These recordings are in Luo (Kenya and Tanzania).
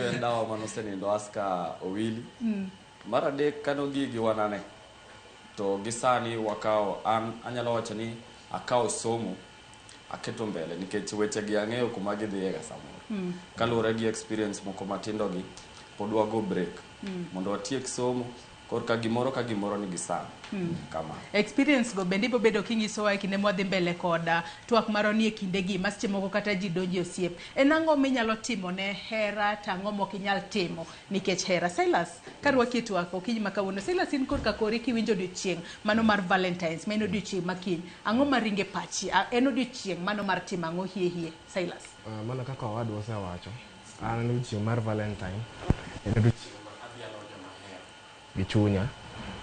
ariyo en dawa manosenindo Aska Owili. Mar adek kanogigi wanane. To gi sani wakawo an anyalo wacho ni akawo somo aketo mbele nikech weche gi ang'eyo kuma gidhiye ga samoro. Kaluwore gi experience moko matindo gi pod wago break mondo watiek somo korka gimoro ka gimoro nigi sana. Kama. Experience go bende ibo bedo kinyisowa e kinde mwadhi mbele kod twak marwa ni e kindegi ma seche moko kata ji donjo e osiep. En ang'o minyalo timo ne hera to ang'o mok inyal timo nikech hera? Silas, karwaki e twak okinyi ma kawuono. Silas in korka kori kiwinjo odiochieng' mano mar Valentines, ma en odiochieng' ma kiny. Ang'o maringo e pachi? En odiochieng' mano mar timo ang'o hie hie? Silas. Mana kaka owadwa osewacho, an odiochieng' mar Valentine en odiochieng' ma adhialo joma ahero gi chunya.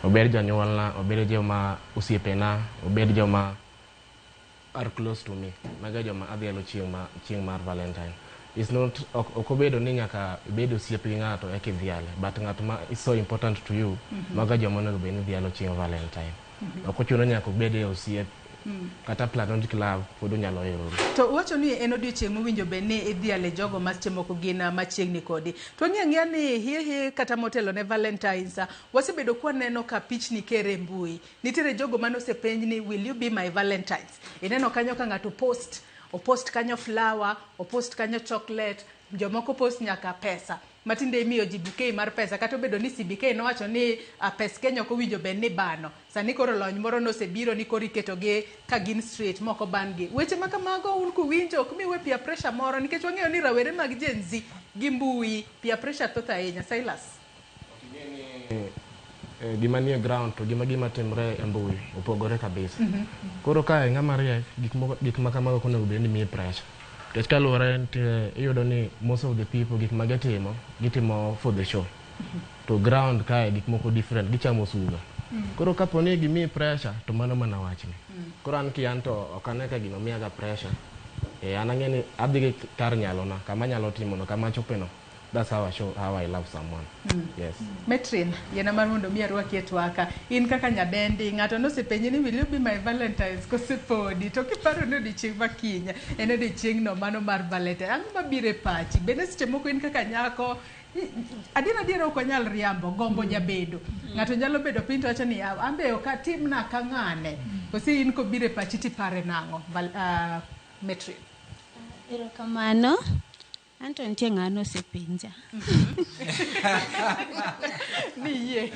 Obed jonyuolna, obed joma osiepena, obed joma are close to me. Mago e joma adhialo chieng' mar Valentine. It's not ok obedo ni nyaka ibed osiep gi ng'ato eka idhiale, but ng'at ma is so important to you, mago e joma onego bed ni idhialo chieng' Valentine. Ok ochuno nyaka ubed e osiep, kata platonic love pod unyalo heroru. To uwacho ni en odiochieng' mowinjo bed ni idhiale jogo ma seche moko gin machiegni kodi. To wang'eyo ang'eya ni hie hie kata motelo ne Valentines, wasebedo kwaneno ka pichni kere e mbui. Nitiere jogo mane osepenj ni will you be my Valentines? Ineno kanyo ka ng'ato post, opost kanyo flower, opost kanyo chocolate, jomoko post nyaka pesa. Matinde imiyo ji bouquet mar pesa kata obedo ni CBK nowacho ni pes Kenya ok owinjo bed ni bano. Sani koro lony moro nosebiro ni koro iketogi ka gin straight mok oban gi. Weche ma kamago un kuwinjo ok miu e peer pressure moro nikech wang'eyo ni rawere mag Gen Z gi mbui peer pressure thoth ahinya. Silas. Ok ing'e ni gima nie ground to gima timre e mbui opogore kabisa. Koro ka ng'ama riek, gik ma kamago ok onego bed ni miyi pressure. Nikech kaluwore nitie iyudo ni most of the people gik ma gitimo, gitimo for the show. To ground kae gik moko different, gichamo suga. Koro kapo ni gimiyi pressure to mano mana wachni. Koro an kian to ok ane ka gino miyaga pressure. An ang'e ni adhi gi kar nyalona, kama anyalo timono, kama achopeno. That's how I show how I love someone. Yes. Metrin, yiena mar mondo mi arwaki e twaka. In kaka nyadendi, ng'ato nosepenji ni will you be my Valentines kose podi? To kiparo ni odiochieng' ma kiny, en odiochieng'no mano mar Valentine. Ang'o mabiro e pachi? Bende seche moko in kaka nyako, adier adier ok wanyal riambo, gombo jabedo. Ng'ato nyalo bedo piny to wacho ni an be ok atimna ka ng'ane. Kose in kobiro e pachi tipare nang'o? Metrin. Erokamano. Anto nitie ng'ano osepenja. Ni yie.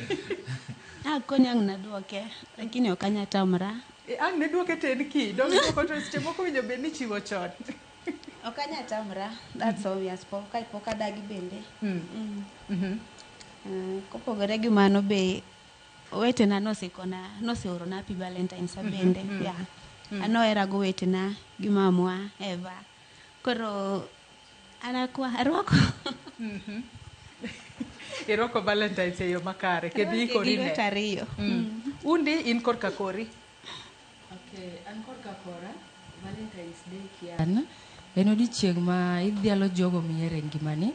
Akoni ang' naduoke, lakini ok anya tamra. Ang' ne duoke to en ki, dong duoko to seche moko winjo bed ni chiwo chon. Ok anya tamra, that's obvious. Pok adagi bende. Kopogore gi mano be, owetena nosekona, noseorona happy Valentine's bende. Yeah. An ohera go owetena gi mamwa Eva. Koro an akwa arwako. Irwako Valentine's e yo makare, kendo ikori ne. Lwet ariyo. Undi in korka kori. Okay, an korka kora, Valentine's Day kian, en odiochieng' ma idhialo jogo mihero e ngimani,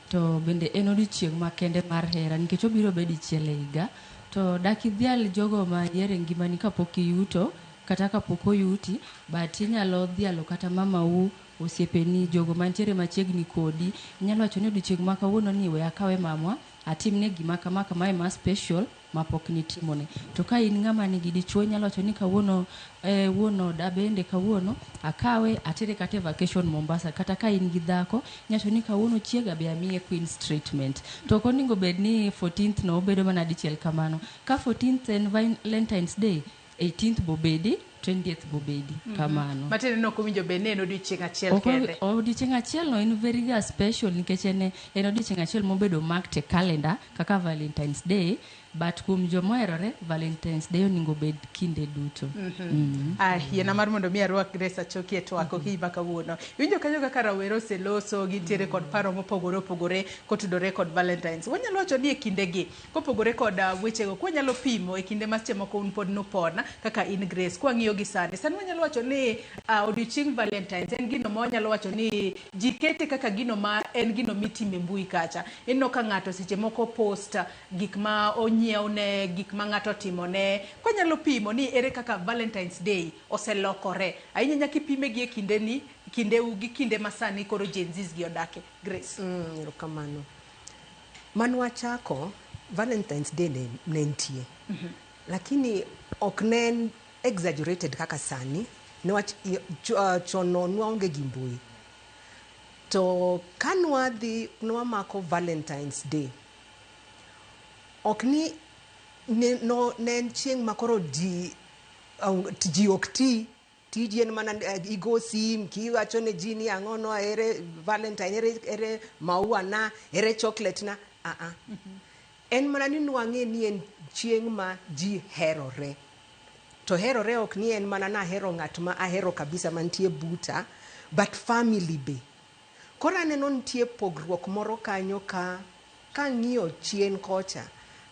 to bende en odiochieng' makende mar hera nikech obiro bedo dichiel e higa. To dak idhial jogo ma ihero e ngimani kapok iyuto, kata kapok oyuti, but inyalo dhialo kata mamau, osiepeni, jogo mantiere machiegni kodi. Inyalo wacho ni odiochieng' ma kawuono ni we akawe mamwa, atimne gima kama kamae ma special mapok nitimone. To ka in ng'ama nigi dichuo, inyalo wacho ni kawuono wuon oda bende kawuono akawe atere kata e vacation Mombasa. Kata ka in gi dhako, inyalo wacho ni kawuono chiega be amiye queen's treatment. To ok onego bed ni 14th no obedo mana dichiel kamano. Ka 14th en Valentine's Day, 18th bobedi, 20th bobedi, kamano. Matiende ni ok owinjo bed ni en odiochieng' achiel kende. Odiochieng' achiel no en very ga special nikech en odiochieng' achiel mobedo marked e calendar kaka Valentine's Day, but kuom jomoherore, Valentine's Day onego bed kinde duto. Ah, yiena mar mondo mi arwak Grace Achoki e twak okinyi ma kawuono. Iwinjo kanyo kaka rawere oseloso, gintiere kod paro mopogore opogore kotudore kod Valentine's. Wanyalo wacho ni e kindegi, kopogore kod wechego, kwanyalo pimo e kinde ma seche moko un pod nupon kaka in Grace, kwang'iyo Kwang'iyo gi sani, sani wanyalo wacho ni odiochieng Valentines en gino ma wanyalo wacho ni ji kete kaka gino ma en gino mitime mbui kacha. Ineno ka ng'ato seche moko post gik ma onyiewne, gik ma ng'ato otimone. Kwanyalo pimo ni ere kaka Valentines Day oselokore. Ahinya nyaka ipime gi e kindeni, kindeu gi kinde ma sani koro Gen Zs gi odake. Grace. Erokamano. Manwachako, Valentine's Day ne nitie. Lakini ok ne en exaggerated kaka sani, niwach chon no nwaonge gi mbui. To ka nwadhi nwamako Valentine's Day, ok ni ne, no, ne en chieng' ma koro ji, ji ok ti, tiji en mana igo sim kiwacho ne ji ni ang'o no ere Valentine, ere maua na, ere chocolate na. En mana ni nwang'e ni en chieng' ma ji herore. To herore ok ni en mana nahero ng'at ma ahero kabisa mantie buta, but family be. Koro aneno nitie pogruok moro kanyo ka kang'iyo chien kocha,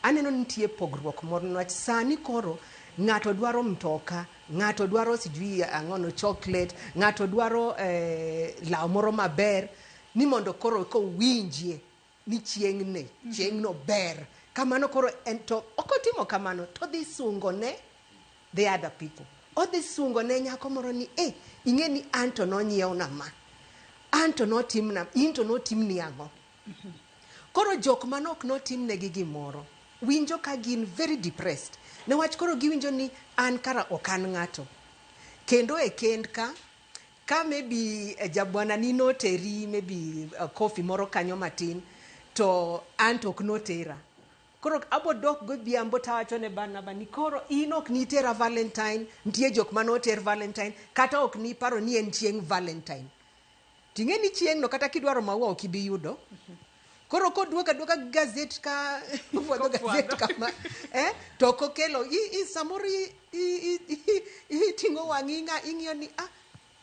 aneno nitie pogruok moro niwach sani koro ng'ato dwaro mtoka, ng'ato dwaro sijui ang'ono chocolate, ng'ato dwaro law moro maber, ni mondo koro kowinjie ni chieng'ni, chieng'no ber. Kamano koro en to ok otimo kamano to dhi sungo ne the other people. Odhi sungo ne nyako moro ni ing'e ni anto nonyiewna ma. Anto notimna, in to notimni ang'o? Koro jok manok notimnegi gimoro, winjo ka gin very depressed. Newach koro giwinjo ni an kara ok an ng'ato. Kendo e kend ka, ka maybe jabwana ni noteri maybe coffee moro kanyo matin, to an to ok notera. Koro abo dok godhiambo tawacho ne Barnaba ni koro in ok nitera Valentine, nitie jok manoter Valentine, kata ok niparo ni en chieng' Valentine. Ting'e ni chieng'no kata kidwaro maua ok ibi yudo. Koro koduogo aduoga gi gazet ka ofwadho gazet kama, to ok okelo, samoro iting'o wang'i ing'iyo ni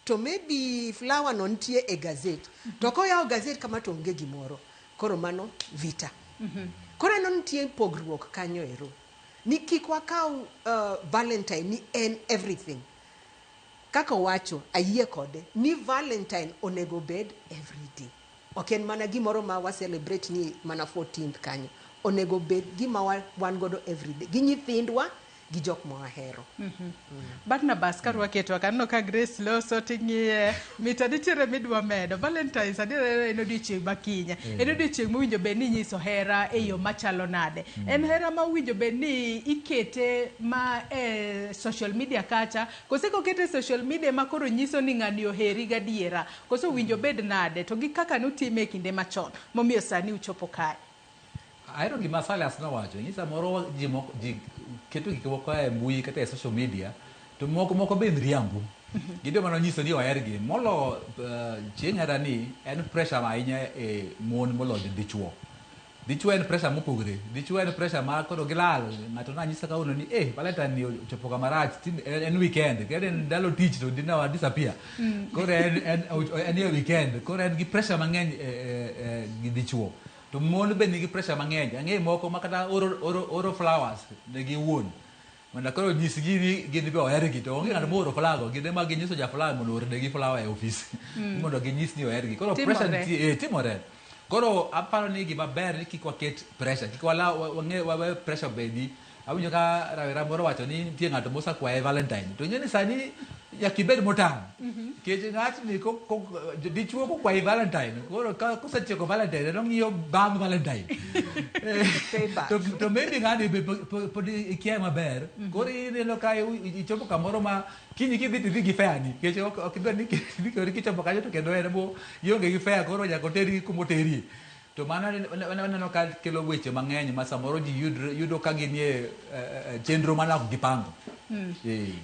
to maybe flower no nitie e gazet. To koyawo gazet kama to onge gimoro. Koro mano vita. Koro aneno nitie pogruok kanyo ero. Ni kik wakaw Valentine ni en everything. Kaka owacho, ayie kode, ni Valentine onego bed every day. Ok en mana gimoro ma wa celebrate ni mana 14th kanyo. Onego bed gima wan godo every day. Gi nyithindwa, gi jok ma wahero. Barnabas, ka rwaki e twak, aneno ka Grace loso ting'iye, mita nitiere midwa medo. Valentines adier en odiochieng' ma kiny. En odiochieng' mowinjo bed ni inyiso hera e yo machalo nade. En hera ma owinjo bed ni ikete ma e social media kacha, kose kokete e social media ma koro nyiso ni ng'ani oheri gadiera, kose owinjo bed nade, to gi kaka nutime e kinde machon, momiyo sani uchopo kae. Ahero gima Silas nowacho, ni samoro ji moko ji keto gik moko e mbui kata e social media, to moko moko be miriambo. Gidwa mana nyiso ni ohergi. Molo chieng' hera ni en pressure ahinya e mon molo dichuo. Dichuo en pressure mopogore. Dichuo en pressure ma koro gilal. Ng'ato nanyisa kawuono ni Valentine ni ochopo kama rach, en weekend. Kendo en ndalo tich to dina wa disappear. Koro en e weekend. Koro en gi pressure mang'eny gi dichuo. To mon be nigi pressure mang'eny. Ang'eyo moko ma kata oro flowers ne giwuon. Mondo koro nyisgi ni gin be ohergi, to onge ng'at mooro flower go, gin ema ginyiso ja flower mondo oornegi flower e ofis. Mondo ginyis ni ohergi. Koro pressure nitie, timore. Koro aparo ni gima ber ni kik waket pressure, kik wang'e wawe pressure bedi. Awinjo ka rawera moro wacho ni nitie ng'ato mosekwaye Valentine. To ing'e ni sani nyaka ibed motang'. Nikech ng'atni dichuo kokwayi Valentine, koro kosetieko Valentine, en ong'iyo bang' Valentine. To maybe ng'ani be pod ikia maber. Koro ineno ka ichopo kamoro ma kiny kidhi tidhi gi fare ni. Nikech ok idwar ni kichopo kanyo to kendo en bo ionge gi fare, koro nyaka oteri kuma oterie. To mano waneno ka kelo weche mang'eny ma samoro ji yudo ka ginie chenro mana ok gipango.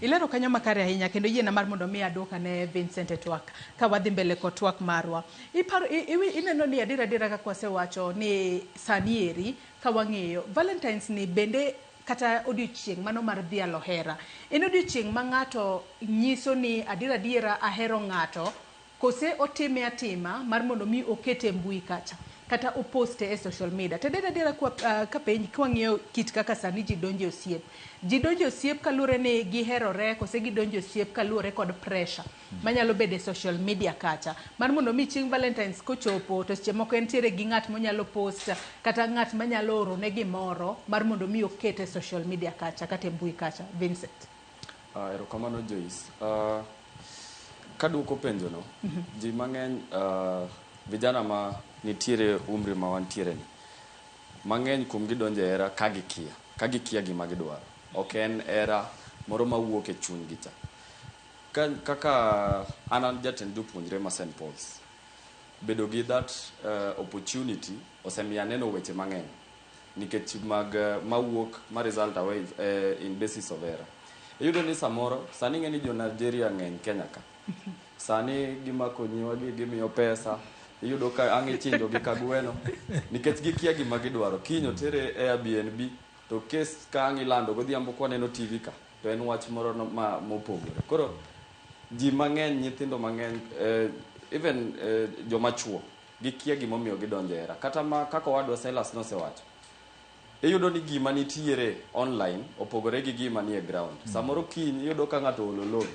Ilero kanyo makare ahinya, kendo yiena mar mondo mi aduoka ne Vincent e twak ka wadhi mbele kod twak marwa. Iparo, ineno ni adiera adiera kaka wasewacho ni sani eri ka wang'iyo Valentines ni bende kata odiochieng' mano mar dhialo hera. En odiochieng' ma ng'ato nyiso ni adiera adiera ahero ng'ato, kose otime atima mar mondo mi okete e mbui kacha. kata oposte e social media. To adier adiera kwa, kapenji kwang'iyo kit kaka sani ji donjo e osiep. Ji donjo e osiep kaluwore ni giherore kose gidonjo e osiep kaluwore kod pressure manyalo bedo e social media kacha. Mar mondo mi chieng' Valentines kochopo to seche moko entiere gi ng'at monyalo post kata ng'at manyalo orone gimoro mar mondo mi oket e social media kacha kata e mbui kacha. Vincent. Erokamano Joyce. Kaduoko penjono, ji mang'eny, vijana ma nitiere umri ma wantiere ni, mang'eny kuom gi donjo e hera ka gikia gima gidwaro. Ok en hera moro mawuok e chunygi cha. Kaka an jatend jopuonjre ma St. Paul's, bedo gi that opportunity osemiyo aneno weche mang'eny nikech mag mawuok ma result away in basis of hera. Iyudo ni samoro sani ing'e ni jo Nigeria ng'eny Kenya ka. Sani gimako nyiwa gi gimiyo pesa, iyudo ka ang' ichinjo gi kagweno nikech gikia gima gidwaro. Kiny otere Airbnb to kes ka ang' ilando godhiambo kwaneno TV ka to en wach moro no, ma mopogore. Koro ji mang'eny, nyithindo mang'eny, even joma chuo gikia gimomiyo gidonjo e hera. Kata ma kaka owadwa Silas nosewacho, iyudo ni gima nitiere online opogore gi gima nie ground. Samoro kiny iyudo ka ng'ato olo loan,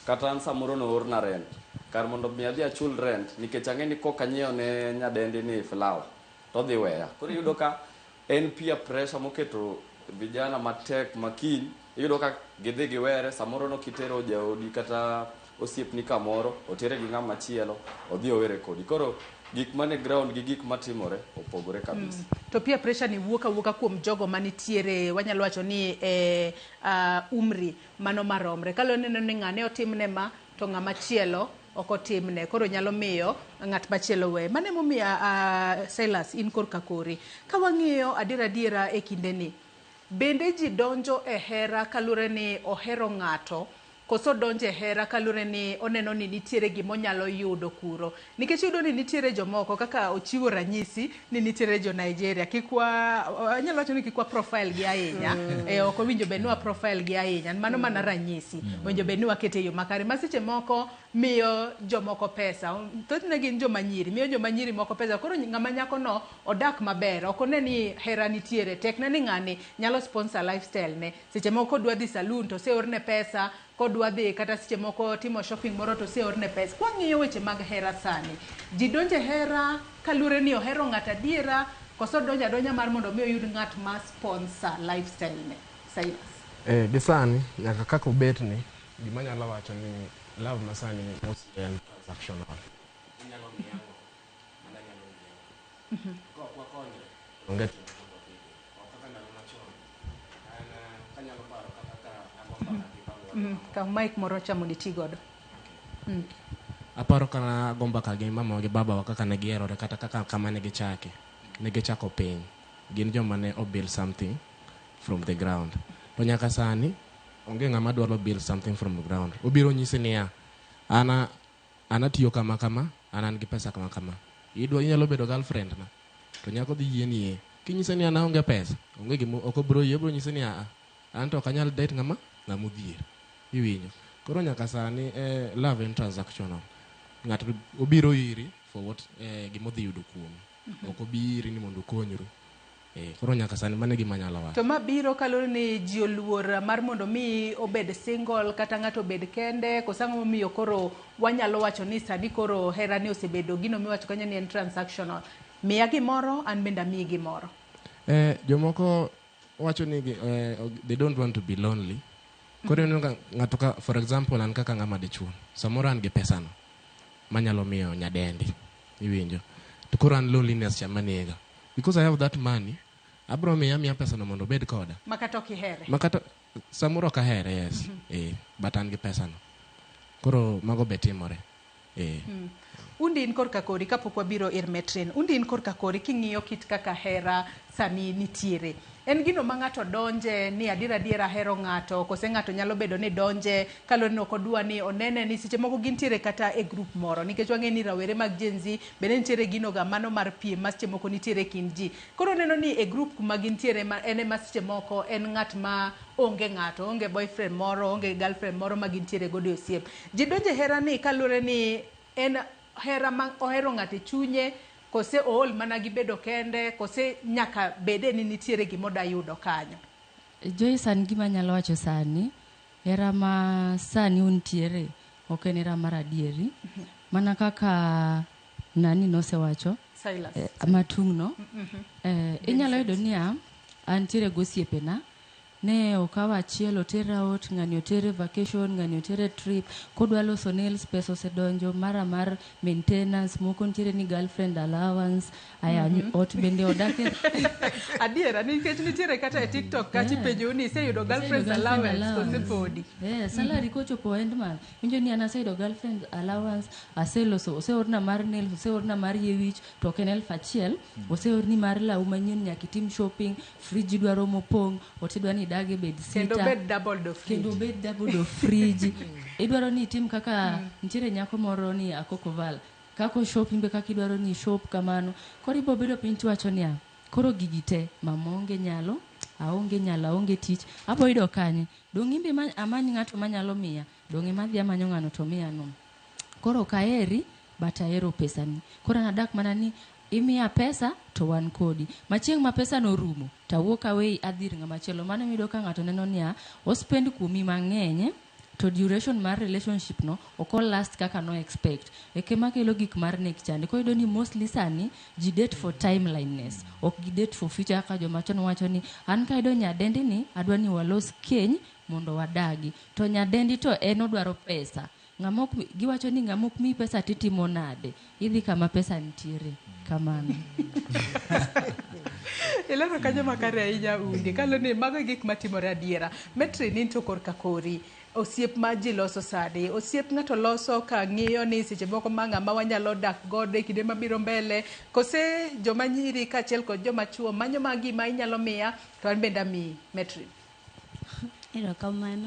kata an samoro noorna rent. Kar mondo mi adhi achul rent, nikech ang'e ni kok anyiewo ne nyadendi ni flower, to odhi weya. Koro iyudo ka en peer pressure moketo vijana matek ma kiny iyudo ka gidhi giwere. Samoro nokitero jaodi kata osiepni kamoro, otere gi ng'ama chielo, odhi owere kodi. Koro gik mane ground gi gik matimore opogore kabisa. To peer pressure ni wuok awuoka kuom jogo manitiere, wanyalo wacho ni e umri mano maromre. Kaluwore neno ni ng'ane otimne ma to ng'ama chielo ok otimne, koro nyalo miyo ng'at machielo weye. Mano emomiyo, Silas, in korka kori ka wang'iyo adier adiera e kindeni, bende ji donjo e hera kaluwore ni ohero ng'ato koso donjo e hera kaluwore ni oneno ni nitiere gimonyalo yudo kuro? Nikech iyudo ni nitiere jomoko kaka ochiwo ranyisi ni nitiere jo Nigeria, kik wa anyalo wacho ni kik wa profile gi ahinya. Ok owinjo bed ni wa profile gi ahinya, mano mana ranyisi. Owinjo bed ni wakete e yo makare ma seche moko miyo jomoko pesa, thothne gin joma nyiri, miyo joma nyiri moko pesa. Koro ng'ama nyako no odak maber, ok one ni hera nitiere, tekne ni ng'ani nyalo sponsor lifestyle ne. Seche moko kodwa dhi saloon to oseorne pesa, kodwa dhi kata seche moko timo shopping moro to oseorne pesa. Kwang'iyo weche mag hera sani, ji donjo e hera kaluwore ni ohero ng'ato adiera koso donjo adonja mar mondo mi oyud ng'at ma sponsor lifestyle ne? Silas. Gi sani nyaka kaka obet ni gima anyalo wacho ni love masani mostly en transactional. Inyalo miya ang'o? An anyalo miyi ang'o? Ka ok wakonyre, onge tiende mondo wabedie. Ok kaka ndalo machon. An kanyalo paro kata ka ago mbaka gi babawa gi mamawa. Kaw mic moro cha mondo iti godo. Aparo kana ago mbaka gi mamawa gi babawa kaka ne giherore kata kaka kama ne gichake. Ne gichako piny. Gin joma ne o build something from the ground. To nyaka sani onge ng'ama dwaro build something from the ground. Obiro nyisi niya, an atiyo kama kama, an gi pesa kama kama. Idwa inyalo bedo girlfriend na. To nyako dhi yie ni ee. Kinyise ni an aonge pesa, onge gima ok obiro yie, obiro nyisi ni aa, an to ok anyal date ng'ama odhier. Iwinjo. Koro nyaka sani love en transactional. Ng'ato obiro iri for what, gima odhi yudo kuomi. Ok obi iri ni mondo ukonyru. Koro nyaka sani mano e gima anyalo wacho. To ma biro kaluwore ni ji oluor mar mondo mi obed single kata ng'ato obed kende, koso ang'o momiyo koro wanyalo wacho ni sani koro hera ni osebedo gino miwacho kanyo ni en transactional? Miya gimoro, an bende amiyi gimoro. Jomoko wacho ni they don't want to be lonely. Koro ineno ka ng'ato ka, for example, an kaka ng'ama dichuo, samoro an gi pesano manyalo miyo nyadendi, iwinjo. To koro an loneliness cha manega. Because I have that money, abro miya amiya pesano mondo obed koda. Makata ok ihere. Makata samoro ok ahere, yes. But an gi pesano. Koro mago be timore. Undi in korka kori kapok wabiro ir Metrin. Undi in korka kori king'iyo kit kaka hera sani nitiere. En gino ma ng'ato donje ni adier adier ahero ng'ato, kose ng'ato nyalo bedo ni donje kaluwore ni ok odwa ni onene ni seche moko gintiere kata e group moro, nikech wang'e ni rawere mag Gen Z bende nitiere gino ga mano mar piem ma seche moko nitiere e kind ji. Koro oneno ni e group kuma gintiere ma en ema seche moko en ng'at ma onge ng'ato, onge boyfriend moro, onge girlfriend moro ma gintiere godo e osiep. Ji donje hera ni kaluwore ni en hera ma ohero ng'ato e chunye. Kose ool mana gi bedo kende, kose nyaka bede ni nitiere gima oda yudo kanyo. Joyce, an gima anyalo wacho sani, hera ma sani untiere ok en hera mar adieri. Mana kaka nani nosewacho, Silas. Matung'no, inyalo yudo niya, antiere gosiepena, ne okawo achiel otera ot, ng'ani otere vacation, ng'ani otere trip, kodwa loso nails, pesa osedonjo, mara mar maintenance, moko nitiere ni girlfriend allowance, aya ot bende odake. Adiera, nikech nitiere kata e TikTok kacha ipenjou ni iseyudo girlfriend's allowance kose podi. Salary kochopo end month, winjo ni an aseyudo girlfriend allowance, aseloso, oseorna mar nails, oseorna mar yie wich, to ok en 1000, oseorni mar law manyien, nyaka itim shopping, fridge idwaro mopong', ot idwa ni idag e bed sita. Kendo bed double do fridge. Kendo bed double do fridge. Idwaro ni itim kaka nitiere nyako moro ni Akoko Val, kako shopping be kaka idwaro ni shop kamano. Koro ibo bedo piny tiwacho niya, koro gigi te, mama onge nyalo, aonge nyalo, aonge tich, abo yudo kanye? Dong' imbe amany ng'ato manyalo miya, dong' ema adhi amanyo ng'ano to miya no. Koro ok aheri, but ahero pesani. Koro an adak mana ni imiya pesa to wan kodi. Ma chieng' ma pesa no orumo, to awuok aweyi adhi ir ng'ama chielo. Mano iyudo ka ng'ato neno niya, ospend kuomi mang'eny, to duration mar relationship no ok last kaka no expect. Eke makelo gik mar nek chande. Koro iyudo ni mostly sani ji date for timeliness, ok gi date for future kaka joma chon wacho ni an kayudo nyadendi ni adwa ni walos keny mondo wadagi. To nyadendi to en odwaro pesa. Ng'ama ok giwacho ni ng'ama ok miyi pesa titimo nade? Idhi kama pesa nitiere. Kamano. Ilero kanyo makare ahinya Undi. Kalo ni mago e gik matimore adiera. Metri ni to korka kori. Osiep ma ji loso sani, osiep ng'ato loso ka ng'iyo ni seche moko ma ng'ama wanyalo dak godo e kinde mabiro mbele, kose joma nyiri kaachiel kod joma chuo manyo ma gima inyalo miya to an bende amiyi. Metri. Erokamano.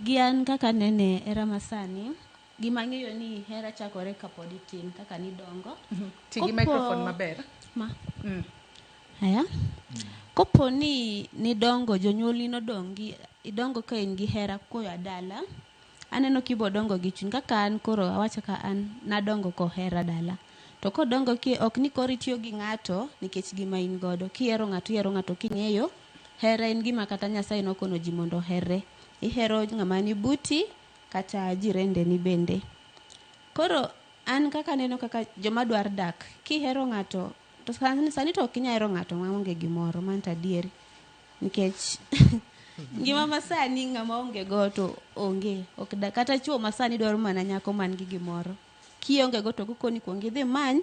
Gi an kaka nene hera masani, gima ang'eyo ni hera chakore kapod itin, kaka nidongo. Ti gi microphone maber. Ma. Aya. Kopo ni nidongo, jonyuolni nodongi, idongo ka in gi hera koa dala, aneno kibo dongo gi chuny. Kaka an koro awacho ka an nadongo kohera dala. To kodongo ki ok ni koro itiyo gi ng'ato nikech gima in godo. Kihero ng'ato, ihero ng'ato king'eyo. Hera en gima kata Nyasaye nokono ji mondo oherre. Ihero ng'ama ni buti kata jirende ni bende. Koro an kaka aneno kaka joma dwar dak, kihero ng'ato, to sani to ok inyal hero ng'ato maonge gimoro, mano to adieri. Nikech ngima masani ng'ama onge go to onge. Ok da, kata chuo masani dwaro mana nyako man gi gimoro. Kionge go to gikoni kuong idhi many,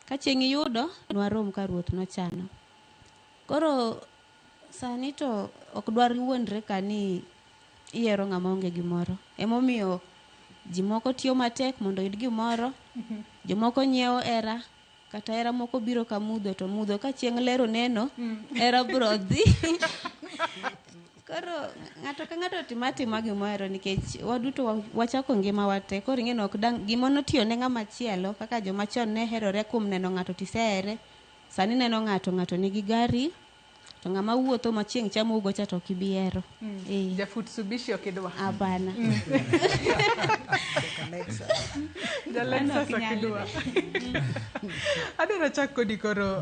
ka chieng' iyudo, nwarom ka ruoth nochano. Koro sani to ok dwar wuondre ka ni ihero ng'ama onge gimoro. Emomiyo ji moko tiyo matek mondo oyud gimoro, jomoko nyiewo hera, kata hera moko biro ka mudho to mudho ka chieng' ler oneno, hera biro dhi. Koro ng'ato ka ng'ato timo atima gimohero nikech waduto wachako ngima wa te. Koro ing'e ni ok dang' gima notiyo ne ng'ama chielo kaka joma chon ne herore kuom neno ng'ato tisehere. Sani neno ng'ato, ng'ato nigi gari, to ng'ama wuotho ma chieng' chamo ugo cha to ok ibi hero. Jafut Subishi ok idwa. Hapana. Jalexus ok idwa. Adwaro chak kodi koro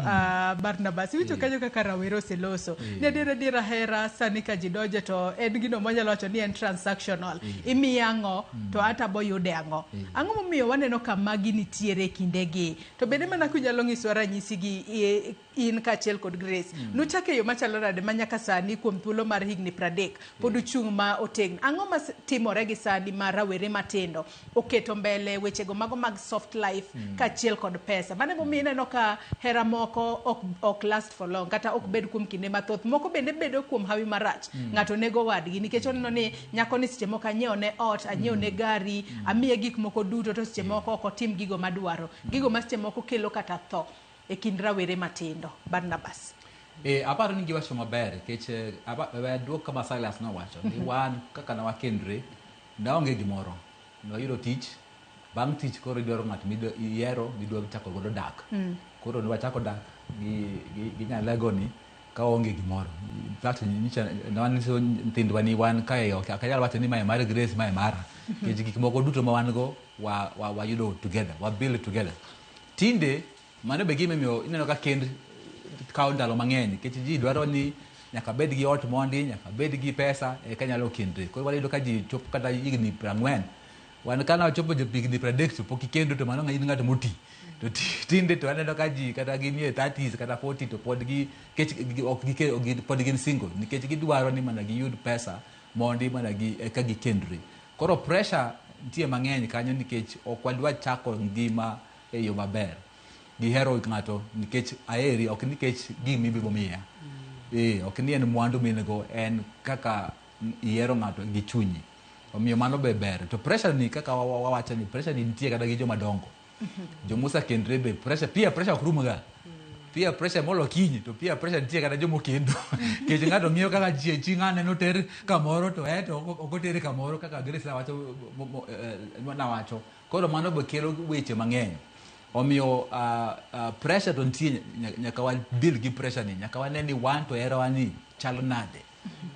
Barnabas. Iwinjo kanyo kaka rawere oseloso. Ni adiera adiera hera sani ka ji donje to en gino mwanyalo wacho ni en transactional. Imiya ang'o to ata boyude ang'o. Ang'o momiyo waneno ka magi nitiere kindegi? To bende mana kunyalo nyisowa ranyisi gi in kaachiel kod Grace. Nuchako e yo machalo nade ma nyaka sani kuom thuolo mar higni 30 pod uchung' ma otegno. Ang'o ma timore gi sani ma rawere matindo oketo mbele wechego mago mag soft life kaachiel kod pesa? Mano emomiyo ineno ka hera moko ok last for long kata ok bed kuom kinde mathoth. Moko bende bedo kuom hawi marach. Ng'ato nego wadgi nikech oneno ni nyako ni seche moko anyiewo ne ot, anyiewo ne gari, amiye gik moko duto to seche moko ok otim gigo madwaro. Gigo ma seche moko kelo kata tho e kind rawere matindo. Barnabas. Aparo ni giwacho maber nikech duok kama Silas nowacho ni wan kaka ne wakendre ne waonge gimoro. Ne wayudo tich, bang' tich koro idwaro ng'at miyiero midwa chako godo dak. Koro ne wachako dak gi nyalego ni ka waonge gimoro. In fact, ne wanyiso nyithindwa ni wan kae ok anyal wacho ni mae mar Grace, mae mara. Nikech gik moko duto ma wan go wayudo together, wa build together. Tinde Mano be gima omiyo ineno ka kend kawo ndalo mang'eny nikech ji dwaro ni nyaka bed gi ot mondi, nyaka bed gi pesa eka nyalo kendre. Koro wayudo ka ji chopo kata higni 40. Wan kana wachopo higni 30 to pok ikendo to mano in ng'at moti. To tinde to aneno ka ji kata ginie 30s kata 40 to pod gi kech ok pod gin single nikech gidwaro ni mana giyud pesa mondi mana gi eka gikendre. Koro pressure nitie mang'eny kanyo nikech ok wadwa chako ngima e yo maber. Gihero ng'ato nikech aheri, ok nikech gima ibiro miya. Ok ni en mwandu ma in go, en kaka ihero ng'ato gi chunyi. Omiyo mano be ber. To pressure ni kaka wawacho ni pressure ni nitie kata gi joma dongo. Jomosekendre be pressure, peer pressure ok rum ga. Peer pressure molo kiny to peer pressure nitie kata jomokendo. Nikech ng'ato ng'iyo kaka chi ng'ane noter kamoro to en to ok otere kamoro kaka Grace nawacho nawacho. Koro mano be kelo weche mang'eny. Omiyo pressure to nitie, nyaka wa deal gi pressure ni, nyaka wane ni wan to herawa ni chalo nade.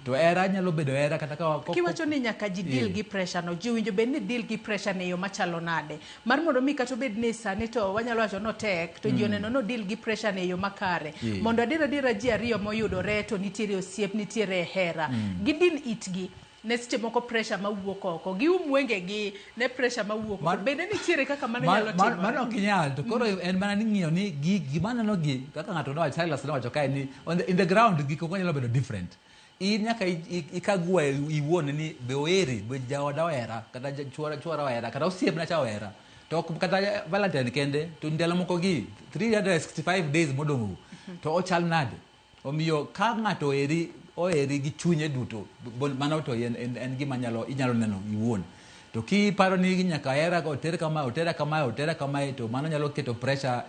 To hera nyalo bedo hera kata ka Kiwacho ni nyaka ji deal gi pressure no, ji owinjo bed ni deal gi pressure ni e yo machalo nade? Mar mondo mi kata obed ni sani to wanyalo wacho notek, to ji oneno no deal gi pressure ni e yo makare. Mondo adier adiera ji ariyo moyudore to nitiere osiep, nitiere hera. Gidin itgi ne seche moko pressure mawuok oko. Gium wengegi ne pressure mawuok oko. Bende nitiere kaka mano nyalo timore? Mano ok inyal. To koro en mana ni ng'iyo ni gima aneno gi kaka ng'ato nowacho, Silas nowacho kae ni in the ground gik moko nyalo bedo different. In nyaka ikagua iwuon ni be oheri, be jaoda ohera, kata chuora ohera, kata osiepna cha ohera. To ok kata Valentine kende, to ndalo moko gi 365 days modong' go, to ochal nade? Omiyo ka ng'ato oheri, oheri gi chunye duto, mano to en gima inyalo neno iwuon. To kiparo ni nyaka hera oter kama, otera kamae, otera kamae, to mano nyalo keto pressure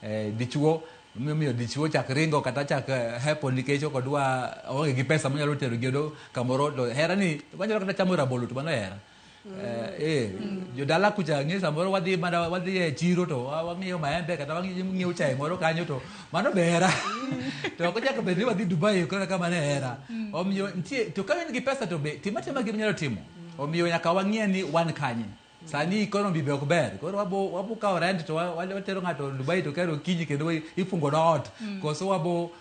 e dichuo, miyo dichuo chak ringo kata chak hepo nikech ok odwa, oonge gi pesa monyalo tero godo kamoro. To hera ni wanyalo kata chamo rabolo to mano hera. Jodala kucha ng'e samoro wadhi mana wadhi e chiro to wang'iyo maembe kata wang'iyo chae moro kanyo to mano be hera. To ok nyaka bed ni wadhi Dubai koro ka mano e hera. Omiyo nitie to ka in gi pesa to be tim atima gima inyalo timo. Omiyo nyaka wang'e ni wan kanye. Sani economy be ok ber. Koro wabo kawo rent to watero ng'ato Dubai to kero okinyi kendo ifungo ot. Koso wabo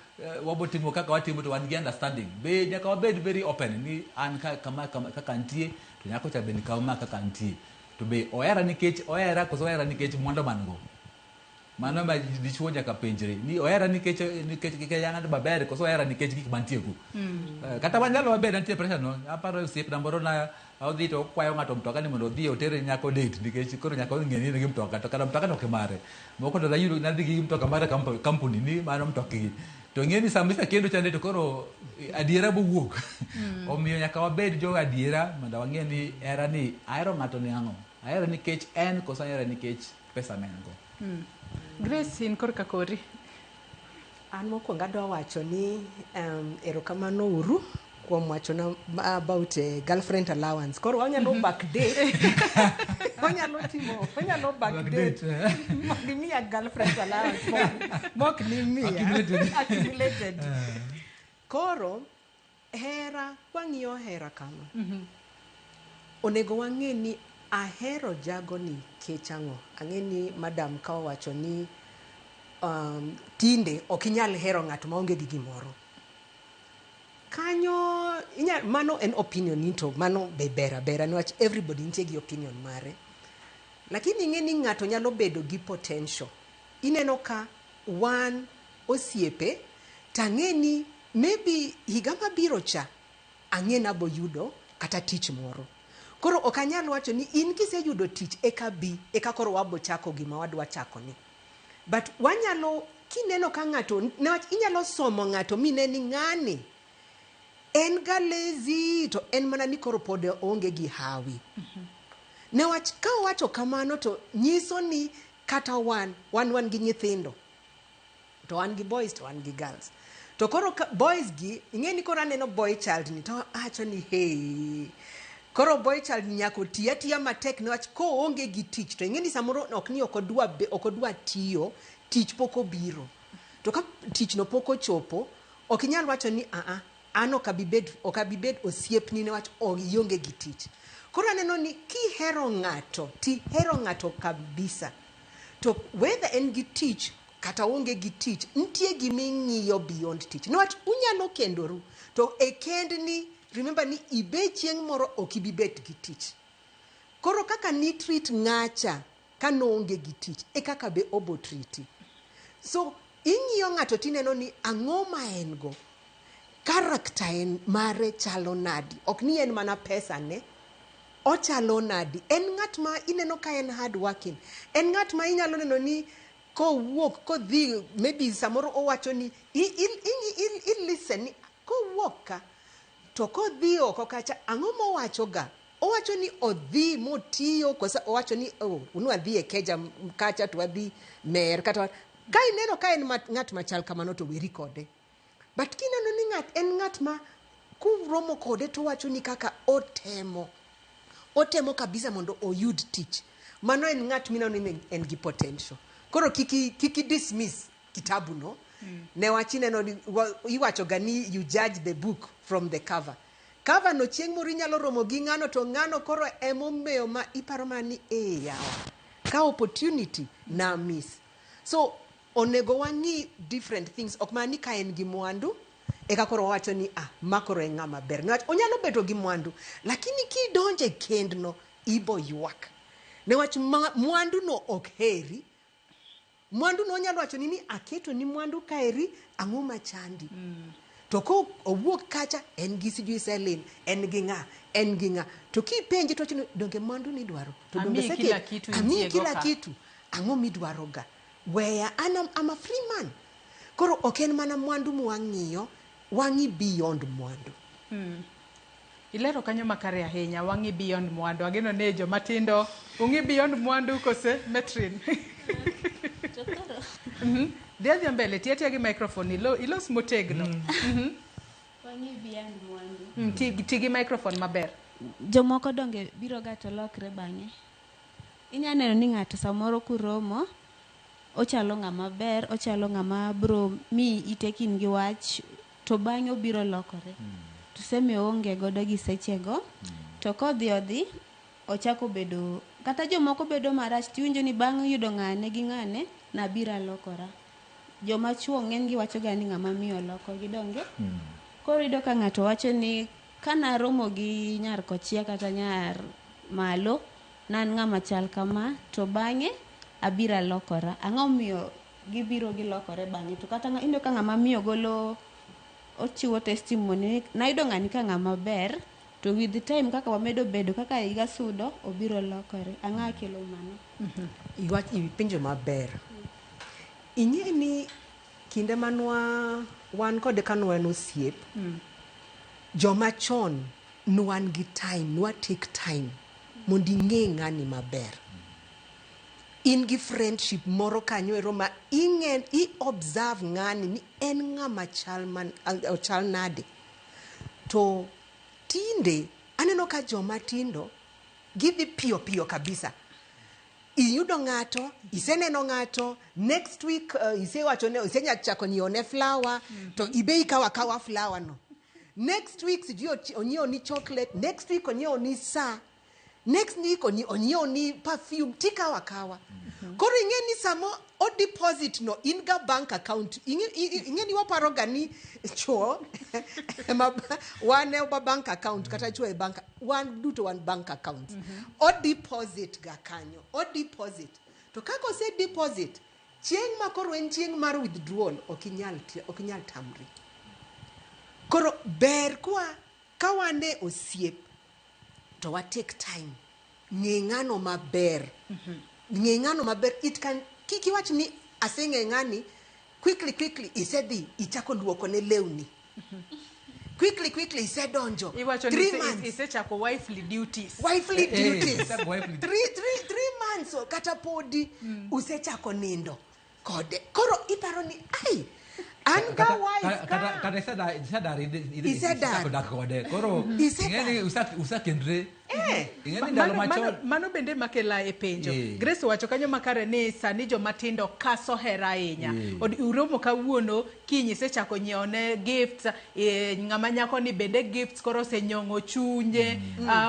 timo kaka watimo to wan gi understanding. Be nyaka wabed very open ni an ka, kama, kama, kaka nitie to nyako cha be ni kama kaka nitie. To be ohera nikech ohera koso ohera nikech mwandu man go. Mano ma dichuo nyaka penjre ni ohera nikech an ng'at maber koso ohera nikech gik mantie go. Kata wanyalo wabed nitie pressure no. Aparo osiepna moro na odhi to okwayo ng'ato mtoka ni mondo odhi otere nyako date nikech koro nyako ng'e ni en gi mtoka to kara mtoka no ok mare. Moko to nayudo nadhi gi mtoka mare kampuni ni mano mtokgi. To ng'e ni sama isekendo chande to koro adiera bowuok. Omiyo nyaka wabed jo adiera mondo wang'e ni hera ni ahero ng'ato ni ang'o. Ahero nikech en koso ahero nikech pesa ma en go. Grace, in korka kori. An mokwongo adwa wacho ni erokamano uru kuom wachona about girlfriend allowance. Koro wanyalo backdate. Wanyalo timo, wanyalo backdate. Mondo imiya girlfriend allowance mok ni miya. Accumulated. Accumulated. Koro hera, kwang'iyo hera kama. Onego wang'e ni ahero jago ni nikech ang'o? Ang'e ni madam ka owacho ni tinde ok inyal hero ng'at maonge gi gimoro. Kanyo mano en opinion ni to mano be ber abera niwach everybody nitie gi opinion mare. Lakini ing'e ni ng'ato nyalo bedo gi potential. Ineno ka wan osiepe tang'e ni maybe higa mabiro cha ang'e nabo yudo kata tich moro. Koro ok anyal wacho ni in kiseyudo tich eka bi, eka koro wabo chako gima wadwa chako ni. But wanyalo, kineno ka ng'ato, niwach inyalo somo ng'ato mine ni ng'ani en ga lazy to en mana ni koro pod oonge gi hawi. Newach ka owacho kamano to nyiso ni kata wan gi nyithindo. To wan gi boys to wan gi girls. To koro ka, boys gi, ing'e ni koro aneno boy child ni to awacho ni hey. Koro boy child ni nyaka oti atiya matek niwach koonge gi tich to ing'e ni samoro ok ni ok odwa tiyo, tich pok obiro. To ka tich no pok ochopo, ok inyal wacho ni a an ok abi bed osiepni niwach ionge gi tich. Koro aneno ni kihero ng'ato, tihero ng'ato kabisa. To whether en gi tich kata onge gi tich, nitie gima ing'iyo beyond tich. Niwach unyalo kendoru, to e kendni, remember ni ibe chieng' moro ok ibi bet gi tich. Koro kaka ni treat ng'acha ka noonge gi tich, e kaka be obo treati. So ing'iyo ng'ato tineno ni ang'o ma en go, character en mare chalo nadi, ok ni en mana pesa ne, ochalo nadi. En ng'at ma ineno ka en hard working, en ng'at ma inyalo neno ni kowuok kodhi maybe samoro owacho ni i listen ni kowuok ka to kodhi oko kacha ang'o mowacho ga owacho ni odhi motiyo kosa owacho ni oh, nwadhi e keja kacha to wadhi mer kata ka ineno ka en ng'at machal kamano to weri kode. But kineno ni ng'at en ng'at ma kuromo kode to owacho ni kaka otemo otemo kabisa mondo oyud tich, mano en ng'at mineno ni en gi potential. Koro kiki kiki dismiss kitabu no. Newach ineno ni iwacho ga ni you judge the book from the cover. Cover no chieng' moro inyalo romo gi ng'ano to ng'ano koro emomiyo ma iparo mana ni e yawa ka opportunity na miss. So onego wang'i different things, ok mana ni ka en gi mwandu eka koro wawacho ni ah, ma koro en ng'ama ber. Niwach onyalo bedo gi mwandu, lakini kidonjo e kendno ibo ywak. Niwach mwandu no ok heri. Mwandu no onyalo wacho ni ni aketo ni mwandu kaeri ang'o machandi. To ko owuok kacha en gi sijui selin, en gi ng'a, en gi ng'a. To kipenje to wacho ni donge mwandu ni idwaro. To donge Amiyi kila kitu amiyi intie go kila ka. kitu. Ang'o midwaro ga? Weya an am a free man. Koro ok en mana mwandu mwang'iyo, wang'i beyond mwandu. Ilero kanyo makare ahinya, wang'i beyond mwandu. Ageno ni joma tindo ung'i beyond mwandu kose metrin. To koro Dhi adhiya mbele, ti atiya gi microphone, ilos motegno. wang'i beyond mwandu. Ti gi microphone maber. Jomoko donge biro ga to lokre bang'e. Inya neno ni ng'ato samoro kuromo, ochalo ng'ama ber, ochalo ng'ama bro miyi ite kin gi wach, to bang'e obiro lokore. Tuseme oonge godo gi sechego, to kodhi odhi, ochako bedo, kata jomoko bedo marach, tiwinjo ni bang' yudo ng'ane gi ng'ane, nabiro alokora. Joma chuo ng'eny gi wacho ga ni ng'ama miyo loko gi donge. Koro iyudo ka ng'ato wacho ni kanaromo gi nyar kochia kata nyar malo, nan ng'ama chal kama, to bang'e abiro alokora. Ang'o miyo gibiro gilokore bang'e? To kata iyudo ka ng'ama miyo golo ochiwo testimony, nayudo ng'ani ka ng'ama ber, to with the time kaka wamedo bedo, kaka higa sudo, obiro lokore. Ang'o kelo mano? Iwach ipenjo maber. Ing'e ni kinde manwa wan kode ka nwa en osiep, joma chon nwan gi time, nwa take time mondo ing'e ng'ani maber. In gi friendship moro kanyo ero ma ing'e, i observe ng'ani ni en ng'ama chal man, ochal nade. To tinde aneno ka joma tindo gidhi piyo piyo kabisa. Iyudo ng'ato, iseneno ng'ato, next week isewacho ne, isechako nyiewo ne flower, to ibe ikawo akawa flower no. Next week sijui onyiewo ni chocolate, next week onyiewo ni saa, next week onyiewo ni perfume, tikawo akawa. Koro ing'e ni samo o deposit no in ga bank account, ing'e ni waparo ga ni chuo ema wan e ba bank account kata chuo e bank, wan duto wan bank account. O deposit ga kanyo, o deposit. To kaka ose deposit, chieng' ma koro en chieng' mar withdrawal, ok inyal tamri. Koro ber kwa ka wan e osiep to wa take time ng'e ng'ano maber. Ng'e ng'ano maber. It can, kik iwach ni aseng'e ng'ani, quickly quickly isedhi ichako luoko ne lewni. Quickly quickly isedonjo. Iwacho ni 3 months. isechako wifely duties. Wifely duties. Isechako wifely Three months o, kata podi usechako nindo kode. Koro iparo ni ai an ga wife ka. Kata isedar Isedar. isechako dak kode. Koro Isedar. ing'e ni usakendre Ing'e ni ndalo Mano, machon mano bende makela e penjo. Grace owacho kanyo makare ni sani joma tindo kaso hera ahinya. Uromo kawuono, kiny isechako nyiewo ne gifts, ng'ama nyako ni bende gifts koro osenyong'o chunye,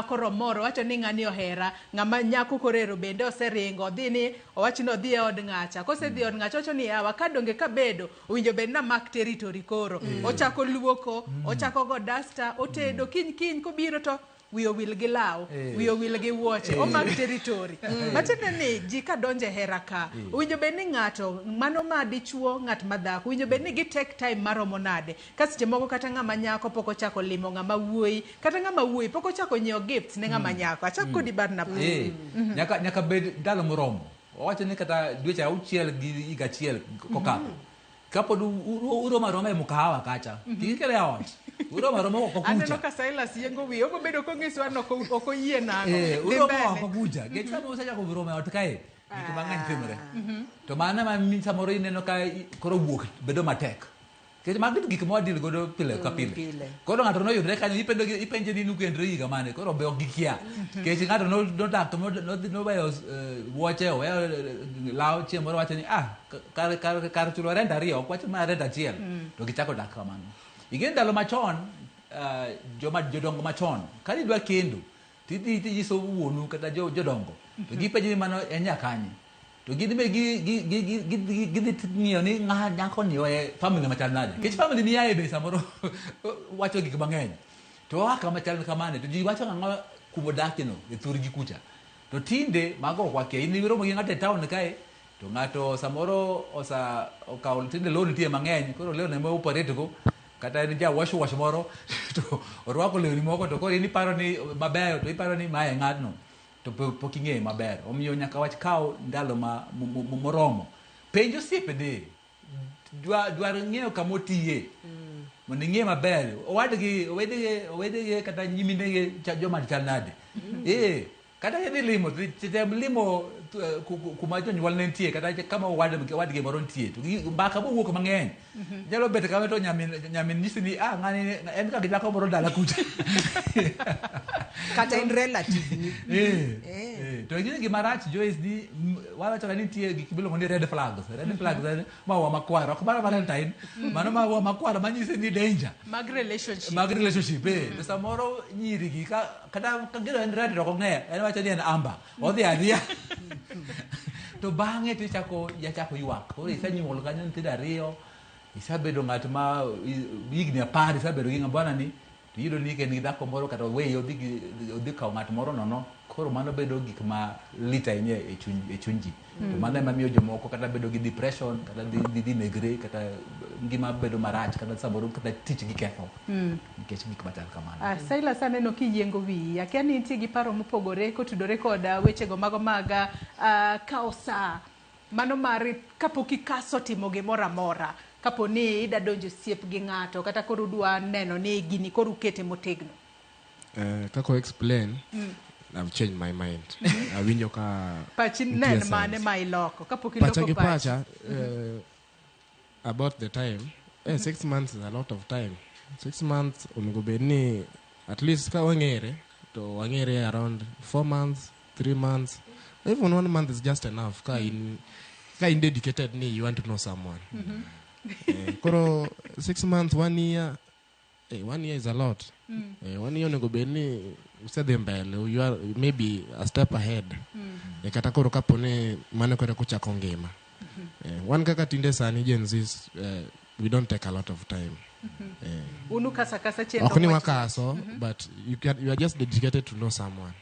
koro mor, owacho ni ng'ani ohera, ng'ama nyako koro ero bende oseringo, odhi ni owacho ni odhi e od ng'acha. Kosedhi e od ng'acha owacho ni yawa ka donge kabedo, owinjo bed na mak territory koro. Ochako luoko, ochako go duster, otedo, kiny kiny kobiro to wiye owil gi law, wiye owil gi wuoche, omak territory. Matiende ni ji ka donjo e hera ka, owinjo bed ni ng'ato, mano ma dichuo, ng'at ma dhako, owinjo bed ni gi take time maromo nade. Ka seche moko kata ng'ama nyako pok ochako limo ng'ama wuoyi, kata ng'ama wuoyi pok ochako nyiewo gifts ne ng'ama nyako. Achak kodi Barnabas. Nyaka bed ndalo moromo. Owacho ni kata dweche 6 gi higa 1 kokadho. Kapod uromo aroma e mkahawa kacha, kik ikele e ot. Uromo aroma oko kucha. Aneno ka Silas yiengo wiye, obiro bedo kong'isowa ni ok oyie nang'o. Dhi Uromo mbele. oko kucha. Nikech sama usechako romo e ot kae, gik mang'eny timore. To mano ema samoro ineno ka koro wuok bedo matek. Nikech magi gik ma wadil godo pile ka pile. Koro ng'ato noyudre kanyo, ipenje ni nukendre higa mane, koro be ok gikia. Nikech ng'ato nodak, noweyo wuoche, oweyo law, chieng' moro wacho ni, kar chulo rent 2, ok wach mana rent 1. To gichako dak kamano. Ing'e ndalo machon, jodongo machon, ka idwa kendo, tidhi tinyiso wuonu kata jodongo, to gipenjo ni mano en nyakanye. To gidhi be gidhi ng'iyo ni ng'a nyako ni oe family machal nade. Nikech family miaye be samoro wacho gik mang'eny. To oa kama chal kamane, to ji wacho ang'o kuma odakie no, e thurgi kucha. To tinde mago ok wakia. In iromo gi ng'ato e town kae, to ng'ato samoro osa okawo, tinde loan nitie mang'eny, koro loan ema operate go. Kata en ja wash wash moro, to orwako lewni moko, to koro in iparo ni mabeyo, to iparo ni mae ng'atno. To pok ing'eye maber. Omiyo nyaka wach kaw ndalo ma moromo. Penj osiepene. Dwar ng'eyo kama otiye. Mondo ing'e maber. Owadgi, owetege kata nyiminege joma chal nade. Kata kidhi limo, tem limo kuma jonyuolne nitie, kata kama owadgi moro nitie. To mbaka mowuok mang'eny. Nyalo bet kama to nyamin nyisi ni, ng'ani en ka gi dhako moro dala kucha. Kata en relative ni. To ing'e gima rach, Joyce, ni wawacho ga ni nitie gik miluongo ni red flags. Red flags en maua makwar, ok mar Valentine, mano maua makwar manyisi ni danger. Mag relationship. Mag relationship, To samoro nyiri gi kata ka gino en red to ok ong'eyo, en wacho ni en amber. Odhi adhiya. To bang'e to ichako ywak. Koro isenyuolo kanyo nyithindo 2, isebedo ng'at ma higni 10 isebedo gi bwana ni, to iyudo ni en gi dhako moro kata oweyi odhi kawo ng'at moro nono. Koro mano bedo gik ma lit ahinya e chuny ji. To mano ema miyo jomoko kata bedo gi depression, kata dhi negre, kata ngima bedo marach, kata samoro kata tich giketho. Nikech gik machal kamano. Silas, aneno kiyiengo wiyi. Akia ni nitie gi paro mopogore kotudore kod wechego mago mag kawo sa. Mano mar kapok ikaso timo gimoro amora, kapo ni ida donjo osiep gi ng'ato, kata koro udwa neno ni gini koro ukete motegno. Kaka o explain, I've changed my mind. Awinjo ka Pachi nitie nen sense. mane ma iloko? Kapok Pacha iloko gi pachi. pacha, about the time, 6 months is a lot of time. 6 months onego bed ni at least ka wang'ere, to wang'ere around 4 months, 3 months, even 1 month is just enough. Ka in dedicated ni you want to know someone. Koro 6 months, 1 year, 1 year is a lot. 1 year onego bed ni usedhi mbele, you are maybe a step ahead. Kata koro kapo ni mano koro kuchako ngima. Wan kaka tinde sani Gen Zs, we don't take a lot of time. Unu kasa kasa chenro Ok ni wach. wakaso, but you are just dedicated to know someone.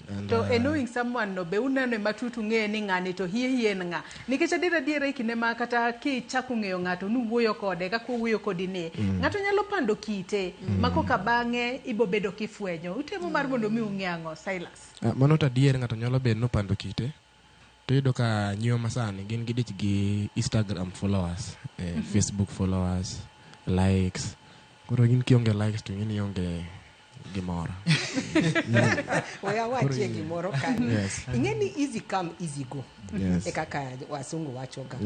And, To e knowing someone no be uneno e matut ung'eyo ni ng'ani to hie hie en ng'a. Nikech adier adier e kinde ma kata kichako ng'eyo ng'ato nuwuoyo kode kaka owuoyo kodi ni, ng'ato nyalo pando kite, ma koka bang'e ibo bedo kifwenyo. Utemo mar mondo mi ung'e ang'o, Silas? Mano to adier ng'ato nyalo bedo nopando kite. To iyudo ka nyiewo masani gin gidich gi Instagram followers, Facebook followers, likes. Koro in kionge likes to ing'e ni ionge gimoro. We awachie gimoro kanyo. Ing'e ni easy come easy go. E kaka wasungu wachoga.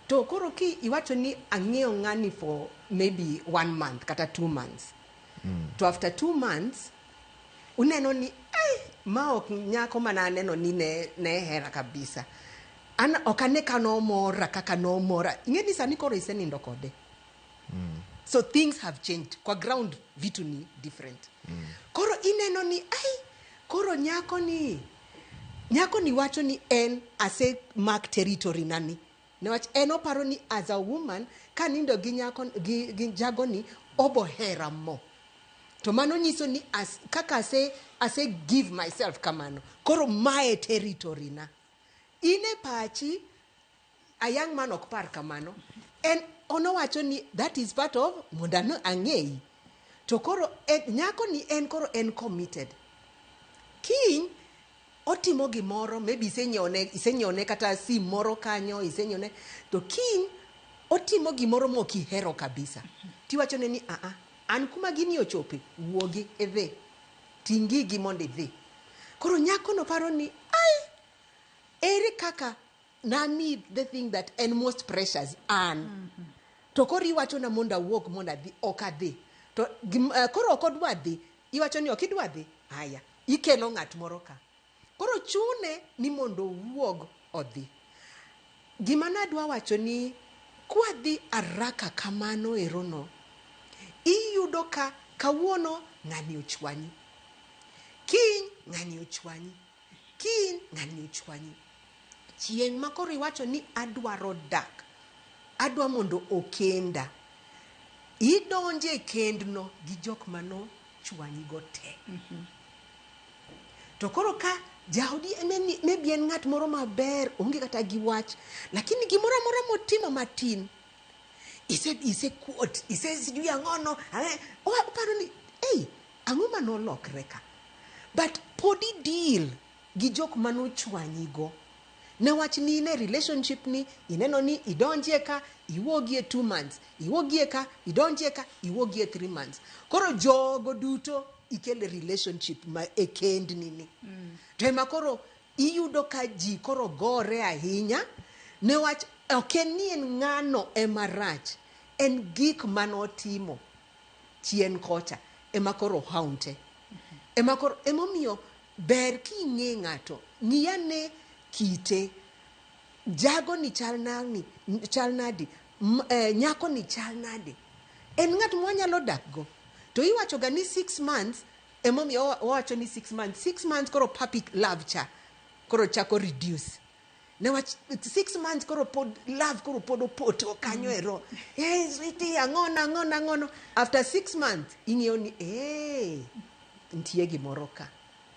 To koro ki iwacho ni ang'eyo ng'ani for maybe 1 month kata 2 months. To after 2 months Uneno ni ai ma ok nyako mana aneno ni ne, ne hera kabisa. An ok ane ka nomora kaka nomora. Ing'e ni sani koro isenindo kode. So things have changed. Kwa ground vitu ni different. Koro ineno ni ai koro nyako ni nyako ni wacho ni en ase mark territory nani. Niwach en oparo ni as a woman kanindo gi nyako gi jagoni obo hera mo. To mano nyiso ni as, kaka ase give myself kamano. Koro mae territory na. In e pachi a young man ok par kamano. En onowacho ni that is part of mondo ano ang'eyi. To koro en, nyako ni en koro en committed. Kiny otimo gimoro maybe isenyieone kata sim moro kanyo isenyieone to kiny otimo gimoro mok ihero kabisa tiwachone ni aa an kuma gini ochope wuogi idhi ting' gigi mondo idhi. Koro nyakono paro ni ai ere kaka nami the thing that en most precious an to koro iwachona mondo awuog mondo adhi ok adhi to koro ok odwa dhi iwacho ni ok idwa dhi haya ikelo ng'at moro ka koro chune ni mondo owuog odhi. Gima nadwa wacho ni kwadhi araka kamano erono iyudo ka kawuono ng'ani ochwanyi, kiny ng'ani ochwanyi, kiny ng'ani ochwanyi. Chieng' ma koro iwacho ni adwaro dak, adwa mondo okenda, idonje e kendno gi jok mano chwanyigo te. To koro ka jaodi maybe en ng'at moro maber, onge kata gi wach, lakini gimoro amora motimo matin, ise kuot, ise sijui ang'ono, oparo ni, ei, ang'o manolokre ka? But pod i deal gi jok manochwanyigo. Newach ni in e relationship ni, ineno ni idonjie ka, iwuogie 2 months, iwuogie ka, idonjie ka, iwuogie 3 months. Koro jogo duto ikele relationship ma e kendni ni. To ema koro iyudo ka ji koro gore ahinya, newach ok en ni en ng'ano ema rach, en gik manotimo chien kocha ema koro haunte. Ema koro emomiyo ber king'e ng'ato, ng'i ane kite, jago ni chal nani, chal nadi, nyako ni chal nadi. En ng'at mwanyalo dak go. To iwacho ga ni 6 months, emomiyo wawacho ni 6 months. 6 months koro puppy love cha, koro chako reduce. Newach 6 months koro pod love koro pod opoto kanyo ero. Hey, sweetie, ang'ono, ang'ono, ang'ono. After 6 months, ing'eyo ni, hey, nitie gimoro ka.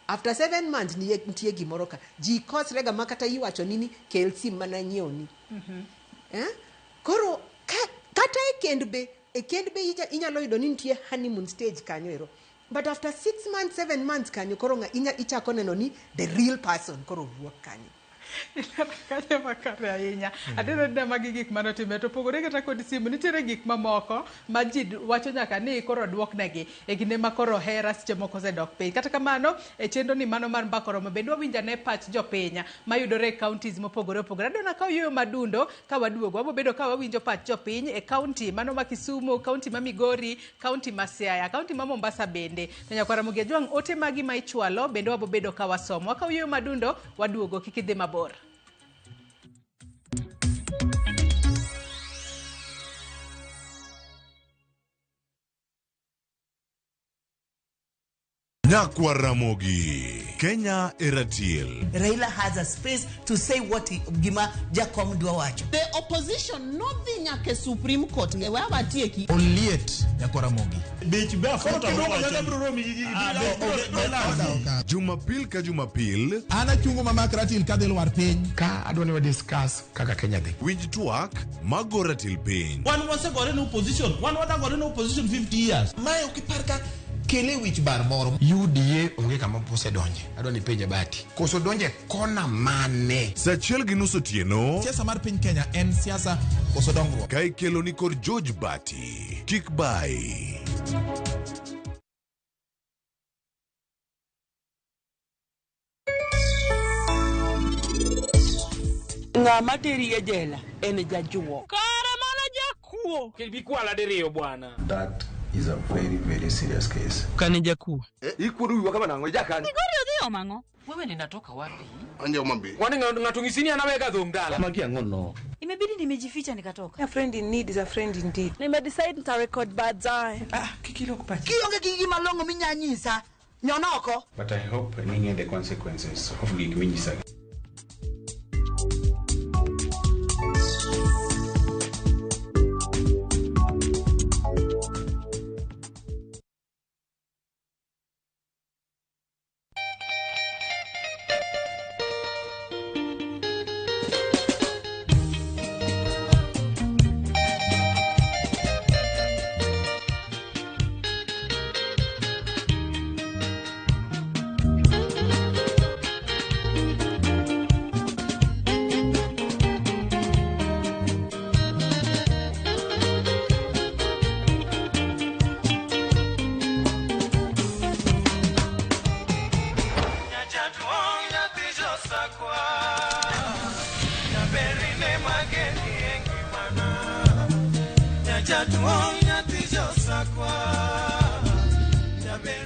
After 7 months, nitie gimoro ka. Ji kosrega ma kata iwacho ni kel sim mana nyiewni. Koro, kata e kend be inyalo yudo ni nitie honeymoon stage kanyo ero. But after 6 months, 7 months kanyo, koro ichako neno ni the real person koro wuok kanyo. Kanyo makare ahinya. Adeno ni magi gik manotime to pogore kata kod simu nitiere gik mamoko ma ji wacho nyaka ni koro duoknegi e kinde ma koro hera seche moko osedok piny. Kata kamano e chenro ni mano mar Mbaka Oromo bende wawinjo ane pach jopiny mayudore e counties mopogore opogore. Adwaro ka oyueyo madundo ka waduogo wabobedo ka wawinjo pach jopiny e county mano ma Kisumu, county ma Migori, county ma Siaya, county ma Mombasa bende. To nyakwar Ramogi Ajwang' ote magi ma ichwalo bende wabobedo ka wasomo. Wakaw yueyo madundo waduogo kik idhi mabor. Nyakwar Ramogi, Kenya Eratiel. Raila has a space to say what gima Jakom dwa wacho. The opposition nodhi nyaka e Supreme Court e we watieki. Oliet Nyakwar Ramogi. Bech be aforo Jumapil ka Jumapil. An achungo mamak ratil kadhi lwar piny. Ka adwa ni wa discuss kaka Kenya dhi. Winj twak mago ratil piny. Wan wasegore ne opposition, wan wadagore ne opposition 50 years. Mae ok ipar ka kele wich bar moro. UDA onge kama osedonje. Adwa ni penje Bati. Koso donje kona mane? Saa 1:30 otieno. Siasa mar piny Kenya en siasa koso dongruok. Ka ikelo ni kod George Bati. Kik bai. Ng'ama teri e jela en jajuok. Kare mana jakuo. Bikwala diriyo bwana. That is a very, very serious case. Kane jakuo. Ikuodo wiwa kama nang'o ijakani. Migori odhi omo ang'o? Wewe ninatoka wapi? Anje Homa Bay. Kwani ng'ato ng'isi ni an awega dhum dala? Magi ang'o no? Imebidi nimejificha nikatoka. A friend in need is a friend indeed. Nimedecide nitarecord baadaye. Ah, kikilok pachi. Kionge gi gima long'o minya nyisa, nyon oko. But I hope ning'e the consequences of gik minyisa.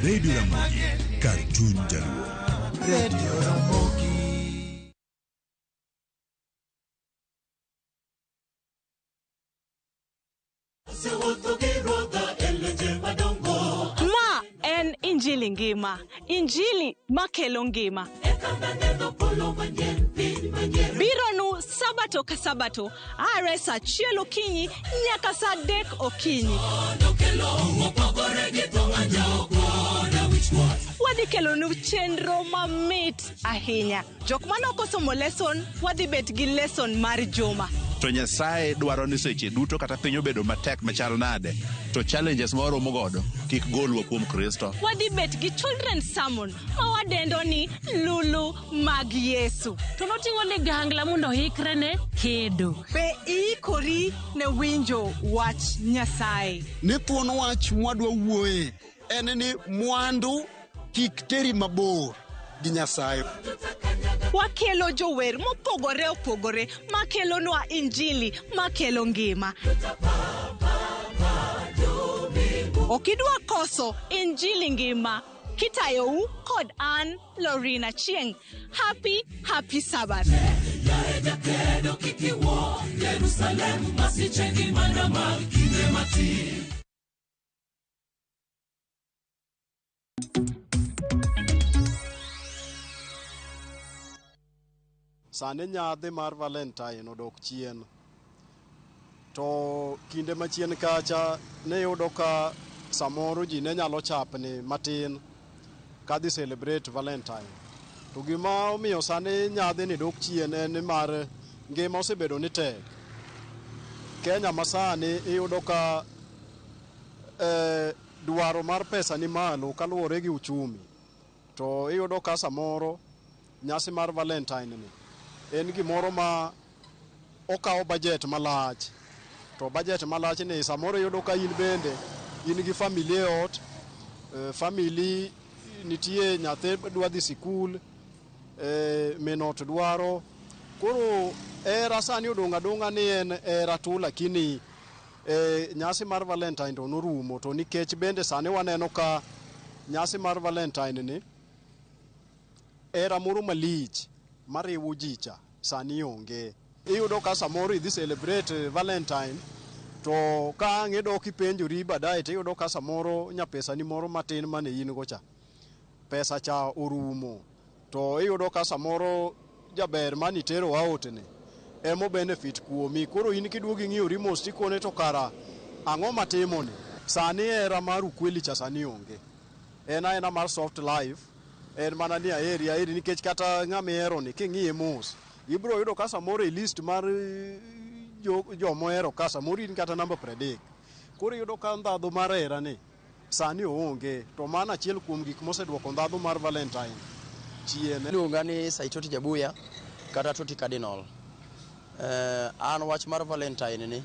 Radio Ramogi, kar chuny Jaluo. Radio Ramogi. Ma en Injili ngima, Injili makelo ngima. Bironu sabato ka sabato, are saa achiel okinyi nyaka saa 3 okinyi. Wadhi kelonu chenro mamit ahinya. Jok mane ok osomo lesson, wadhi bet gi lesson mar juma. To Nyasaye dwaro ni seche duto kata piny obedo matek machal nade, to challenges ma waromo godo kik golwa kuom Kristo. Wadhi bet gi children's sermon ma wadendo ni Lulu mag Yesu. To noting'o ligangla mondo oikre ne kedo. Be iikori ne winjo wach Nyasaye? Ni thuon wach mwadwa wuoye en ni mwandu kik teri mabor gi Nyasaye. Wakelo jower mopogore opogore makelonwa Injili makelo ngima. Ok idwa koso Injili ngima kitayou kod an Lorina Chieng. Happy, happy Sabbath. Sani nyadhi mar Valentine odok chien. To kinde machien kacha ne yudo ka samoro ji ne nyalo chapni matin kadhi celebrate Valentine. To gima omiyo sani nyadhi ni dok chien en ni mar ngima osebedo ni tek. Kenya masani iyudo ka dwaro mar pesa ni malo kaluwore gi uchumi. To iyudo ka samoro nyasi mar Valentine ni en gimoro ma okawo budget malach. To budget malach ni samoro iyudo ka in bende in gi family e ot, family nitie nyathi dwa dhi sikul, min ot dwaro. Koro hera sani odong' adong'a ni en hera tu, lakini nyasi mar Valentine to norumo. To nikech bende sani waneno ka nyasi mar Valentine ni hera moro malich mariwo ji cha sani onge. Iyudo ka samoro idhi celebrate Valentine to ka ang' idok ipenjori baadaye to iyudo ka samoro nyapesani moro matin mane in go cha pesa cha orumo. To iyudo ka samoro jaber manitero out ni emo benefit kuomi. Koro in kiduogo ing'iyori mos tikone to kara ang'o matimoni. Sani hera mar ukweli cha sani onge. En aena mar soft life. En mana ni aheri aheri nikech kata ng'ama ihero ni king'iye mos ibiro yudo ka samoro e list mar jomohero ka samoro in kata namba 30. Koro iyudo ka ndhadhu mar hera ni sani oonge. To mano achiel kuom gik moseduoko ndhadhu mar Valentine chien. Iluonga ni Saitoti Jabuya kata Toti Cardinal. An wach mar Valentine ni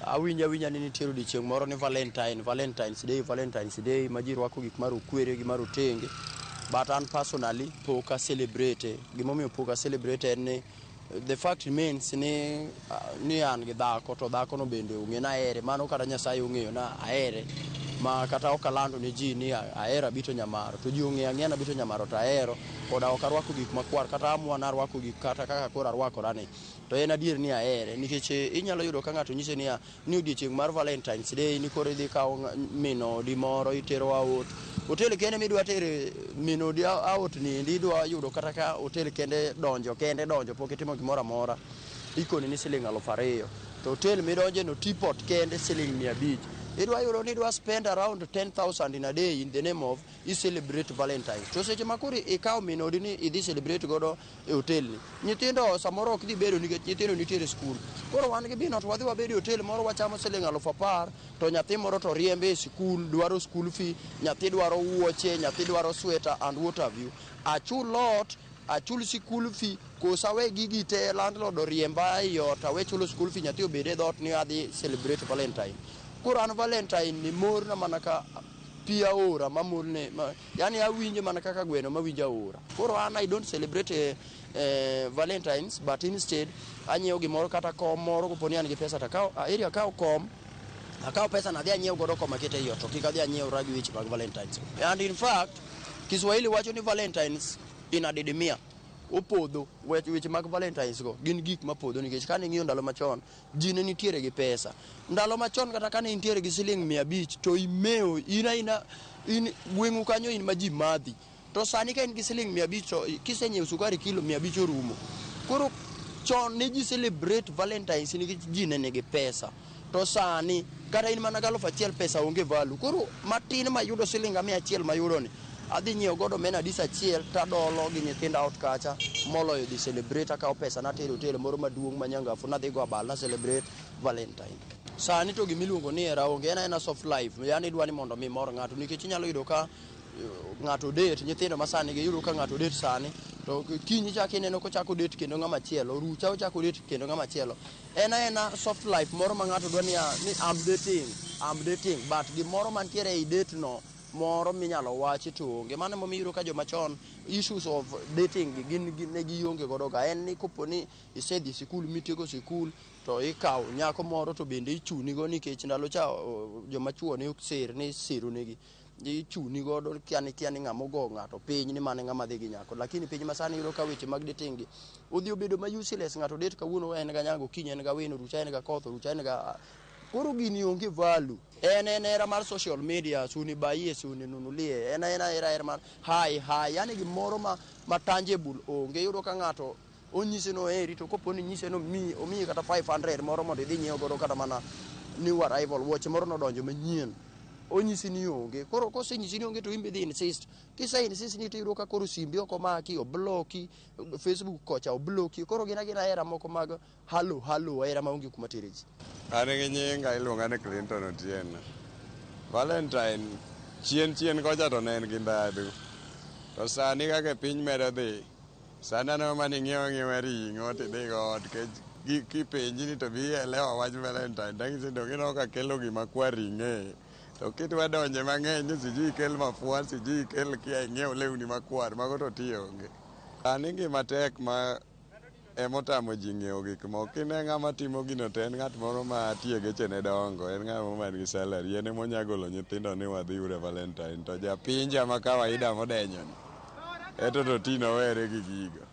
awinjo awinja ni nitie odiochieng' moro ni Valentine, Valentine's Day, Valentine's Day ma ji rwako gik marokwere gi marotenge. But an personally pok a celebrate. Gimomiyo pok a celebrate en ni the fact remains ni ni an gi dhako to dhako no bende ong'e na ahere. Mano kata Nyasaye ong'eyo na ahere. Ma kata ok alando ne ji ni ahero Abito Nyamaro, to ji ong'eyo ang'eya ni Abito Nyamaro to ahero, koda ok arwako gik makwar, kata amua narwako gik kata kaka koro arwakora ni. To en adier ni ahere, nikech inyalo yudo ka ng'ato nyise niya, ni odiechieng' mar Valentine's Day ni koro idhi kawo min odi moro itero out. Hotel kende midwa tere min odi out ni endi idwa yudo kata ka hotel kende donjo kende donjo pok itimo gimoro amora ikoni ni siling 2000. To hotel midonje no teapot kende siling 500. Idwa yudo ni idwa spend around 10,000 in a day in the name of i celebrate Valentine's. To seche ma koro ikawo min odi ni idhi celebrate godo e hotel ni, nyithindo samoro ok dhi bedo nikech nyithindo nitiere e skul. Koro wan gi bino to wadhi wabedo e hotel moro wachamo siling 10,000 to nyathi moro to riembe e sikul dwaro school fee, nyathi dwaro wuoche, nyathi dwaro sweater and what have you. Achul lot, achul sikul fee, koso awe gigi te landlord oriemba ei ot awe chulo school fee nyathi obed e dhoot ni adhi celebrate Valentine. Koro an Valentine ni morna mana ka pi aora mamolne ma, yani awinjo mana kaka gweno mawinjo aora. Koro an I don't celebrate Valentines but instead anyiewo gimoro kata kom moro kopo ni an gi pesa to akawo eri akawo kom akawo pesa na adhi anyiew godo kom akete ei ot to kik adhi anyiewra gi weche mag Valentines. And in fact Kiswahili wacho ni Valentines inadidimia opodho weche mag Valentines go gin gik mapodho nikech kane ing'iyo ndalo machon ji ne nitiere gi pesa. Ndalo machon kata kane intiere gi siling 500 to imewo in aina in gweng'u kanyo in ma ji madhi. To sani ka in gi siling 500 to kisenyiewo sukari kilo 500 orumo. Koro chon ne ji celebrate Valentines nikech ji ne nigi pesa. To sani kata in mana gi 1000 pesa onge value. Koro matin mayudo siling 100 mayudo ni adhi nyiewo godo omena dis achiel tadolo gi nyithinda ot kacha moloyo dhi celebrate akawo pesa natero hotel moro maduong' ma nyangafu nadhi go abal na celebrate Valentine. Sani to gimiluongo ni hera onge, en aena soft life, yani idwa ni mondo mi imor ng'ato nikech inyalo yudo ka ng'ato date nyithindo ma sani gi iyudo ka ng'ato date sani to kiny ichako ineno kochako date kendo ng'ama chielo, orucha ochako date kendo ng'ama chielo. En aena soft life moro ma ng'ato dwa ni I'm dating, I'm dating but gimoro mantiere ei date no moro minyalo wachi to onge. Mano emomiyo iyudo ka joma chon issues of dating gi gin ne gionge godo ga. En ni kopo ni isedhi sikul mitieko sikul to ikawo nyako moro to bende ichuni go nikech ndalo cha joma chuo ne ok sir ni siro negi. Ichuni godo kia ni ng'ama ogo ng'ato piny ni mano e ng'ama dhi gi nyako. Lakini piny masani iyudo ka weche mag dating gi odhi obedo ma useless. Ng'ato date kawuono en ga nyango, kiny en ga wino, rucha en ga koth, rucha en ga koro gini onge value. En en hera mar social media, suni baiye, suni nunulie. En aena hera hera mar hi hi, yani gimoro ma tangible onge. Iyudo ka ng'ato onyise no oheri to kopo ni nyise no omiyi kata 500 moro mondo idhi nyiew godo kata mana new arrival wuoche moro nodonjo manyien. Onyisi ni onge. Koro kosenyisi ni onge to in be idhi insist. Kise insist ni to iyudo ka koro simbi ok omaki, obloki, Facebook kocha obloki. Koro gin agina hera moko mag halo halo hera maonge kuma tere ji. An gi nyinga iluonga ni Clinton Otieno. Valentine chien chien kocha to ne en gi ndhadhu. To sani kaka piny medo dhi, sani aneno mana ing'iewo ang'iewa ring'o tidhi go ot nikech kipenji ni to bi elewa wach Valentine tang'isi ni donge ineno ka kelo gima kwar ring'e. To kidwa donje mang'eny ni sijui ikel mafua, sijui ikel kia ing'iew lewni makwar, mago to ti onge. Sani ngima tek ma emotamo ji ng'iewo gik moko. Kine ng'ama timo gino to en ng'at moro ma tie gechene dongo, en ng'at moro man gi salary, en emonya golo nyithindo ni wadhi ure Valentine. To japinja ma kawaida modenyo ni, eto to ti nowere gi gigo.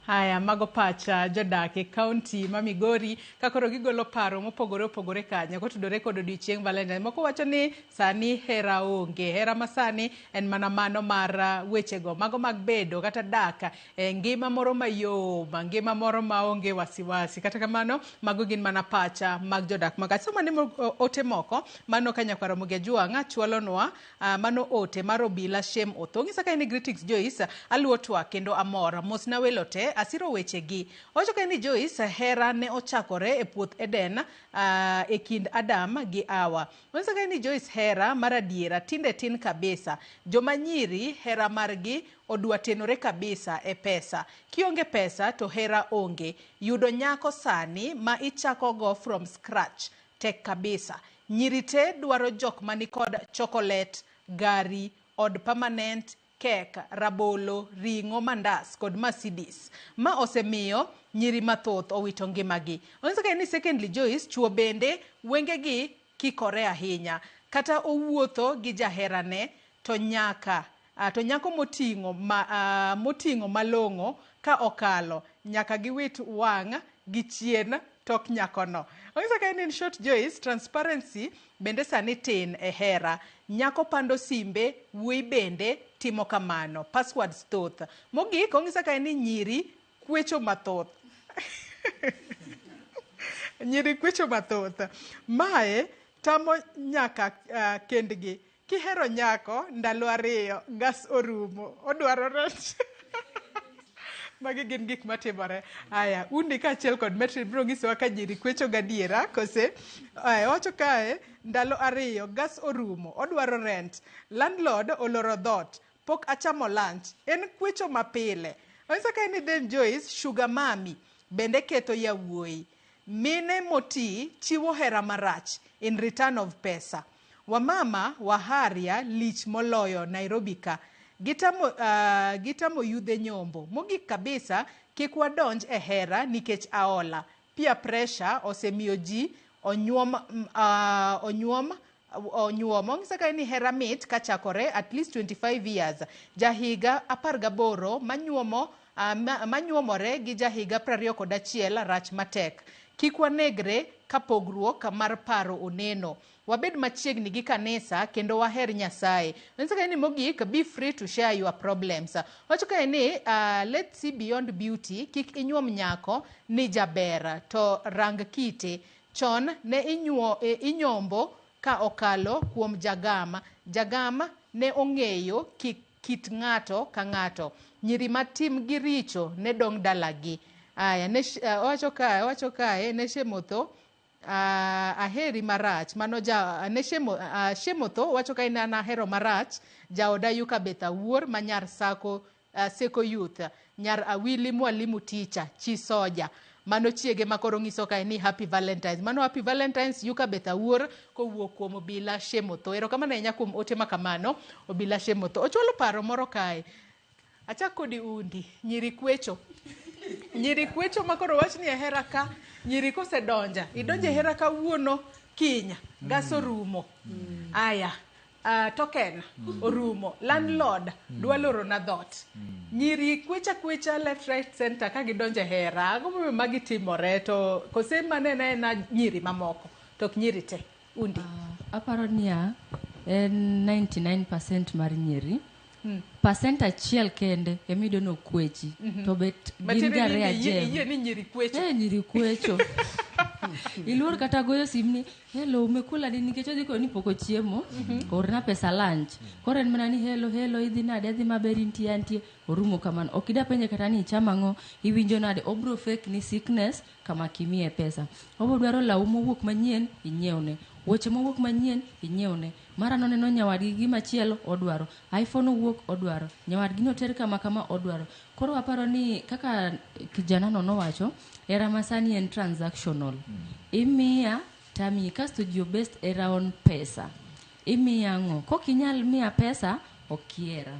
Haya, mago pacha jodak e kaunti ma Migori ka koro gigolo paro mopogore opogore kanyo kotudore kod odiochieng' Valentine. Moko wacho ni sani hera onge, hera masani en mana mano mar wechego mago mag bedo kata dak e ngima moro mayom, ngima moro maonge wasiwasi. Kata kamano, mago gin mana pacha mag jodak ma kacha. Somo ane ote moko mano ka nyakwar Ramogi Ajwang' chwalonwa mano ote mar Obila Shem Otho. Ng'isa ka en ni greetings Joyce, aluwo twak kendo amor. Mosna welo te, asiro wechegi. Owacho ka ni Joyce, hera ne ochakore e puoth Eden e kind Adam gi Hawa. Onyiso ka ni Joyce, hera mar adiera tinde tin kabisa. Joma nyiri hera margi odwa tenore kabisa e pesa. Kionge pesa to hera onge. Yudo nyako sani ma ichako go from scratch tek kabisa. Nyiri te dwaro jok manikod chocolate, gari, od permanent, kek, rabolo, ring'o, mandas kod Mercedes. Ma osemiyo nyiri mathoth owito ngimagi. Onyiso ka ni secondly Joyce, chuo bende wengegi kikore ahinya. Kata owuotho gi jaherane to nyaka to nyako moting'o moting'o malong'o ka okalo nyaka giwit wang' gi chien tok nyakono. Onyisa ka in short Joyce, transparency bende sani tin e hera. Nyako pando simbe, wuoyi bende timo kamano. Passwords thoth. Mogik onyisa ka ni nyiri kwecho mathoth. Nyiri kwecho mathoth. Mae tamo nyaka kendgi. Kihero nyako ndalo 2 gas orumo. Odwaro rech. Magi gin gik matimore. Aya, undi kaachiel kod Metri biro nyisowa ka nyiri kwecho gadiera kose. Aya, wacho kae ndalo 2 gas orumo, odwaro rent. Landlord oloro dhoot, pok achamo lunch. En kwecho mapile. Onyisa kae ni then Joyce, sugar mami bende ketho yawuoyi. Mine moti chiwo hera marach in return of pesa. Wamama waharia lich moloyo Nairobi ka. Gitamo yudhe nyombo. Mogik kabisa, kik wadonj e hera nikech aola. Peer pressure osemiyo ji onyuom. Onyisa kae ni hera mit kachakore at least 25 years. Jahiga 18 manyuomore gi jahiga 21 rach matek. Kik wanegre ka pogruok mar paro oneno. Wabed machiegni gi kanisa kendo waher Nyasaye. Onyisa kae ni mogik, be free to share your problems. Wacho kae ni let's see beyond beauty. Kik inyuom nyako ni jaber to rang kite. Chon ne inyombo ka okalo kuom jagama. Jagama ne ong'eyo kit ng'ato ka ng'ato. Nyiri matim gi richo ne dong' dalagi. Aya, owacho kae ne Shemotho aheri marach. Mano ja ne Shemotho wacho kae ni an ahero marach. Jaoda Yuka Betha wuor ma nyar Sako Seko Youth, nyar Awili mwalimu teacher, chi soja. Mano chiege makoro nyiso kae ni happy Valentines. Mano happy Valentines Yuka Betha wuor kowuok kuom Obila Shemotho. Erokamano ahinya kuom ote makamano Obila Shemotho. Ochwalo paro moro kae. Achak kodi undi, nyiri kwecho. Nyiri kwecho makoro wach ni e hera ka, nyiri kosedonja, idonje hera kawuono kinya, gas orumo. Aya, token orumo, landlord dwa loro na dhoot. Nyiri kwecha kwecha left right center ka gidonje hera. Ang'o momiyo magi timore to kose maneno ena nyiri mamoko to ok nyiri te? Undi. Aparo niya, en 99% mar nyiri. Percent achiel kende emiyudo ni okwechi. To bet gin ga rare gem. Iyie ni nyiri kwecho. Nyiri kwecho. Iluor kata goyo sim ni hello umekula nini nikech odhi koni pok ochiemo. Orna pesa lunch. Koro en mana ni hello hello idhi nade adhi maber intie antie orumo kamano. Ok ida penje kata ni ichamo ang'o iwinjo nade obro fake ni sickness kama kimiye pesa. Obro dwaro law mowuok manyien inyiewne. Wuoche mowuok manyien inyiewne. Mara noneno nyawadgi gimachielo odwaro. iPhone owuok odwaro. Nyawadgi noter kama kama odwaro. Koro aparo ni kaka kijana no nowacho, era masani en transactional. Imiya tamiyi kasto ji obest era on pesa. Imiya ang'o? Kok inyal miya pesa, ok ihera.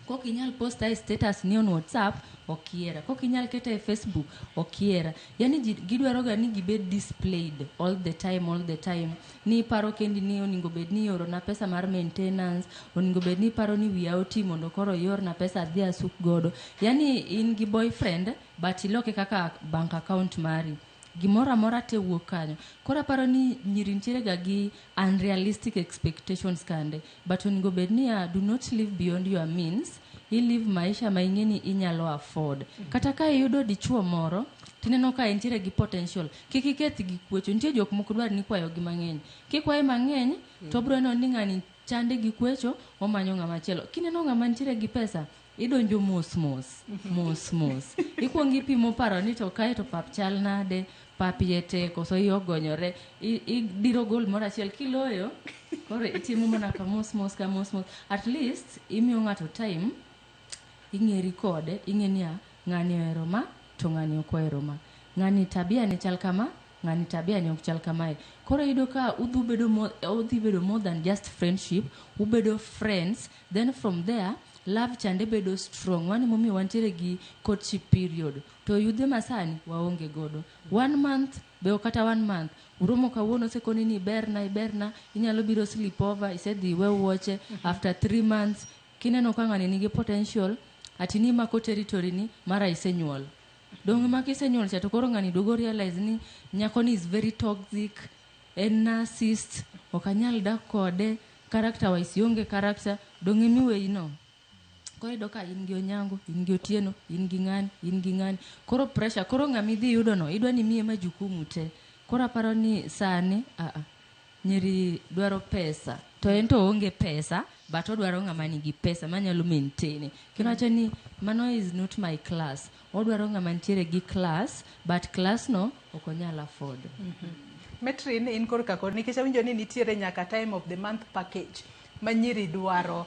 Kok inyal posta e status ni on WhatsApp, ok ihera. Kok inyal keta e Facebook, ok ihera. Yani ji gidwaro ga ni gibed displayed all the time, all the time. Ni iparo kendi ni onego bed ni iorona pesa mar maintenance, onego bed ni iparo ni wiya oti mondo koro iorna pesa adhi asuk godo. Yani in gi boyfriend but iloke kaka bank account mari. Gimoro amora te wuok kanyo. Koro aparo ni nyiri nitiere ga gi unrealistic expectations kande. But onego bed niya, do not live beyond your means. I live maisha ma ing'e ni inyalo afford. Kata ka iyudo dichuo moro, tineno ka entiere gi potential. Kik iketh gi kwecho. Nitie jok moko dwar ni kwayo gi mang'eny. Kikwaye mang'eny, to obro neno ni ng'ani chande gi kwecho, omanyo ng'ama chielo. Kineno ng'ama nitiere gi pesa, idonjo mos mos, mos mos. Ikuongo ipimo paro ni to kae to pap chal nade, pap iye tek, koso iye ogonyore. Idiro gol moro achiel kiloyo, koro itimo mana ka mos mos ka mos mos. At least imiyo ng'ato time, ing'eri kode, ing'e niya, ng'ani ohero ma, to ng'ani ok ohero ma. Ng'ani tabia ne chal kama, ng'ani tabia ne ok chal kamae. Koro iyudo ka udhi bedo more, udhi bedo more than just friendship, ubedo friends, then from there, love chande bedo strong. Mano emomiyo wantiere gi courtship period. To yudhe masani waonge godo. 1 month, be ok kata 1 month. Uromo kawuono osekoni ni iberna iberna, inyalo biro sleep over, isedhi iwe wuoche after 3 months kineno ka ng'ani nigi potential, ati ni mako territory ni mara isenyuol. Dong ma kisenyuol cha to koro ng'ani duogo realize ni nyako ni is very toxic, en narcissist, ok anyal dak kode, character wise ionge character, dong emiweyi no. Koro iyudo ka in gi Onyango, in gi Otieno, in gi ng'ani, in gi ng'ani. Koro pressure, koro ng'ama idhi yudo no, idwa ni imiye majukumu te. Koro aparo ni sani, aa, nyiri dwaro pesa. To en to oonge pesa, but odwaro ng'ama nigi pesa manyalo maintain. Kendo wacho ni mano is not my class. Odwaro ng'ama nitiere gi class, but class no ok onyal afford. Metrin in korka kod nikech awinjo ni nitiere nyaka time of the month package ma nyiri dwaro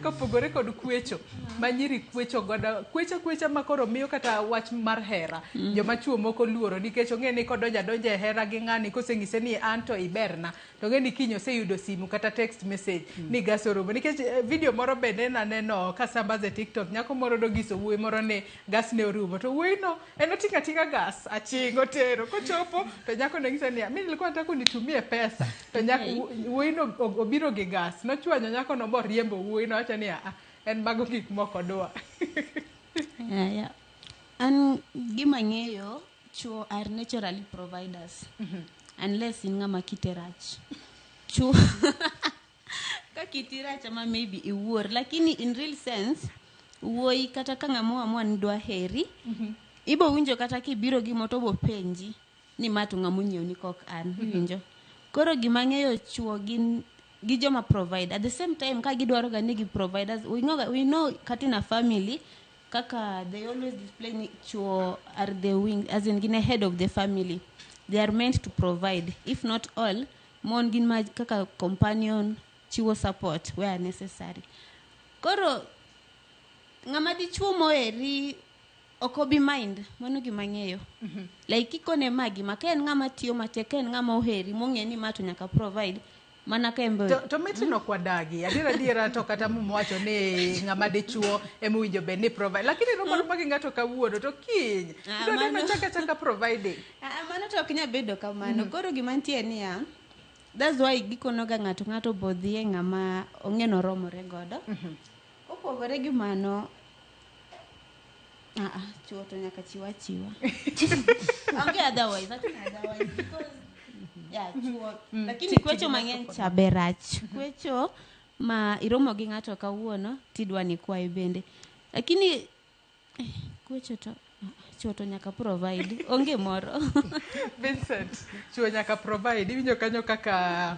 kopogore kod kwecho ma nyiri kwecho godo, kwecha kwecha ma koro miyo kata wach mar hera joma chuo moko luoro, nikech ong'e ni kodonjo adonja e hera gi ng'ani, koseng'ise ni an to iberna, to ong'e ni kiny oseyudo simu kata text message ni gas orumo. Nikech video moro bende naneno ka sambaza e TikTok, nyako moro nonyiso wuoyi moro ni gas ne orumo, to wuoyi no en oting'o ating'a gas aching' otero. Kochopo to nyako ne ng'ise niya, "Mi nilikuwa nataka unitumie pesa." To nyako wuoyi no obiro gi gas, nochwanyo nyako no moriembo wuoyi no, wacho ni, "Ah, en mago gik moko dwa." Yeah. An gima ng'eyo, chuo are naturally providers. Unless in ng'ama kite rach. Chuo ka kiti rach ama maybe iwuor, lakini in real sense, wuoyi kata ka ng'ama oamua ni dwa heri, ibo winjo kata kibiro gi mo to bo penji ni ma to ng'ama onyiewni kok an, iwinjo. Koro gima ng'eyo, chuo gin gi joma provide. At the same time, ka gidwaro ga ni gi providers, we know kata in a family kaka they always display ni chuo are the wing, as in gin a head of the family. They are meant to provide. If not all, mon gin ma kaka companion, chiwo support where necessary. Koro ng'ama dichuo moheri ok obi mind. Mano gima ng'eyo, like kikone ma gima ka en ng'ama tiyo matek, ka en ng'ama oheri mong'e ni ma to nyaka provide mana ka en be. To mitino ok wadagi adier adiera, to kata Muma wacho ni ng'ama dichuo ema owinjo bed ni provide, lakini romo roma gi ng'ato kawuono to kiny idwa neno chaka chaka providing. Ah, mano to ok nyal bedo kamano. Koro gima nitie niya, that's why gikonoga ng'ato ng'ato bodhie ng'ama ong'e noromore godo. Kopogore gi mano, ah, ah, chuo to nyaka chiw achiwa, onge otherwise, acho ni otherwise, because yeah, chuo lakini kwecho mang'eny cha be rach. Kwecho ma iromo gi ng'ato kawuono tidwa ni kwayi bende, lakini kwecho to chuo to nyaka provide, onge moro. Vincent, chuo nyaka provide. Iwinjo kanyo kaka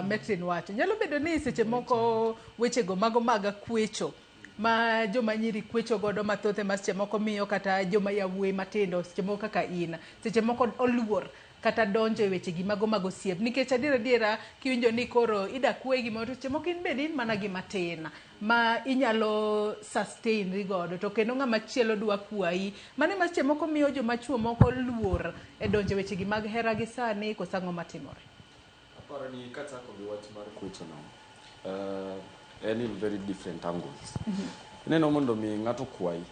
Metrin wacho. Nyalo bedo ni seche moko wechego mago mag kwecho ma joma nyiri kwecho godo mathoth ema seche moko miyo kata joma yawuoyi matindo, seche moko kaka in, seche moko oluor kata donjo e weche gi mago mag osiep, nikech adier adiera kiwinjo ni koro ida kwe gimoro, to seche moko in bende in mana gima tin ma inyalo sustain ri godo, to kendo ng'ama chielo dwa kwayi. Mano ema seche moko miyo joma chuo moko luor e donjo e weche gi mag hera gi sani. Koso ang'o matimore? Aparo ni kachako gi wach mar kwecho no, en in very different angles. Ineno, mondo mi ng'ato kwayi,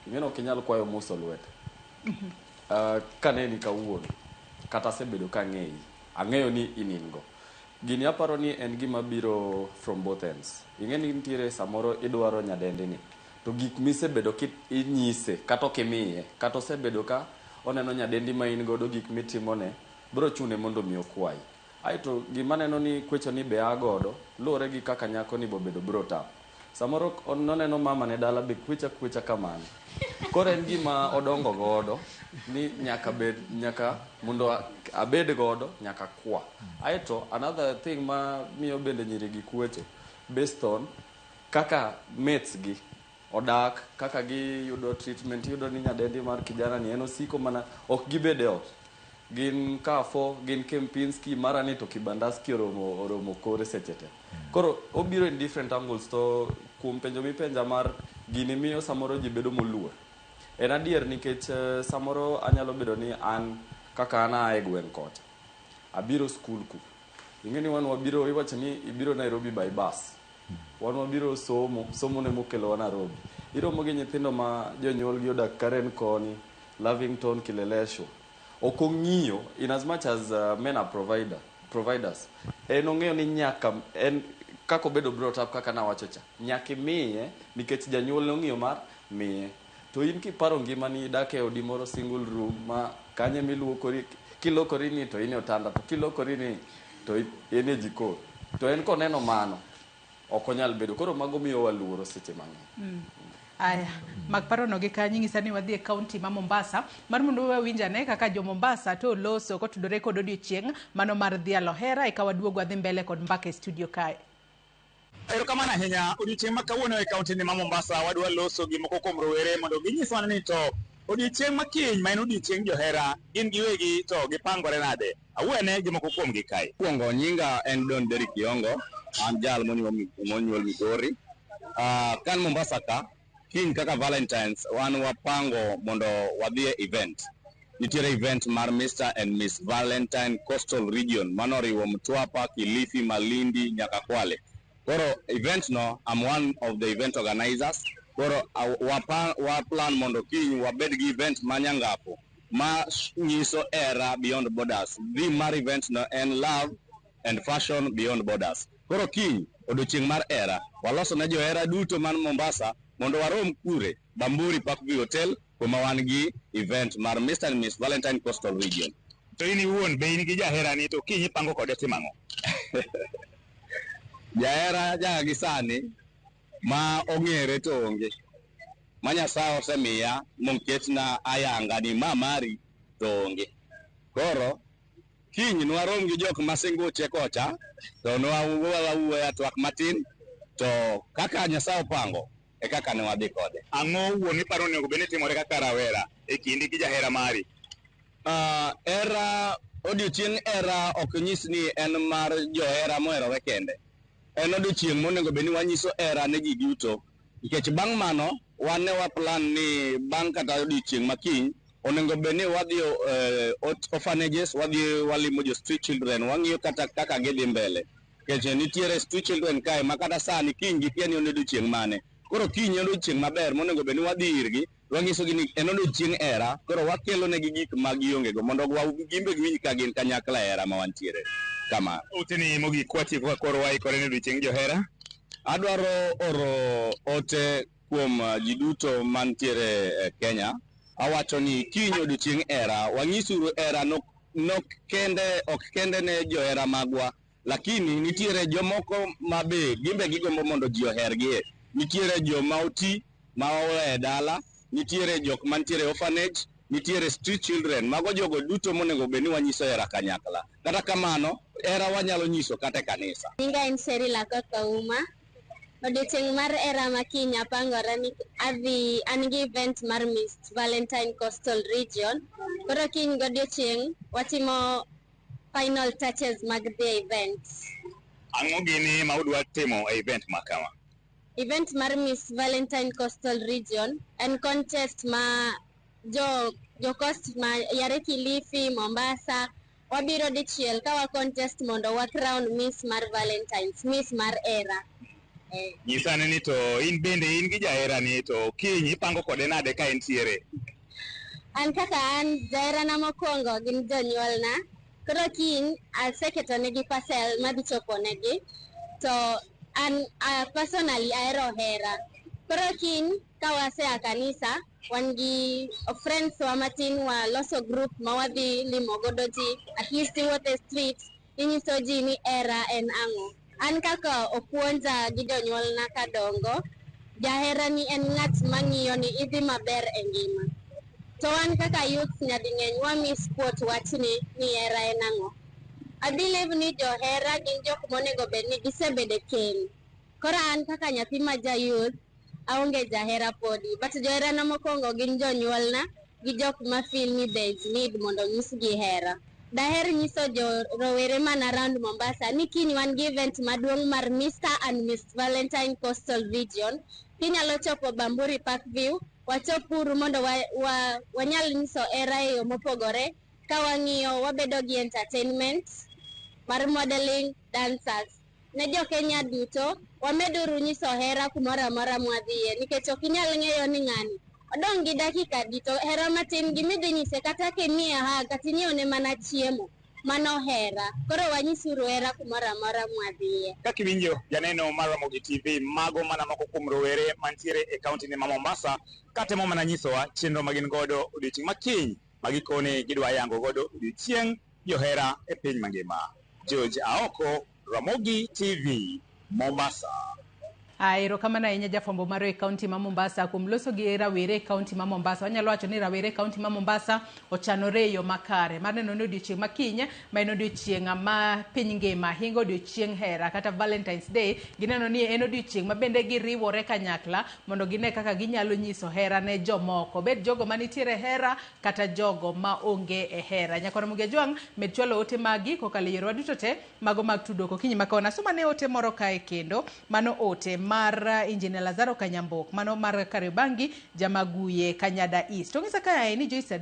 ing'eno ok inyal kwayo muso lwete. Kaneni kawuono, kata asebedo kang'eyi, ang'eyo ni in in go. Gini aparo ni en gima biro from both ends. Ing'e ni nitiere samoro idwaro nyadendi ni, to gik misebedo ki inyise kata ok imiye, kata osebedo ka oneno nyadendi ma in godo, gik mitimone, biro chune mondo mi okwayi. Aeto gima neno ni kwecho ni be a godo, luwore gi kaka nyako ni bobedo brought up. Samoro noneno mama ne dala be kwecha kwecha kamano. Koro en gima odongo godo ni nyaka bed, nyaka mondo abed godo nyaka kwa. Aeto another thing ma miyo bende nyiri gi kwecho based on kaka mates gi odak, kaka giyudo treatment. Iyudo ni nyadendi mar kijana ni en osiko mana ok gibed e ot, gin Carrefour, gin Kempinski, mara ni to Kibandaski oromo oromo kore seche te. Koro obiro in different angles. To kuom penjo mipenja mar gini miyo samoro ji bedo moluor, en adier, nikech samoro anyalo bedo ni an kaka an aa e gweng' kocha, abiro skul ku, ing'e ni wan wabiro, iwacho ni ibiro Nairobi by bus, wan wabiro somo, somo ne mokelowa Nairobi. Iromo gi nyithindo ma jonyuol gi odak Karen koni, Lavington, Kileleshwa. Ok ong'iyo in as much as men are providers. En ong'eyo ni nyaka en kaka obedo brought up kaka nawacho cha. Nyaka imiye nikech janyuol ne ong'iyo mar miye. To in kiparo ngimani idak e odi moro single room ma kanye miluokori kilokori ni to in e otanda to kilokori ni to in e jikon. To en koneno mano ok onyal bedo. Koro mago miyowa luoro seche mang'eny. Aya, mak parono gi kanyo nyisa ni wadhi e kaunti ma Mombasa mar mondo wawinj ane kaka jo Mombasa to loso kotudore kod odiochieng' mano mar dhialo hera eka waduogo wadhi mbele kod mbaka e studio kae. Erokamano ahinya. Odiochieng' ma kawuono e kaunti ni ma Mombasa wadwa loso gi moko kuom rowere mondo ginyiswa ni to odiochieng' ma kiny ma en odiochieng' johera gin giwegi to gipangore nade. Awuoyane gi moko kuomgi kae. Mokwongo nyinga en Don Derrick Kiongo, an jal monyuol Migori. Kan Mombasa ka, kiny kaka Valentines, wan wapango mondo wadhi e event. Nitiere event mar Mr. and Miss Valentine Coastal Region, mano oriwo Mtwapa, Kilifi, Malindi, nyaka Kwale. Koro event no, I'm one of the event organizers. Koro wa plan mondo kiny wabed gi event manyangapo ma nyiso era beyond borders. Theme mar event no en love and fashion beyond borders. Koro kiny odiochieng' mar era, waloso ne johera duto man Mombasa mondo warom kure Bamburi Parkview Hotel kuma wan gi event mar Mr. and Miss Valentine Coastal Region. To in iwuon be in gi jaherani to kiny ipango kode timo ang'o? Jahera nyaka gi sani ma ong'ere to onge. Ma Nyasaye osemiya moketna ayanga ni ma mari to onge. Koro kiny nwarom gi jok ma singuche kocha to nwawuoyo twak matin to kaka Nyasaye opango e kaka ne wadhi kode. Ang'o wuon iparo onego bed ni timore kaka rawera e kindi gi jahera mari? Era odiochieng' era ok nyis ni en mar johera moherore kende. En odiochieng' monego bed ni wanyiso hera ne ji duto. Nikech bang' mano wan ne wa plan ni bang' kata odiochieng' ma kiny onego bed ni wadhi orphanages, wadhi walimo jo street children, wang'iyo kata kaka gidhi mbele. Nikech nitiere street children kae ma kata sani kiny gikia ni en odiochieng' mane. Koro kiny en odiochieng' maber monego bed ni wadhi irgi, wanyisogi ni en odiochieng' hera, koro wakelo negi gik ma gionge go mondo gimbe giwinj ka gin kanyakla e hera ma wantiere. Kama. Ote ni mogik kwatieko ka koro waikore ne odiochieng' johera. Adwaro oro ote kuom ji duto mantiere e Kenya. Awacho ni kiny odiochieng' hera, wanyisuru hera ok kende ne johera magwa, lakini nitiere jomoko ma be gimbe gigombo mondo ji ohergie. Nitiere joma oti ma owe dala, nitiere jok mantiere orphanage, nitiere street children. Mago jogo duto monego bed ni wanyiso hera kanyakla. Kata kamano, hera wanyalo nyiso kata e kanisa. Nyinga en Sherry Akoth Ouma. Odiochieng' mar hera ma kiny apangora ni adhi an gi event mar Miss Valentine Coastal Region. Koro kiny godiochieng' watimo final touches mag the event. Ang'o gini ma udwa timo e event ma kama? Event mar Miss Valentine Coastal Region en contest ma jo coast ma yare Kilifi, Mombasa wabiro dichiel ka wa contest mondo wa crown Miss mar Valentines, Miss mar hera. Nyisane ni to in bende in gi jaherani to kiny ipango kode nade ka entiere? An kaka an jaherana mokwongo gin jonyuolna. Koro kiny aseketo negi parcel madhi chopo negi. To an personally ahero hera. Koro kiny ka wasea kanisa wan gi friends wa matin waloso group ma wadhi limo godo ji. At least iwuotho e street inyiso ji ni hera en ang'o. An kaka opuonja gi jonyuolna kadongo, jaherani en ng'at mang'iyo ni idhi maber e ngima. To wan kaka youths nyading'eny wa misquote wachni ni hera en ang'o. I believe ni johera gin jok monego bed ni gisebedo e keny. Koro an kaka nyathi ma ja youth, aonge jahera podi. But joherana mokwongo gin jonyuolna gi jok ma feel ni there is need mondo nyisgi hera. Daher nyiso jo rowere man around Mombasa ni kiny wan gi event maduong' mar Mr. and Miss Valentine Coastal Region. Kinyalo chopo Bamburi Parkview, wachopuru mondo wanyal nyiso hera e yo mopogore ka wang'iyo wabedo gi entertainment mar modeling dancers. Ne jo Kenya duto, wameduru nyiso hera kumoro amora mwadhiye nikech ok inyal ng'eyo ni ng'ani Odong' gi dakika adi to hera matin gimidhi nyise kata kimiye hug kata inyiewne mana chiemo. Mano hera. Koro wanyisuru hera kumoro amora mwadhiye. Kaka iwinjo janeno mar Ramogi TV, mago mana moko kuom rowere mantiere e kaunti ni ma Mombasa katemo mana nyisowa chenro ma gin godo odiochieng' ma kiny ma gikone gidwa yango godo odiochieng' johera e piny mangima. George Aoko, Ramogi TV, Mombasa. Erokamano ahinya jafwambo marwa e kaunti ma Mombasa kuom loso gi rawere e kaunti ma Mombasa. Wanyalo wacho ni rawere e kaunti ma Mombasa ochanore e yo makare mar neno ni odiochieng' ma kiny ma en odiochieng' ma piny ngima hingo odiochieng' hera kata Valentine's Day, gineno ni en odiochieng' ma bende giriwore kanyakla mondo gine kaka ginyalo nyiso hera ne jomoko, bed jogo manitiere e hera kata jogo ma onge e hera. Nyakwar Ramogi Ajwang' med chwalo ote magi kokalo e yorewa duto te mago mag tudruok okinyi ma kawuono. Asoma ne ote moro kae kendo, mano ote mar Engineer Lazaro Kanyambok, mano mar Kariobangi Jamaguye Kanyada East. To ng'isa kae ni Joyce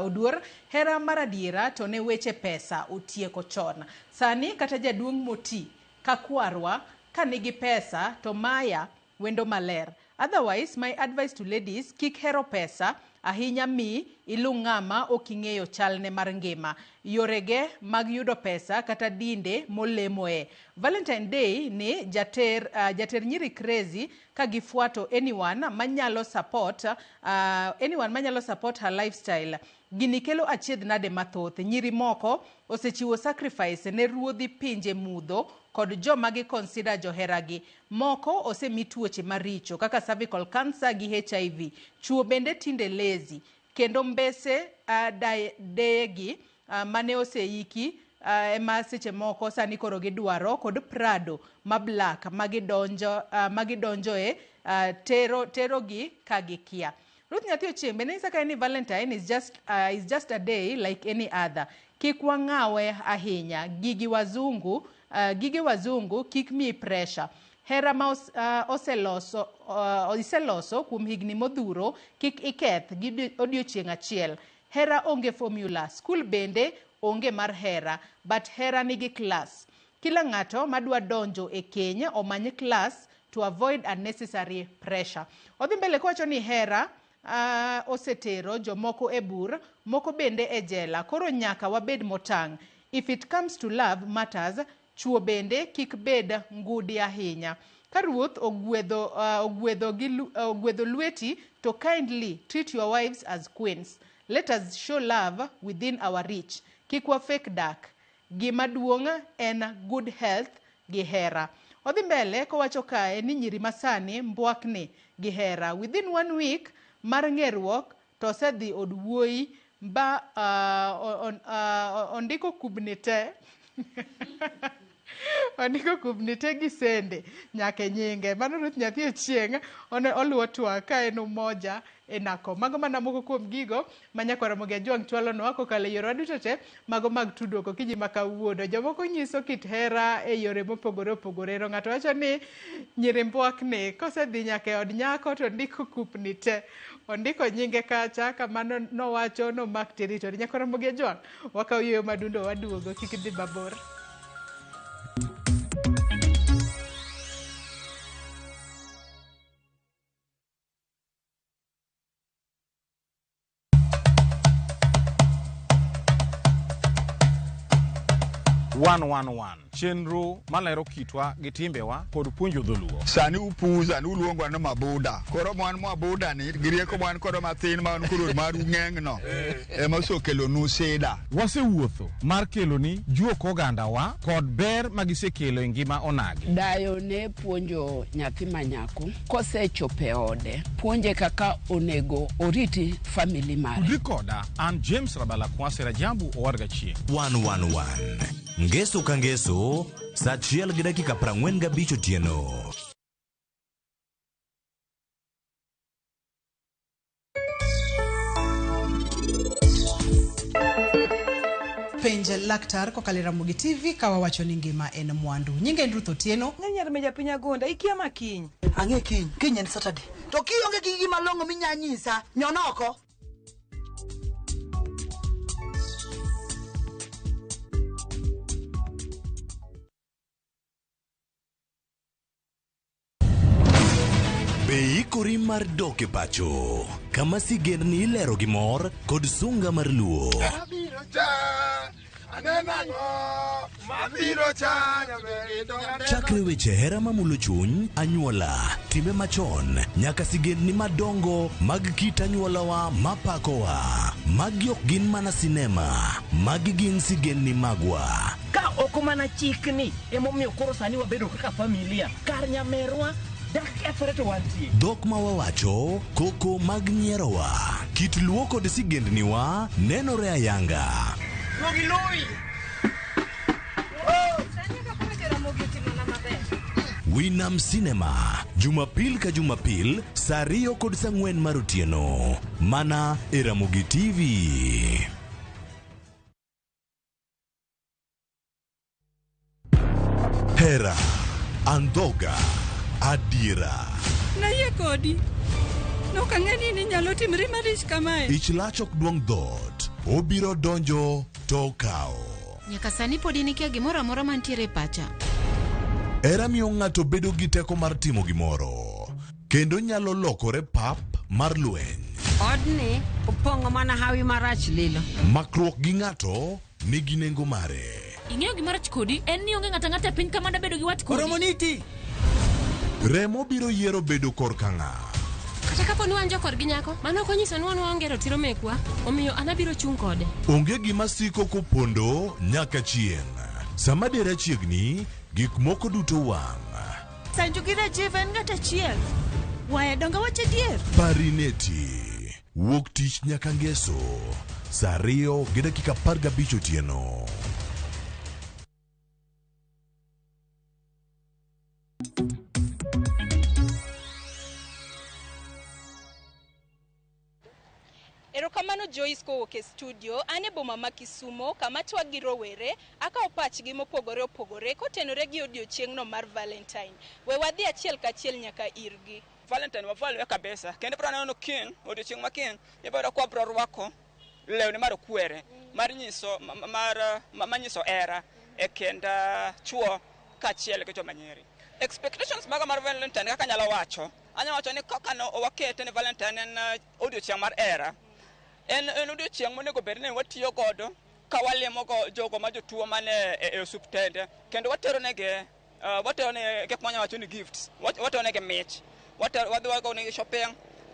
Oduor, hera mar adiera to ne weche pesa otieko chon. Sani kata jaduong' moti ka kwarwa ka nigi pesa to maya wendo maler. Otherwise, my advice to ladies, kik hero pesa ahinya mi ilu ng'ama ok ing'eyo chalne mar ngima, yorege mag yudo pesa kata dinde molemoe. Valentine Day ni jater nyiri crazy ka gifuato anyone manyalo support her lifestyle. Gini kelo achiedh nade mathoth. Nyiri moko osechiwo sacrifice ne ruodhi pinje mudho kod joma gi consider joheragi. Moko osemi tuoche maricho kaka cervical cancer gi HIV. Chuo bende tinde lazy kendo mbese deyegi mane oseiki ema seche moko sani koro gidwaro kod Prado ma black magidonjoe terogi ka gikia. Ruth Nyathi Ochieng' bende nyisa kae ni Valentine is just a day like any other. Kik wang'awe ahinya. Gige wazungu kik mi pressure. Hera ma oseloso kuom higni modhuro kik iketh gi odiochieng' achiel. Hera onge formula. Skul bende onge mar hera, but hera nigi class. Kila ng'ato madwa donjo e keny omany class to avoid unnecessary pressure. Odhi mbele kowacho ni hera osetero jomoko e bur, moko bende e jela. Koro nyaka wabed motang'. If it comes to love matters, chuo bende kik bed ngudi ahinya. Ka ruoth ogwedho lweti, to kindly treat your wives as queens. Let us show love within our reach. Kik wafake dak. Gima duong' en good health gi hera. Odhi mbele kowacho kae ni nyiri masani mbwakni gi hera. Within 1 week mar ng'eruok to osedhi od wuoyi ba ondiko kubni te. Ondiko kubni te gi sende nyaka e nyinge. Mano Ruth Nyathi Ochieng' oluwo twak ka en Umoja e Nako. Mago mana moko kuom gigo ma nyakwar Ramogi Ajwang' chwalonwa kokalo e yorewa duto te mago mag tudruok okinyi ma kawuono. Jomoko nyiso kit hera e yore mopogore opogore. To ng'ato wacho ni nyiri mbwakni kosedhi nyaka e od nyako to ondiko kupni te. Ondiko nyinge kacha kamano nowacho nomak territory. Nyakwar Ramogi Ajwang' wakaw yueyo madundo waduogo kik idhi mabor. Chenro malero kitwa gi timbewa kod puonjo dholuo. Sani upuza ni uluongwa ni mabuda. Koro mwan mabuda ni gi rieko mwan kodo mathin ma wan koro maru ng'eng'no ema osekelonu sida. Wasewuotho mar keloni juok ogandawa kod ber magisekelo e ngima onagi. Dayo ne puonjo nyathi manyako kosechopo e ode, puonje kaka onego oriti family mare. Tudri koda an James Rabala Kwase Rajabu Owarga Chieng'. 111 Ngeso ka ngeso saa 1:45 otieno. Penj laktar kokalo e Ramogi TV ka wawacho ni ngima en mwandu. Nyinga en Ruth Otieno. Ng'eny meja piny agonda ikia ma kiny. Ang'e kiny, kiny en Saturday. To kionge gi gima long'o minya nyisa, nyon oko. Be Be ikori mar dok e pacho kama sigendni ilero gi mor kod sunga mar luo. Abiro cha, aneno ang'o, mabiro cha, nyaber to aneno. Chakre weche hera mamulo chuny, anyuola, timbe machon, nyaka sigendni madongo mag kit anyuolawa mapakowa. Magi ok gin mana sinema, magi gin sigendni magwa. Ka ok mana chikni emomiyo koro sani wabedo kaka familia kar nyamerwa dak kethore to wantie. Dhok ma wawacho, koko mag nyierowa, kit luo kod sigendniwa nenore ayanga. Winam Cinema, Jumapil ka Jumapil, saa 2 kod saa 4 mar otieno. Mana e Ramogi TV. Hera, andhoga, adiera. Nayie kodi. Nok ang'e ni ninyalo timri marich kamae. Ich lach ok duong' dhoot, obiro donjo to okawo. Nyaka sani pod in ikia gimoro amora mantiere e pacha. Hera miyo ng'ato bedo gi teko mar timo gimoro, kendo nyalo lokore pap mar lweny. Odni opong'o mana hawi marach lilo. Makruok gi ng'ato nigi nengo mare. Ing'eyo gima rach kodi en ni onge ng'ato ang'ata e piny ka manda bedo gi wat kodi. Oromo niti. Remo biro yiero bedo korka ng'a. Kata kapo ni wan jokorgi nyako, mano ok onyiso ni wan waonge ratiro mekwa, omiyo an abiro chung' kode. Onge gima siko kopondo nyaka chieng'. Sama dera chiegni, gik moko duto wang'. Sanju gi Rajiv en ng'at achiel. Waya donge wach adier? Parineti. Wuok tich nyaka ngeso. Saa 2:15 otieno. Erokamano Joyce kowuok e studio, an e boma ma Kisumo kama twak gi rowere akawo pachgi mopogore opogore kotenore gi odiochieng'no mar Valentine. We wadhi achiel kachiel nyaka irgi. Valentine wavalwe kabisa kendo ibro neno ni kiny odiochieng' ma kiny ibro yudo ka wabro rwako lewni mar okwere mar nyiso mar manyiso hera e kind chuo kaachiel gi joma nyiri. Expectations maga mar Valentine kaka anyalo wacho, anyalo wacho ni kaka no wakete ni Valentine en odiochieng' mar hera. En odiochieng' monego bed ni watiyo godo ka walimo go jogo ma jotuo mane e osiptende kendo watero negi watero ne gik mwanyalo wacho ni gifts, watero negi mich, wadhi wago negi shopping,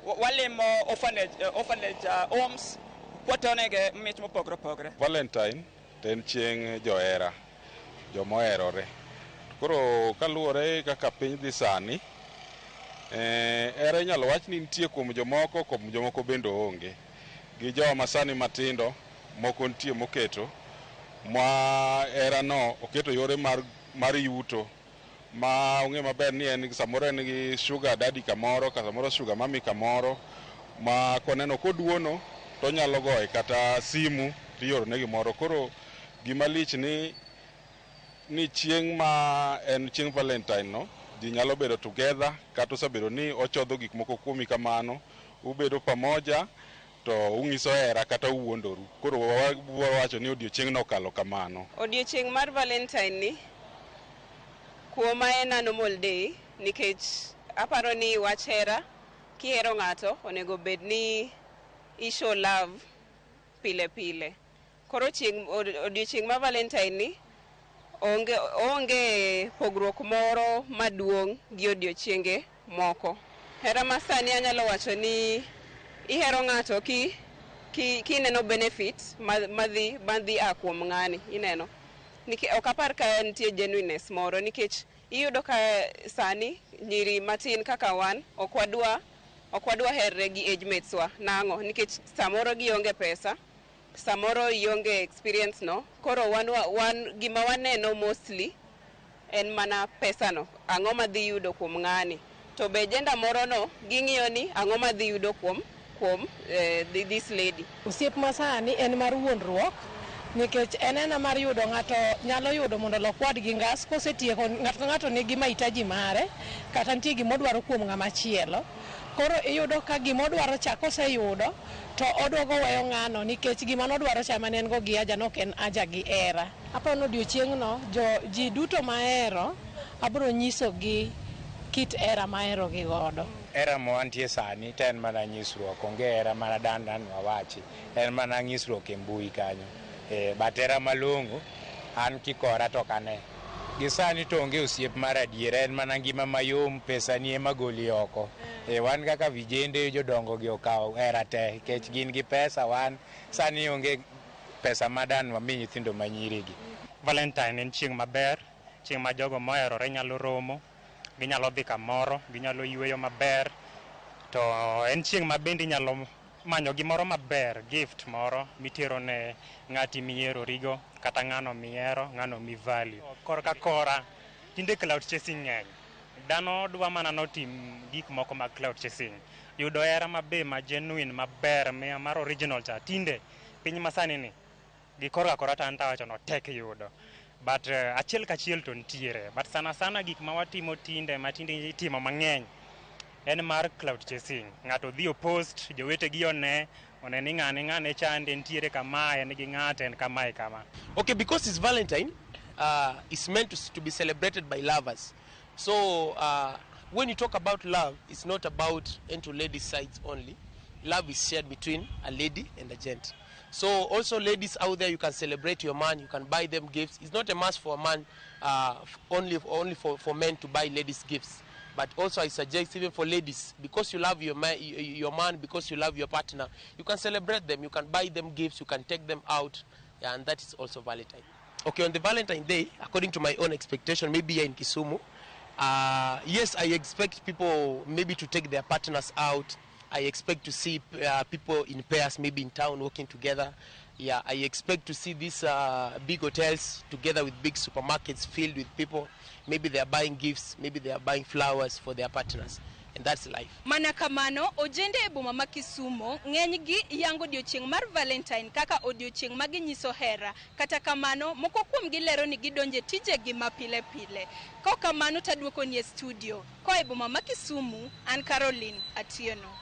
walimo orphanage homes, watero negi mich mopogore opogore. Valentine to en chieng' johera, joma oherore. Koro kaluwore kaka piny dhi sani, hera inyalo wach ni nitie kuom jomoko, kuom jomoko bende onge. Gi joma sani matindo, moko nitie moketo, ma hera no oketo yore mar yuto, ma ong'e maber ni en samoro en gi sugar daddy kamoro, kata samoro sugar mummy kamoro, ma koneno koduono to onyalo goye kata simu tiorone gimoro. Koro gima lich ni chieng' ma en chieng' Valentine no, ji nyalo bedo together, kata osebedo ni ochodho gik moko kuomi kamano, ubedo pamoja to ung'iso hera kata uwuondoru. Koro wawacho ni odiochieng'no okalo kamano. Odiochieng' mar Valentine ni kuoma en a normal day nikech aparo ni wach hera, kihero ng'ato onego bed ni i show love pile pile. Koro odiochieng' mar Valentine ni onge pogruok moro maduong' gi odiochienge moko. Hera masani anyalo wacho ni ihero ng'ato kineno benefit madhi a kuom ng'ani, ineno. Ok apar ka nitie genuineness moro nikech iyudo ka sani nyiri matin kaka wan ok wadwa herre gi age mates wa nang'o nikech samoro gionge pesa, samoro ionge experience no. Koro wan gima waneno mostly en mana pesa no, ang'o madhi yudo kuom ng'ani. To be gender moro no ging'iyo ni ang'o madhi yudo kuom this lady. Osiep masani en mar wuondruok nikech en ena mar yudo ng'ato nyalo yudo mondo olok wadgi ngas kosetieko ng'ato ka ng'ato nigi mahitaji mare kata nitie gimodwaro kuom ng'ama chielo. Koro iyudo ka gimodwaro cha koseyudo to oduogo weyo ng'ano nikech gima nodwaro cha mane en go gi aja nok en aja gi hera. Aparo ni odiochieng'no ji duto mahero abiro nyisogi kit hera mahero gi godo. Hera ma wantie sani to en mana nyisruok, onge hera mana dan wawachi. En mana nyisruok e mbui kanyo. But hera malong'o an kikora to ok ane. Gi sani to onge osiep mar adiera, en mana ngima mayom, pesa ni ema goli oko. Wan kaka vijende jodongo gi okawo hera te, nikech gin gi pesa, wan sani onge pesa ma dan wami nyithindo manyiri gi. Valentine en chieng' maber, chieng' ma jogo moherore nyalo romo, ginyalo dhi kamoro, ginyalo yueyo maber, to en chieng' ma bende inyalo manyo gimoro maber, gift moro mitero ne ng'ati miyerorigo, kata ng'ano mihero, ng'ano mi value. Korka kora, tinde clout chasing ng'eny. Dhano dwa mana notim gik moko mag clout chasing. Yudo hera mabe ma genuine, maber, mar original cha, tinde piny masani ni, gi korka kora to an tawacho no tek yudo. But achiel kachiel to nitiere. But sana sana gik ma watimo tinde, ma tinde itimo mang'eny, en mar clout chasing. Ng'ato dhi o post, jowetegi one ni ng'ane ng'ane chande, nitiere kama, en gi ng'ate, en kamae kama. Okay, because it's Valentine, it's meant to be celebrated by lovers. So when you talk about love, it's not about into ladies' sides only. Love is shared between a lady and a gent. So also ladies out there, you can celebrate your man, you can buy them gifts. It's not a must for a man, only for men to buy ladies gifts. But also I suggest even for ladies, because you love your man, because you love your partner, you can celebrate them, you can buy them gifts, you can take them out, and that is also Valentine. Okay, on the Valentine Day, according to my own expectation, maybe here in Kisumu, yes, I expect people maybe to take their partners out. I expect to see people in pairs, maybe in town, working together. Yeah, I expect to see these big hotels together with big supermarkets filled with people. Maybe they are buying gifts, maybe they are buying flowers for their partners. And that's life. Mana kamano, ojende e boma ma Kisumo ng'enygi yango odiochieng' mar Valentine kaka odiochieng' ma ginyiso hera. Kata kamano, moko kuomgi lero ni gidonje tijegi ma pile pile. Kok kamano taduokoni e studio. Koa e boma ma Kisumu, an Caroline Atieno.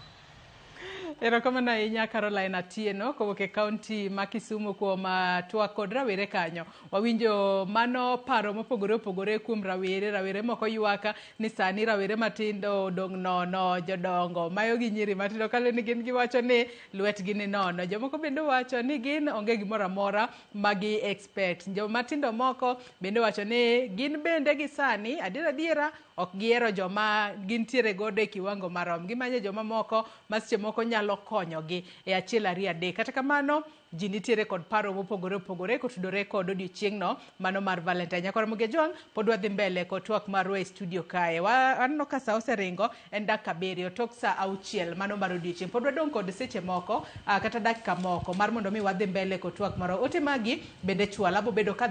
Erokamano ahinya Caroline Atieno kowuok e kaunti ma Kisumu kuom twak kod rawere kanyo. Wawinjo mano paro mopogore opogore kuom rawere. Rawere moko ywak ni sani rawere matindo odong' nono, jodongo mayo gi nyiri matindo kale ni gin giwacho ni lwetgi ni nono. Jomoko bende wacho ni gin onge gimoro amora ma gi expect. Jomatindo moko bende wacho ni gin bende gi sani adiera adiera ok gihero joma gintiere godo e kiwango marom. Gimanyo joma moko ma seche moko nyalo konyogi e achiel ariyo adek. Kata kamano ji nitiere kod paro mopogore opogore kotudore kod odiochieng'no mano mar Valentine. Nyakwar Ramogi Ajwang' pod wadhi mbele kod twak marwa e studio kae. Waneno ka sa oseringo en dakika 7 tok sa 6 mano mar odiochieng'. Pod wadong' kod seche moko kata dakika moko mar mondo mi wadhi mbele kod twak marwa. Ote magi bende chwal abo bedo ka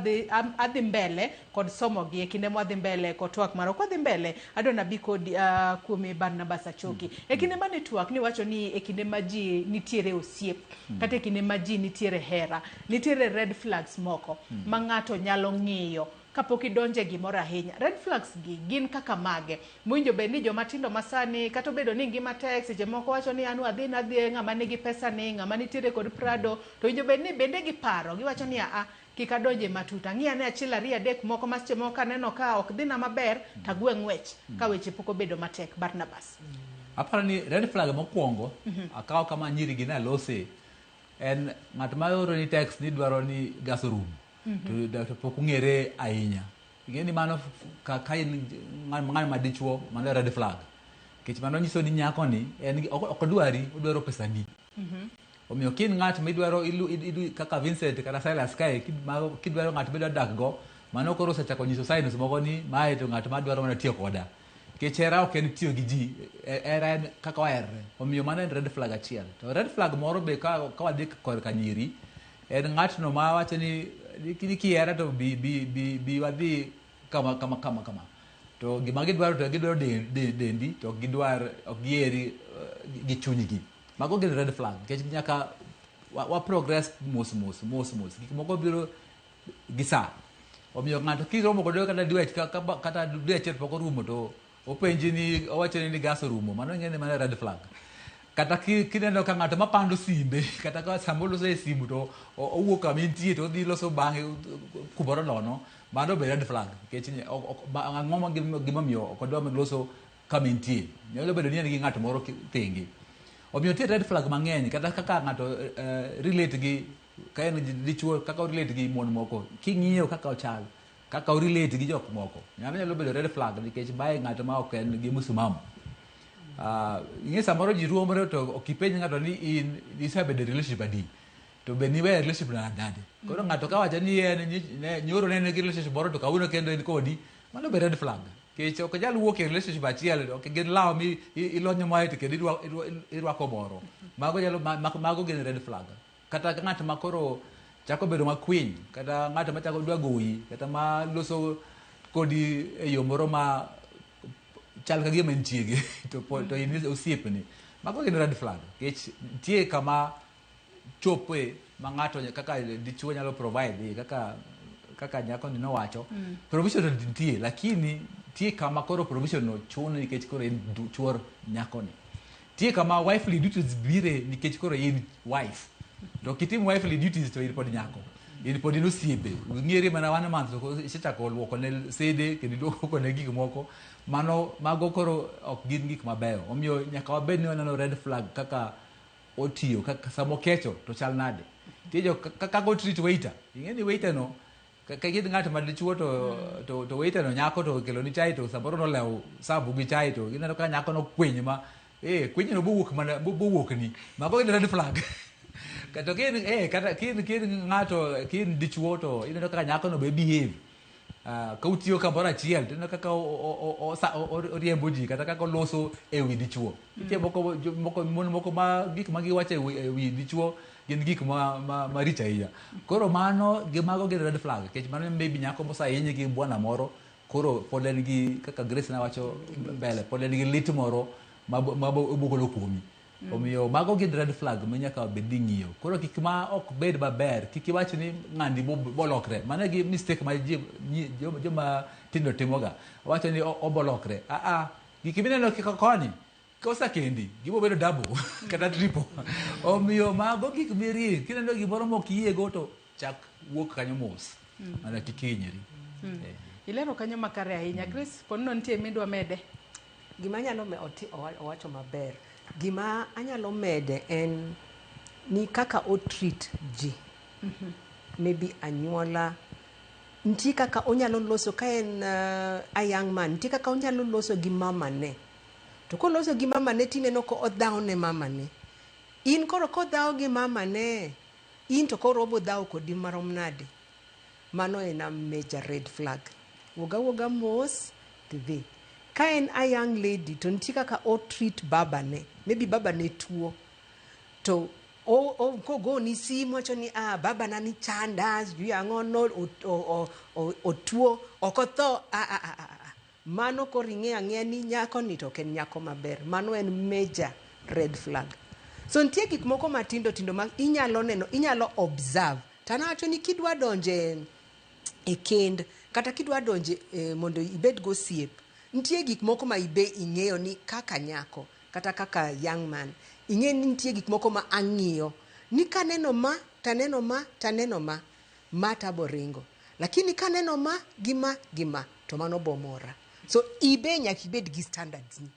adhi mbele kod somogi e kinde mwadhi mbele kod twak marwa. Kwadhi mbele adwa nabi kod kuome Barnabas Achoki. E kinde mane twak ni wacho ni e kinde ma ji nitiere osiep kata e kinde ma ji nitiere hera, nitiere red flags moko ma ng'ato nyalo ng'iyo kapok idonje gimoro ahinya. Red flags gi gin kaka mage mowinjo bed ni joma tindo masani kata obedo ni ngima tek seche moko wacho ni an wadhi nadhi ng'ama nigi pesa ni ng'ama nitiere kod Prado, to winjo bed ni bende giparo giwacho ni a kik adonje matut, ang'i ane achiel ariyo adek moko ma seche moko aneno ka ok dhina maber tagwe ng'wech ka weche pok obedo matek. Barnabas, aparo ni red flag mokwongo akawo kama nyiri gi nalose en ng'at ma oro ni text ni dwaro ni gas orum to pok ong'ere ahinya. Ing'e ni mano ka in ng'at ma dichuo, mano red flag. Nikech mano nyiso ni nyako ni en ok odwari, odwaro pesani. Omiyo ka in ng'at midwaro kaka Vincent kata Silas kae, kidwaro ng'at midwa dak go, mano koro osechako nyiso signs moko ni mae to ng'at madwaro mana tiyo koda. Nikech hera ok en tiyo gi ji, hera en kaka waherre. Omiyo mano en red flag achiel. To red flag moro be ka wadhi korka nyiri, en ng'atno ma wacho ni kihera to bi wadhi kama kama kama kama. To gima gidwaro to gidwaro dendi, to ok gidwar, ok giheri gi chunygi. Mago gin red flag. Nikech nyaka wa progress mos mos mos mos. Gik moko biro gi sa. Omiyo ng'ato kiromo kode kata dwe kata dwe achiel pok orumo to openji ni owacho ni gas orumo, mano ing'e ni mano red flag. Kata kineno ka ng'ato mapando simbe, kata ka sama oloso e simu to owuok kama intie to odhi loso bang'e kumoro nono, mano be red flag. Nikech ang'o gimomiyo ok odwa loso kama entie. Nyalo bedo ni en gi ng'at moro tenge. Omiyo nitie red flag mang'eny kata kaka ng'ato relate gi ka en dichuo kaka o relate gi mon moko king'iyo kaka ochal kaka o relate gi jok moko nyalo nyalo bedo red flag nikech mae ng'at ma ok en gi msimamo. Ing'e samoro ji ruomore to ok ipenj ng'ato ni in isebedo e relationship adi to be niweyo relationship no nade. Koro ng'ato kawacho ni en nyoro ne en gi relationship moro to kawuono kendo en kodi, mano be red flag. Nikech ok inyal wuok e relationship achiel, ok gin law mi ilonyo mae to kendo irwako moro. Mago nyalo mago gin red flag. Kata ng'at ma koro chako bedo makwiny, kata ng'at ma chako dwa goyi, kata ma loso kodi e yo moro ma chal ka gima en chiege to to in osiepni. Mago gin red flag. Nikech nitie kama chope ma ng'ato kaka dichuo nyalo provide kaka nyako ni nowacho. Provision to nitie, lakini nitie kama koro provision no chuno nikech koro en chuor nyakoni. Nitie kama wifely duties bire nikech koro in wife. To kitim wifely duties to in pod nyako. In pod in osiepe. Ung'ere mana one month to isechako luoko ne sede kendo iluoko ne gik moko. Mano mago koro ok gin gik mabeyo. Omiyo nyaka wabed ni waneno red flag kaka otiyo kaka sama okecho to chal nade. Nitie jo kaka o treat waiter. Ing'e ni waiter no ka in ng'at ma dichuo to waiter no nyako to okelo ni chai to samoro nolewo sabu gi chai to ineno ka nyako no kwiny ma kwiny no bowuok mana bowuok ni. Mago gin red flag. Kata kin kata kin ng'ato kin dichuo to ineno kaka nyako no be behave. Ka utiyo kamoro achiel to ineno kaka oriembo ji kata kaka oloso e wi dichuo. Nitie moko mon moko ma gik ma giwacho e wi dichuo gin gik ma maricho ahinya. Koro mano gi mago gin red flag nikech mano maybe nyako mosehinyi gi bwana moro koro pod en gi kaka Grace nawacho mbele pod en gi lit moro ma obogolo kuomi. Omiyo mago gin red flag ma nyaka bed ni ing'iyo. Koro gik ma ok bed maber kik iwach ni ng'ani bolokre. Mano e gi mistake ma joma tindo timoga. Wacho ni obolokre. Gik mineno koni kosekendi gibiro bedo double kata triple. Omiyo mago gik miring kineno gimoro mok iyiego to chak wuok kanyo mos mondo kik ihinyri. Ilero kanyo makare ahinya. Grace, ponono nitie midwa mede? Gima anyalo owacho maber. Gima anyalo mede en ni kaka o treat ji. Maybe anyuola nitie kaka onyalo loso ka en a young man, nitie kaka onyalo loso gi mamane. To koloso gi mamane tineno ko odhawo ne mamane. In koro kodhawo gi mamane, in to koro obo dhawo kodi marom nade? Mano en a major red flag. Wuog awuoga mos tidhi. Ka en a young lady to nitie kaka o treat babane. Maybe babane tuo. To kogoni simu wacho ni babana ni chanda, sijui ang'o no, otuo, ok otho. Mano koro ing'eyo ang'eya ni nyako ni to ok en nyako maber. Mano en major red flag. So nitie gik moko matindo tindo ma inyalo neno, inyalo observe. To an awacho ni kidwa donje e kend kata kidwa donje mondo ibed gosiep, nitie gik moko ma ibe ing'eyo ni kaka nyako kata kaka young man, ing'e ni nitie gik moko ma ang'iyo ni kaneno ma taneno ma taneno ma ma tabo ringo, lakini kaneno ma gi ma gi ma to mano bomora. So ibe nyaka ibed gi standards ni,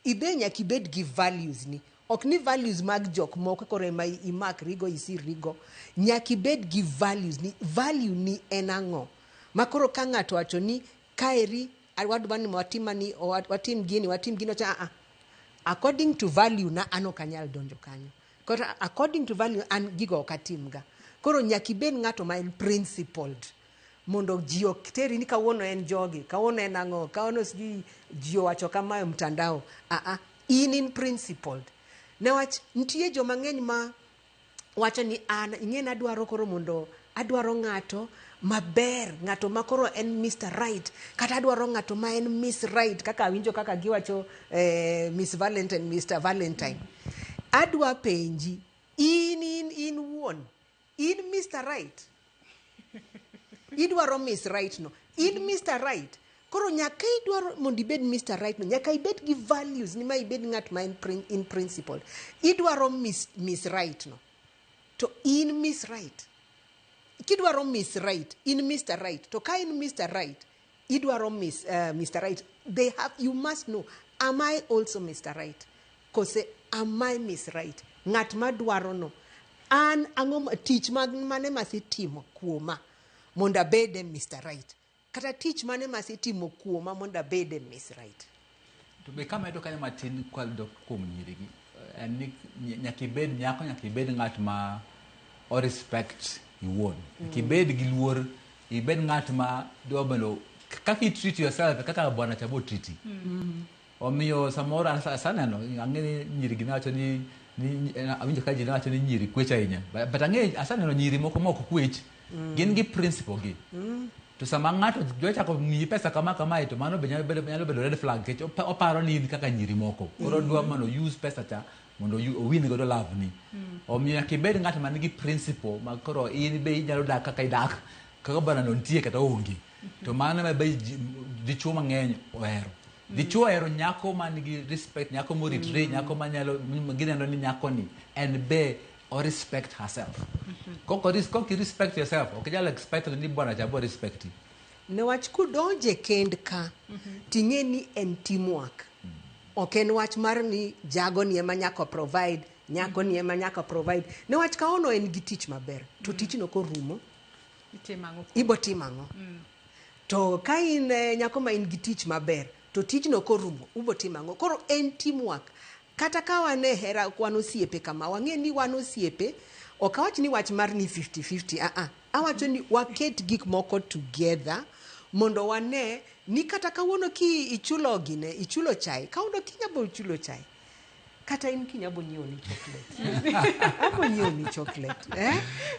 ibe nyaka ibed gi values ni. Ok ni values mag jok moko koro ema imakrigo isirrigo. Nyaka ibed gi values ni. Value ni en ang'o? Ma koro ka ng'ato wacho ni kaeri wadwa ni watim gini watim gini, wacho according to value na an ok anyal donjo kanyo. Koro according to value an gigo ok atimga. Koro nyaka ibed ng'ato ma en principled. Mondo ji ok teri ni kawuono en jogi, kawuono en ang'o, kawuono sijui ji owacho kamae e mtandao. In principled. Newach nitie joma ng'eny ma wacho ni an ing'e ni adwaro koro mondo adwaro ng'ato maber, ng'ato ma koro en Mr. Right, kata adwaro ng'ato ma en Miss Right, kaka awinjo kaka giwacho Miss Valentine, Mr. Valentine. Adwa penji, in wuon, in Mr. Right? Idwaro Miss Right no, in Mr. Right? Koro nyaka idwaro mondo ibed Mr. Right no, nyaka ibed gi values ni ma ibed ng'at ma in principle. Idwaro Miss Right no, to in Miss Right. Kidwaro Miss Right, in Mr. Right. To ka in Mr. Right, idwaro Miss, Mr. Right. You must know, Am I also Mr. Right? Kose am I Miss Right? Ng'at madwaro no. An ang'o tich mane masetimo kuoma mondo abede Mr. Right? Kata tich mane masetimo kuoma mondo abede Miss Right? To be kamedo kanyo matin kwadok kuom nyirigi, en ni nyaka ibed nyako, nyaka ibed ng'at ma o respect iwuon. Nyaka ibed gi luor, ibed ng'at ma dwa mondo kaka i treat yourself, kaka bwana cha bo treat. Omiyo samoro an asaneno, ang'e ni nyiri gi newacho ni awinjo ka ji newacho ni nyiri kwech ahinya. But ang'e asaneno nyiri moko ma ok kwech, gin gi principle gi. To sama ng'ato dwa chako miyi pesa kama kamae, to mano be nyalo bedo red flag, nikech oparo ni in kaka nyiri moko. Koro odwa mondo use pesa cha mondo owin godo love ni. Omiyo nyaka ibed ng'at man gi principle ma koro in be inyalo dak kaka idak, kaka bwana no nitie kata oonge. To mano ema be dichuo mang'eny ohero. Dichuo ohero nyako man gi respect, nyako moritre, nyako manyalo gineno ni nyako ni en be o respect herself. Kok i respect yourself, ok inyal expect ni bwana cha bo respect. Newach kudonje kend ka, ting'e ni en teamwork. Ok en wach mar ni jago ni ema nyaka provide, nyako ni ema nyaka provide. Newach kaono en gi tich maber, to tijno korumo, ibo timo ang'o? To ka in nyako ma in gi tich maber, to tijno korumo, ubo timo ang'o? Koro en teamwork. Kata ka wan e hera, wan osiepe kama, wang'e ni wan osiepe, ok awach ni wach mar ni 50-50, awacho ni waket gik moko together mondo wane ni kata kawuono ki ichulo gine, ichulo chai, kawuono kinyabo chulo chai, kata in kinyabo nyiewo ni chocolate. Abo nyiewo ni chocolate. Eh?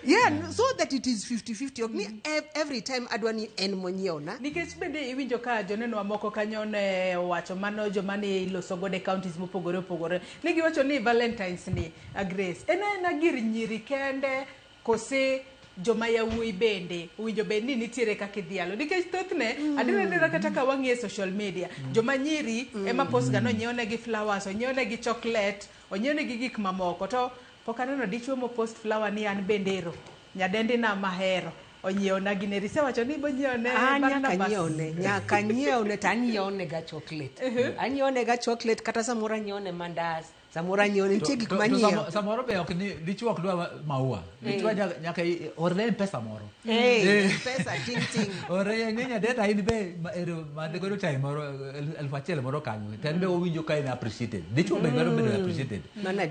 Yeah, so that it is 50-50. Ok ni every time adwa ni en monyiewo na. Nikech bende iwinjo ka joneno moko kanyo ne owacho mano joma ne iloso godo e counties mopogore opogore. Ne giwacho ni Valentine's ni Grace, en aena gir nyiri kende kose joma yawuoyi bende owinjo bed ni nitiere kaka idhialo. Nikech thothne adiera kata ka wang'iyo e social media, joma nyiri ema post ga nonyiew negi flowers, onyiew negi chocolate, onyiew negi gik mamoko. To pok aneno dichuo mo post flower ni an bende ero nyadendi na mahero onyiew na gine. Isewacho ni ibonyiew ne Barnabas. Nyaka nyiew ne to anyiew ne ga chocolate. Anyiew ne ga chocolate kata samoro anyiew ne mandas. Samoro anyiew ne nitie gik manyiewo. Samoro be ok ni dichuo ok dwa maua. Dichuo nyaka orne pesa moro. Pesa ting ting. Ore ne nyadenda in be ero madhi godo chai moro 1000 moro kanyo. To en be owinjo ka en appreciated. Dichuo be dwaro bedo appreciated.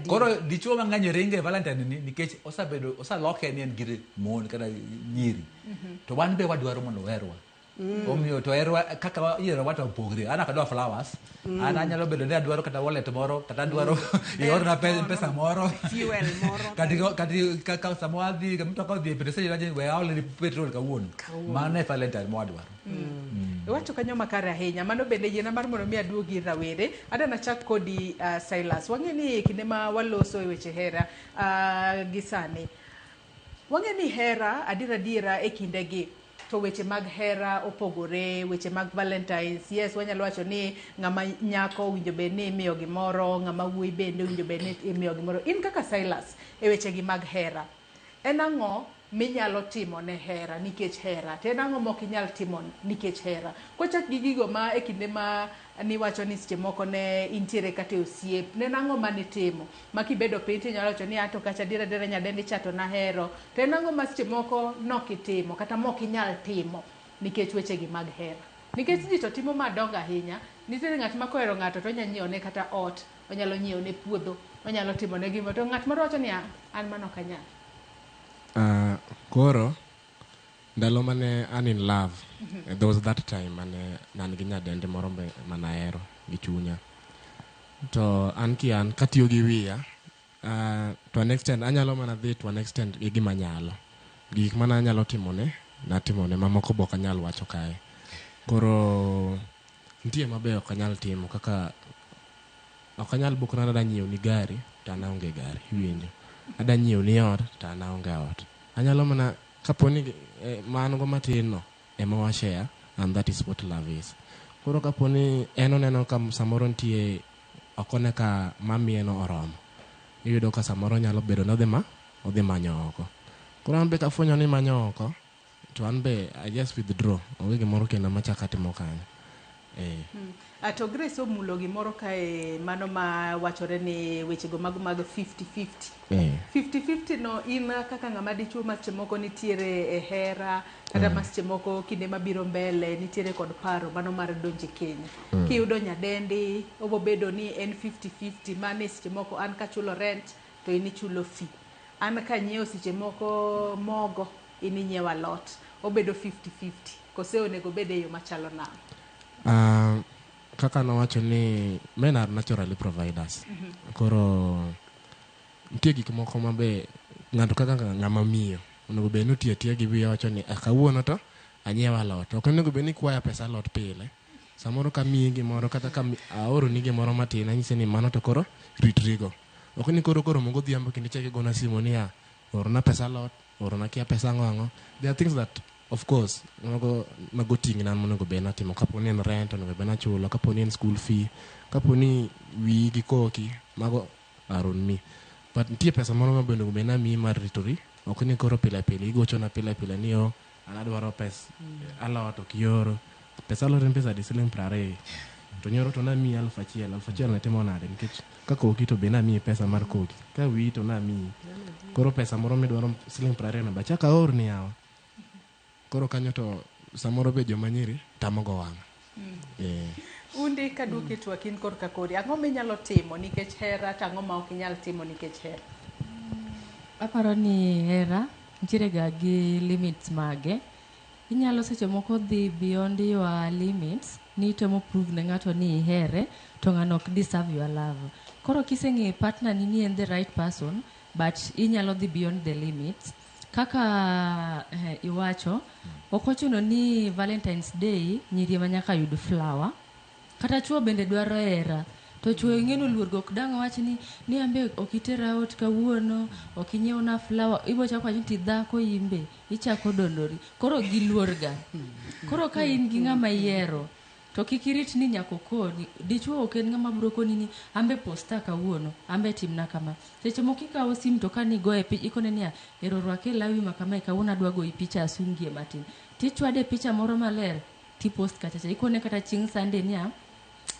Koro dichuo mang'eny ringe Valentine ni nikech osebedo osaloke ni en gir mon kata nyiri. To wan be wadwaro mondo oherwa. Omiyo to herwa kaka yiero wa to opogre. An ok adwa flowers. An anyalo bedo ni adwaro kata wallet moro, kata adwaro iorna pesa moro. Fuel moro. Kata sama wadhi, mtoka odhi e petrol station, we aol ni petrol kawuono. Mano e Valentine mwadwaro. Iwacho kanyo makare ahinya. Mano bende yiena mar mondo mi aduogi rawere. Adwa nachak kodi Silas. Wang'e ni kinde ma waloso e weche hera gi sani. Wang'e ni hera adiera adiera e kindegi. To weche mag hera opogore, weche mag Valentines, yes, wanyalo wacho ni ng'ama nyako owinjo bed ni imiyo gimoro, ng'ama wuoyi bende owinjo bed ni imiyo gimoro. In kaka Silas, e weche gi mag hera, en ang'o minyalo timo ne hera nikech hera? To en ang'o mok inyal timo nikech hera? Kochak gi gigo ma e kinde ma niwacho ni seche moko ne intiere kata e osiep, ne en ang'o manitimo? Ma kibedo piny tinyalo wacho ni ato kacha adiera adiera nyadendi cha to nahero. To en ang'o ma seche moko nok itimo kata mok inyal timo nikech wechegi mag hera? Nikech ji to timo madongo ahinya. Nitiere ng'at ma kohero ng'ato to onyalo nyiewo ne kata ot, onyalo nyiewo ne puodho, onyalo timo ne gimoro. To ng'at moro wacho ni an mano ok anyal. Koro ndalo mane an in love, there was that time mane an gi nyadendi moro manahero gi chunya. To an ki an katiyo gi wiya, to an extent anyalo mana dhi to an extent gi gima anyalo. Gik mana anyalo timone, natimone, mamoko be ok anyal wacho kae. Koro nitie mabe ok anyal timo kaka ok anyal bukna ni adwa nyiewo ni gari to an aonge gari, iwinjo. Adwa nyiewo ni ot to an aonge ot. Anyalo mana kaponi ma an go matin no ema wa share, and that is what love is. Koro kaponi en oneno ka samoro nitie ok one ka mamiye no oromo, iyudo ka samoro nyalo bedo ni odhi manyo oko. Koro an be kafwenyo ni manyo oko, to an be I just withdraw. Onge gimoro kendo machako atimo kanyo. Eh. To Grace omulo gimoro kae mano ma wachore ni wechego mago mag 50-50. 50-50 no in kaka ng'ama dichuo ma seche moko nitiere e hera kata ma seche moko kinde mabiro mbele nitiere kod paro mano mar donjo e keny. Kiyudo nyadendi obo bedo ni en 50-50 mane seche moko an kachulo rent to in ichulo fee. An kanyiewo seche moko mogo in inyiewo alot. Obedo 50-50. Kose onego obed e yo machalo nade? Kaka nawacho ni men are naturally providers. Koro nitie gik moko ma be ng'ato kaka ng'ama miyo onego bed ni otiyo atiya gi wiye wacho ni "Ah, kawuono to anyiewo alot. Ok onego bed ni ikwaya pesa alot pile. Samoro kamiyi gimoro kata ka aoroni gimoro matin anyisi ni mano to koro ritrigo. Ok ni koro koromo godhiambo kendo ichako igona simu niya orna pesa alot, orna kia pesa ang'o ang'o. There are things that of course mago mago ting'na monego bed ni atimo. Kapo ni en rent onego bed ni achulo, kapo ni en school fee, kapo ni wiyi gi koki, mago are on me. But nitie pesa moro ma be onego bed ni amiyi mar ritori. Ok ni koro pile pile igochona pile pile ni oh an adwaro pes alot ok ioro. Pesa alot en pesa adi? Siling 20. To nyoro to namiyi 1000. 1000 ne timo nade? Nikech ka koki to be namiyi pesa mar koki. Ka wiyi to namiyi. Koro pesa moro midwaro siling 20 no be achak aorni yawa. Koro kanyo to samoro be joma nyiri tamo go wang'a. Undi kaduoki e twak in korka kori, ang'o minyalo timo nikech hera to ang'o ma ok inyal timo nikech hera? Aparo ni hera nitiere ga gi limits mage. Inyalo seche moko dhi beyond your limits ni itemo prove ne ng'ato ni ihere to ng'ano ok deserve your love. Koro kiseng'eyo partner ni ni en the right person but inyalo dhi beyond the limits. Kaka iwacho, ok ochuno ni Valentine's Day nyiri ema nyaka yud flower. Kata chuo bende dwaro hera. To chuo ing'e ni oluor go ok dang' wach ni ni ambe ok itera ot kawuono, ok inyiewna flower. Ibo chako wacho ni ti dhako imbe, ichako dondori. Koro giluor ga. Koro ka in gi ng'ama ihero, to kik irit ni nyaka okoni. Dichuo ok en ng'ama biro koni ni ambe posta kawuono, ambe timna kama. Seche moko ikawo sim to kani igoye picha, ikone niya, ero rwake lawi ma kamae kawuono adwa goyi picha asungie matin. Tichwade picha moro maler, tipost kachacha. Ikone kata chieng' Sunday niya,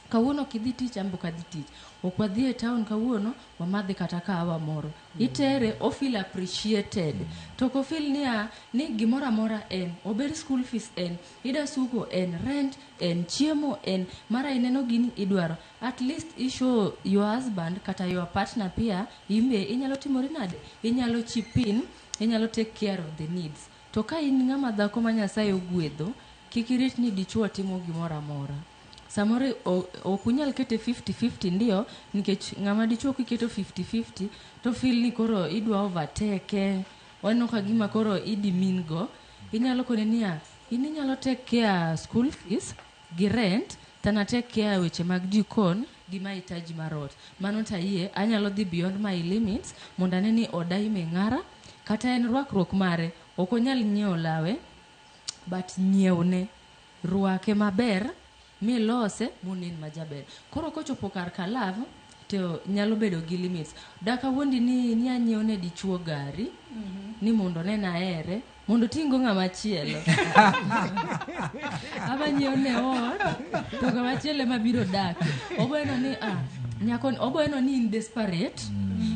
kawuono ok idhi tich, an be ok adhi tich. Ok wadhi e town kawuono, wamadhi kata kahawa moro. Itere, o feel appreciated. To ok o feel niya, ni gimoro amora en, obed school fees en, ida suko en, rent en, chiemo en, mara ineno gini idwaro. At least i show your husband kata your partner pia, imbe inyalo timori nade? Inyalo chip in, inyalo take care of the needs. To ka in ng'ama dhako ma Nyasaye ogwedho, kik irit ni dichuo timo gimoro amora. Samoro ok unyal kete 50-50 ndio, nikech ng'ama dichuo kiketo 50-50 to feel ni koro idwa overtake, oneno ka gima koro idi mean go. Inyalo kone niya, in inyalo take care school fees gi rent, to an take care weche mag jikon gi mahitaji mar ot. Mano tayie, anyalo dhi beyond my limits mondo ane ni oda ime ng'ara, kata en rwakruok mare, ok onyal nyiewo lawe, but nyiewne, rwake maber, milose monen majaber. Koro kochopo kar ka love, to nyalo bedo gi limits. Dak awuondi ni anyiewo ne dichuo gari, ni mondo onen ahere, mondo oting'go ng'ama chielo. Aba nyiewo ne ot, to ng'ama chielo ema biro dake. Obo neno ni nyako ni, obo neno ni in desperate.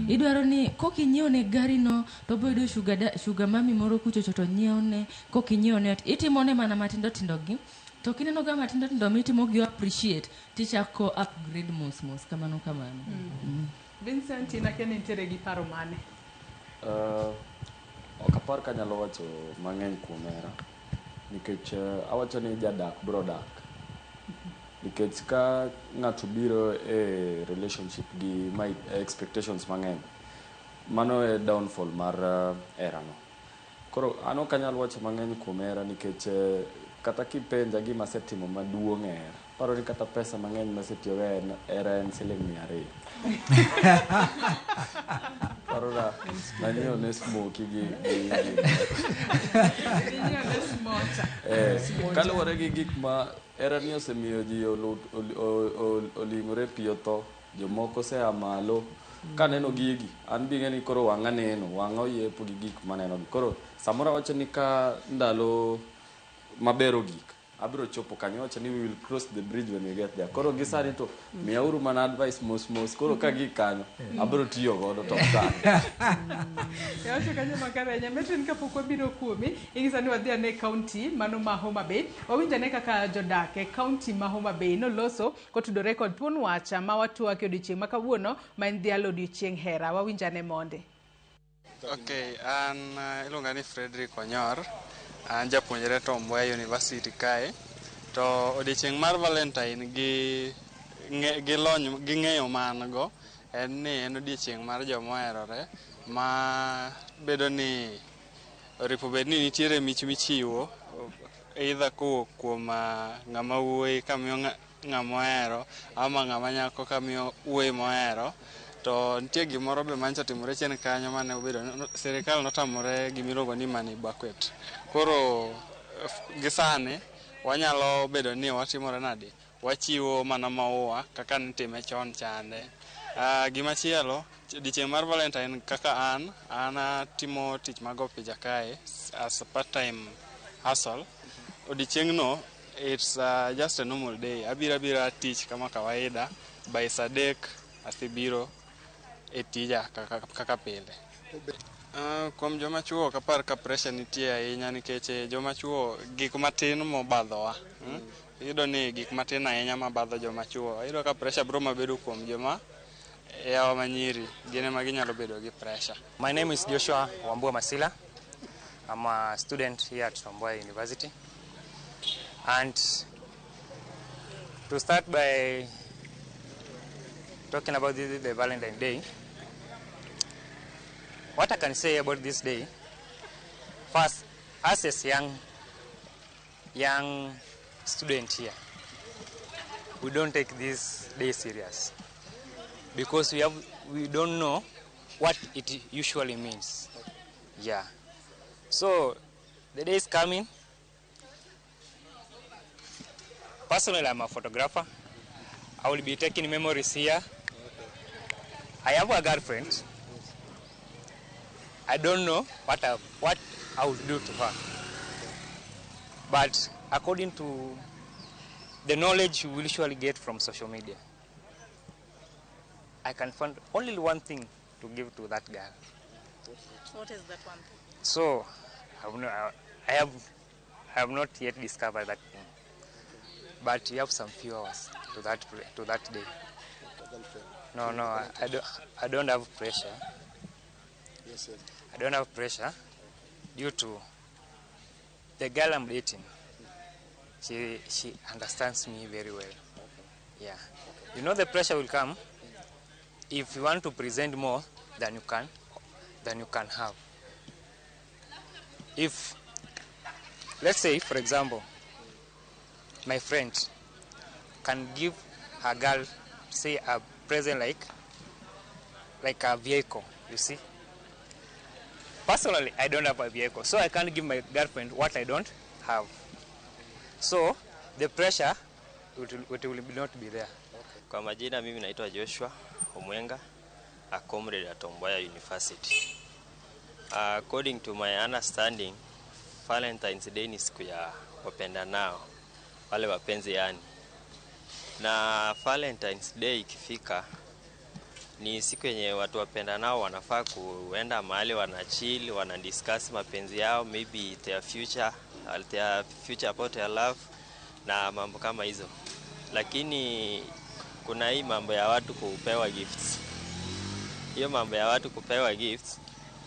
Idwaro ni kokinyiewo ne gari no, to obo yudo sugar mami moro kuchocho to nyiewo ne, kokinyiewo ne ot. Itimo ne mana matindo tindo gi. To kineno ga matindo tindo mitimo gi appreciate, tichako upgrade mos mos, kamano kamano. Vincent, in akia ni nitiere gi paro mane? Ok apar ka anyalo wacho mang'eny kuom hera nikech awacho ni jadak bro dak nikech ka ng'ato biro e relationship gi my expectations mang'eny, mano e downfall mar hera no. Koro an ok anyal wacho mang'eny kuom hera nikech kata kipenja gima asetimo maduong' e hera, aparo ni kata pesa mang'eny masetiyogo e hera en siling 200. Paro na nanyiewo ne smoky gi Inyiewo ne smocha. Kaluwore gi gik ma hera ni osemiyo ji oling'ore pi otho, jomoko osea malo. Kaneno gigi, an bi ing'e ni koro wang'a neno, wang'a oyepo gi gik maneno gi. Koro samoro awacho ni ka ndalo maber ogik, Abiro chopo kanyo, wacho ni we will cross the bridge when we get there. Koro gi sani to miyauru mana advice mos mos. Koro ka gik kanyo, abiro tiyo godo to ok sani. Iwacho kanyo makare ahinya. Metrin, kapok wabiro kuomi, ing'isa ni wadhi ane e kaunti mano ma Homa Bay. Wawinj ane kaka jodak e kaunti ma Homa Bay noloso kotudore kod thuon wach ma watwak e odiochieng' ma kawuono ma en dhialo odiochieng' hera. Wawinj ane monde. Okay, an iluonga ni Frederick Onyor, an japuonjre Tom Mboya University kae. To odiochieng' mar Valentine gi lony gi ng'eyo ma an go en ni en odiochieng' mar joma oherore ma bedo ni oripo bed ni nitiere mich michiwo either kowuok kuom ng'ama wuoyi kamiyo ng'ama ohero ama ng'ama nyako kamiyo wuoyi mohero. To nitie gimoro be manyocha otimore chien kanyo mane obedo sirikal notamore gimiluongo ni money bucket. Koro gi sani wanyalo bedo ni watimore nade? Wachiwo mana maua kaka nitime chon chande. Gimachielo, odiochieng' mar Valentine kaka an atimo tich mar go picha kae as a part time hustle. Odiochieng'no it's just a normal day. Abiro abira tich kama kawaida by saa 3 asebiro e tija kaka pile. Kuom joma chuo ok apar ka pressure nitie ahinya nikech joma chuo gik matin mobadhowa. Iyudo ni gik matin ahinya mabadho joma chuo. Iyudo ka pressure biro mabedo kuom joma yawa manyiri, gin ema ginyalo bedo gi pressure. My name is Joshua Wambua Masila. I'm a student here at Tom Mboya University. And to start by talking about this, the Valentine Day, what I can say about this day, first, us as young student here, we don't take this day serious because we don't know what it usually means. Yeah. So the day is coming. Personally, I'm a photographer. I will be taking memories here. I have a girlfriend. I don't know what I would do to her. But according to the knowledge you will usually get from social media, I can find only one thing to give to that girl. What is that one thing? So, I have not yet discovered that thing. But you have some few hours to that day. No, I don't have pressure. Yes, sir. I don't have pressure due to the girl I'm dating. She understands me very well. Yeah. You know the pressure will come if you want to present more than you can have. If, let's say, for example, my friend can give her girl, say, a present like a vehicle, you see. Personally, I don't have a vehicle, so I can't give my girlfriend what I don't have. So the pressure it will not be there. Kwa majina mimi naitwa Joshua Omwenga, a comrade at Tom Mboya University. According to my understanding, Valentine's Day ni siku ya wapendanao, wale wapenzi yani. Na Valentine's Day ikifika ni siku yenye watu wapendanao wanafaa kuenda mahali wanachill, wanadiscuss mapenzi yao, maybe their future about their love na mambo kama hizo. Lakini kuna hii mambo ya watu kupewa gifts. Hiyo mambo ya watu kupewa gifts,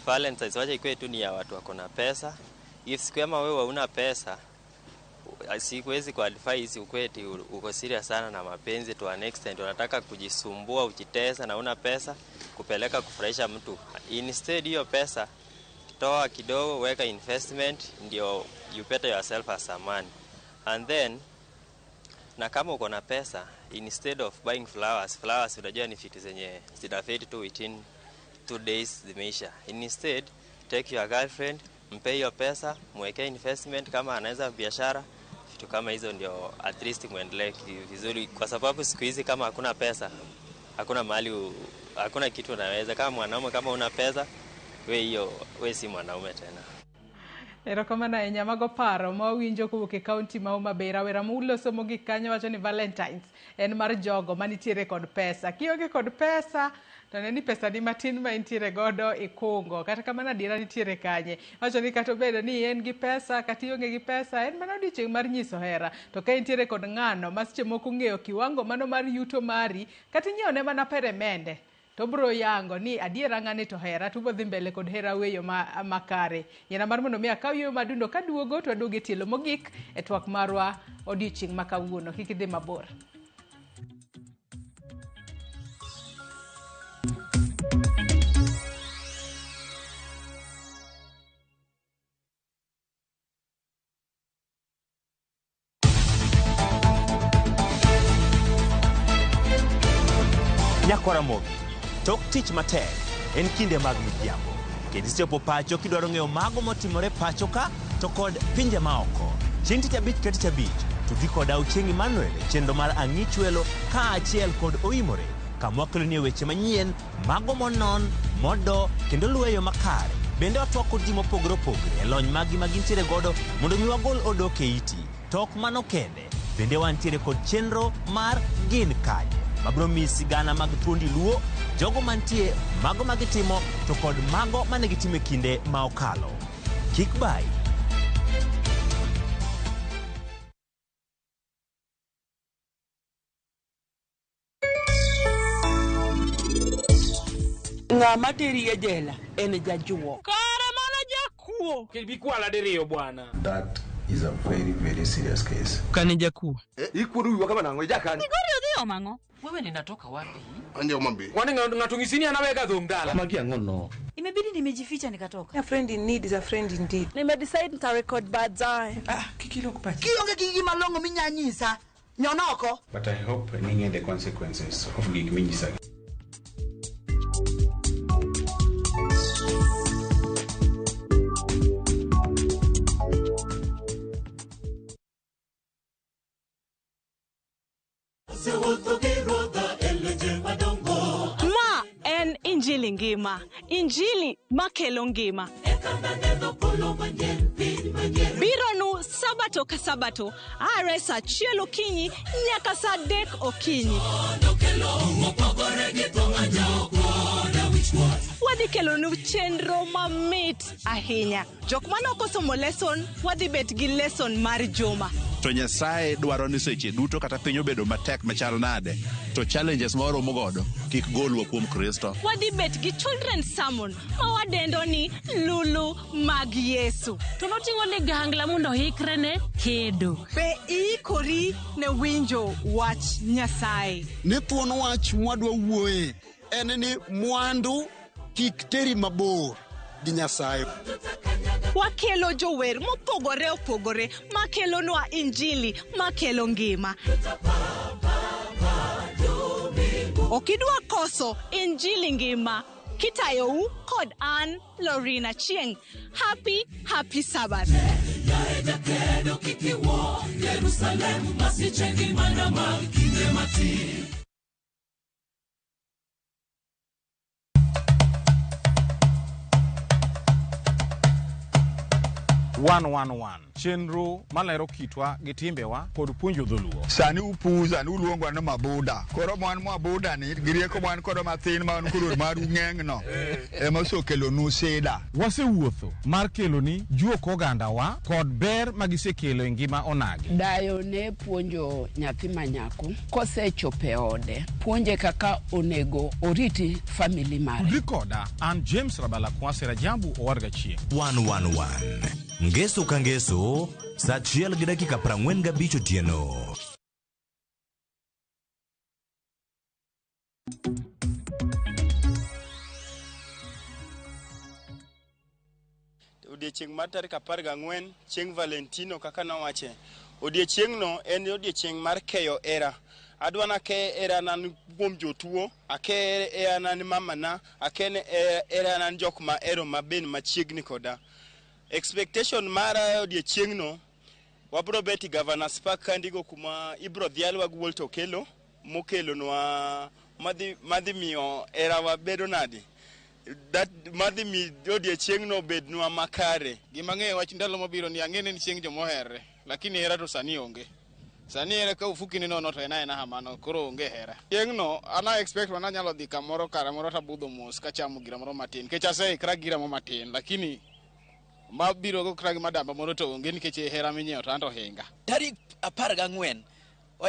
Valentine's wacha ikuwe tu ni ya watu wako na pesa. Gifts kama wewe huna pesa, siwezi kuadvise ukweti uko serious sana na mapenzi to an extent unataka kujisumbua ujitesa na una pesa kupeleka kufurahisha mtu. Instead hiyo pesa toa kidogo, weka investment ndio you better yourself as a man. And then na kama uko na pesa, instead of buying flowers unajua ni vitu zenye zitafade tu within 2 days zimeisha. Instead take your girlfriend, mpe hiyo pesa, mweke investment kama anaweza biashara, vitu kama hizo ndio at least muendelee vizuri, kwa sababu siku hizi kama hakuna pesa, hakuna mahali, hakuna kitu unaweza. Kama mwanaume kama una pesa, wewe si mwanaume tena. Erokamano ahinya mago paro ma wawinjo kowuok e kaunti ma Homa Bay. Rawera ma uloso mogik kanyo wacho ni Valentines en mar jogo manitiere kod pesa. Kionge kod pesa to ne ni pesa ni matin ma intiere godo ikungo. Kata kamano adiera nitiere kanye. Wacho ni kata obedo ni en gi pesa kata ionge gi pesa en mana odiochieng' mar nyiso hera. To ka intiere kod ng'ano ma seche moko ong'eyo kiwango mano mar yuto mari kata inyiewo ne mana peremende to obro yango ni adiera ng'ani to hera to ubodhi mbele kod hera weyo ma, makare. Yiena mar mondo mi akaw yueyo madundo kaduogo to waduogo e tielo mogik e twak marwa odiochieng' ma kawuono. Kik idhi mabor. Nyakwaramogi, tok tich matek en kinde mag midhiambo. Kendo isechopo pacho kidwaro ng'eyo mago motimore pacho ka to kod pinje maoko. Chieng' tich abich ka tich abich, tudri koda Ochieng' Emmanuel e chenro mar Ang'ich Welo kaachiel kod Oimore kama wakelonie weche manyien, mago monon, modo kendo luwo e yo makare. Bende watwak kod ji mopogore opogore e lony maggi ma gintiere godo mondo mi wagol odok e iti. To ok mano kende, bende wantiere kod chenro mar Gin Kanye mabiro miyi sigana mag thuondi Luo, jogo mantie, mago ma gitimo to kod mago mane gitimo e kinde ma okalo. Kik bayi. Ng'ama teri e jela en jajuok. Kare mano jakuo. Bikwala diriyo bwana. That is a very, very serious case. Kane jakuo. Ikuodo wiwa kama nang'o ijakani? Migori odhi omo ang'o? Wewe ninatoka wapi? Anje Homa Bay. Kwani ng'ato ng'isi ni an awega dhum dala. Magi ang'o no? Imebidi nimejificha nikatoka. A friend in need is a friend indeed. Nimedecide nitarecord baadaye. Ah, kik ilok pachi. Kionge gi gima long'o minya nyisa, nyon oko. But I hope ning'e the consequences of gik minyisa. Ma en Injili ngima. Injili makelo ngima. Bironu sabato ka sabato are saa achiel okinyi nyaka saa adek okinyi. Wadhi kelonu chenro mamit ahinya. Jok mane ok osomo lesson, wadhi bet gi lesson mar juma. To Nyasaye dwaro ni seche duto kata piny obedo matek machal nade, to challenges ma waromo godo kik golwa kuom Kristo. Wadhi bet gi children's sermon ma wadendo ni Lulu mag Yesu. To noting'o ligangla mondo oikre ne kedo. Be iikori ne winjo wach Nyasaye? Ni thuon wach mwadwa wuoye en ni mwandu kik teri mabor gi Nyasaye. Wakelo jower mopogore opogore makelonwa injili makelo ngima. Ok idwa koso injili ngima kitayou kod an Lorina Chieng. Happy, happy Sabbath. One one one chenro malero kitwa gi timbewa kod puonjo dholuo. Sani upuza ni uluongwa ni mabuda. Koro mwan mabuda ni gi rieko mwan kodo mathin ma wan koro maru ng'eng no ema osekelonu sida. Wasewuotho mar keloni juok ogandawa kod ber magisekelo e ngima onagi. Dayo ne puonjo nyathi ma nyako kosechopo e ode, puonje kaka onego oriti family mare. Tudri koda an James Rabala Kwase Rajabu Owadga Chieng. 111 Ngeso ka ngeso saa achiel gi dakika 45 otieno. Odiechieng' mar tarik 14 chieng' Valentino kaka nowache. Odiechieng'no en odiechieng' mar keyo hera. Adwa nakeye herana kuom jotuo, akeye herana ni mamana, akeye herana ni jok mahero maben machiegni koda. Expectation mara e odiechieng'no, wabro bet e Governors Park kandigo kuma ibro dhialwa gi Walter Okello mokelonwa madhi miyo herawa bedo nade? That madhi mi odiechieng'no obednwa makare. Gima ang'eyo wach ndalo mabiro ni ang'e ni en chieng' jomoherre, lakini hera to sani onge. Sani hera ka ofuki ni nono to en aena kamano, koro onge hera. Chieng'no an a expect mana anyalo dhi kamoro kara moro tabudho mos kachamo gira moro matin, nikech aseikra gira moro matin, lakini mabiro go kata gi madamba moro to onge nikech hera minyiewo to anto hinga. Tarik 14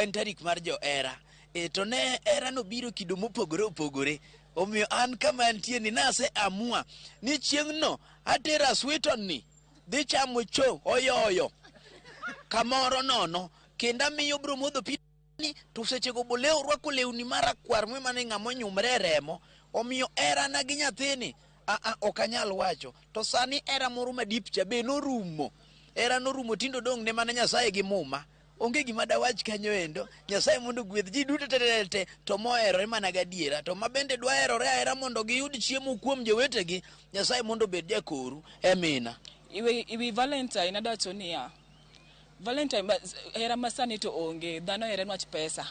en tarik mar johera. E, to ne hera no biro kido mopogore opogore. Omiyo an kama antie ni nase amua ni chieng'no atero Aswiton ni dhi chamo cho oyoyo kamoro nono kendo amiyo obiro modho pi ni to sechego boleo rwako lewni marakwar mane ng'ama onyumre e remo. Omiyo herana gi nyathini aa ok anyal wacho. To sani hera moro madip cha be norumo. Hera norumo tinde odong' ne mana Nyasaye gi muma. Onge gima dawach kanyo endo. Nyasaye mondo ogwedh ji duto te te to moherore mana gadiera. To ma bende dwa herore ahera mondo giyud chiemo kuom jowetegi. Nyasaye mondo obed jakoru. Emina. Iwi Valentine adawacho niya, Valentine hera masani to onge, dhano here nwach pesa.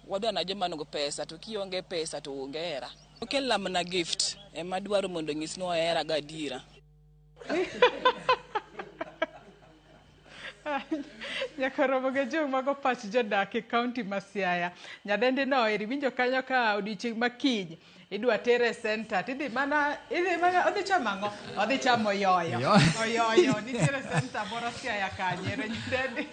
Wadwa na joma nigo pesa, to kionge pesa to onge hera. Okelna mana gift, ema dwaro mondo onyis ni ohera gadiera. Nyaka romo gi jong mago pach jodak e kaunti ma Siaya. Nyadendi no eri winjo kanyo ka odiochieng' ma kiny idwa tere e center tidhi mana idhi mana odhi chamo ang'o? Odhi chamo oyoyo. Oyoyo nitiere center moro Siaya kanyo ero nyadendi.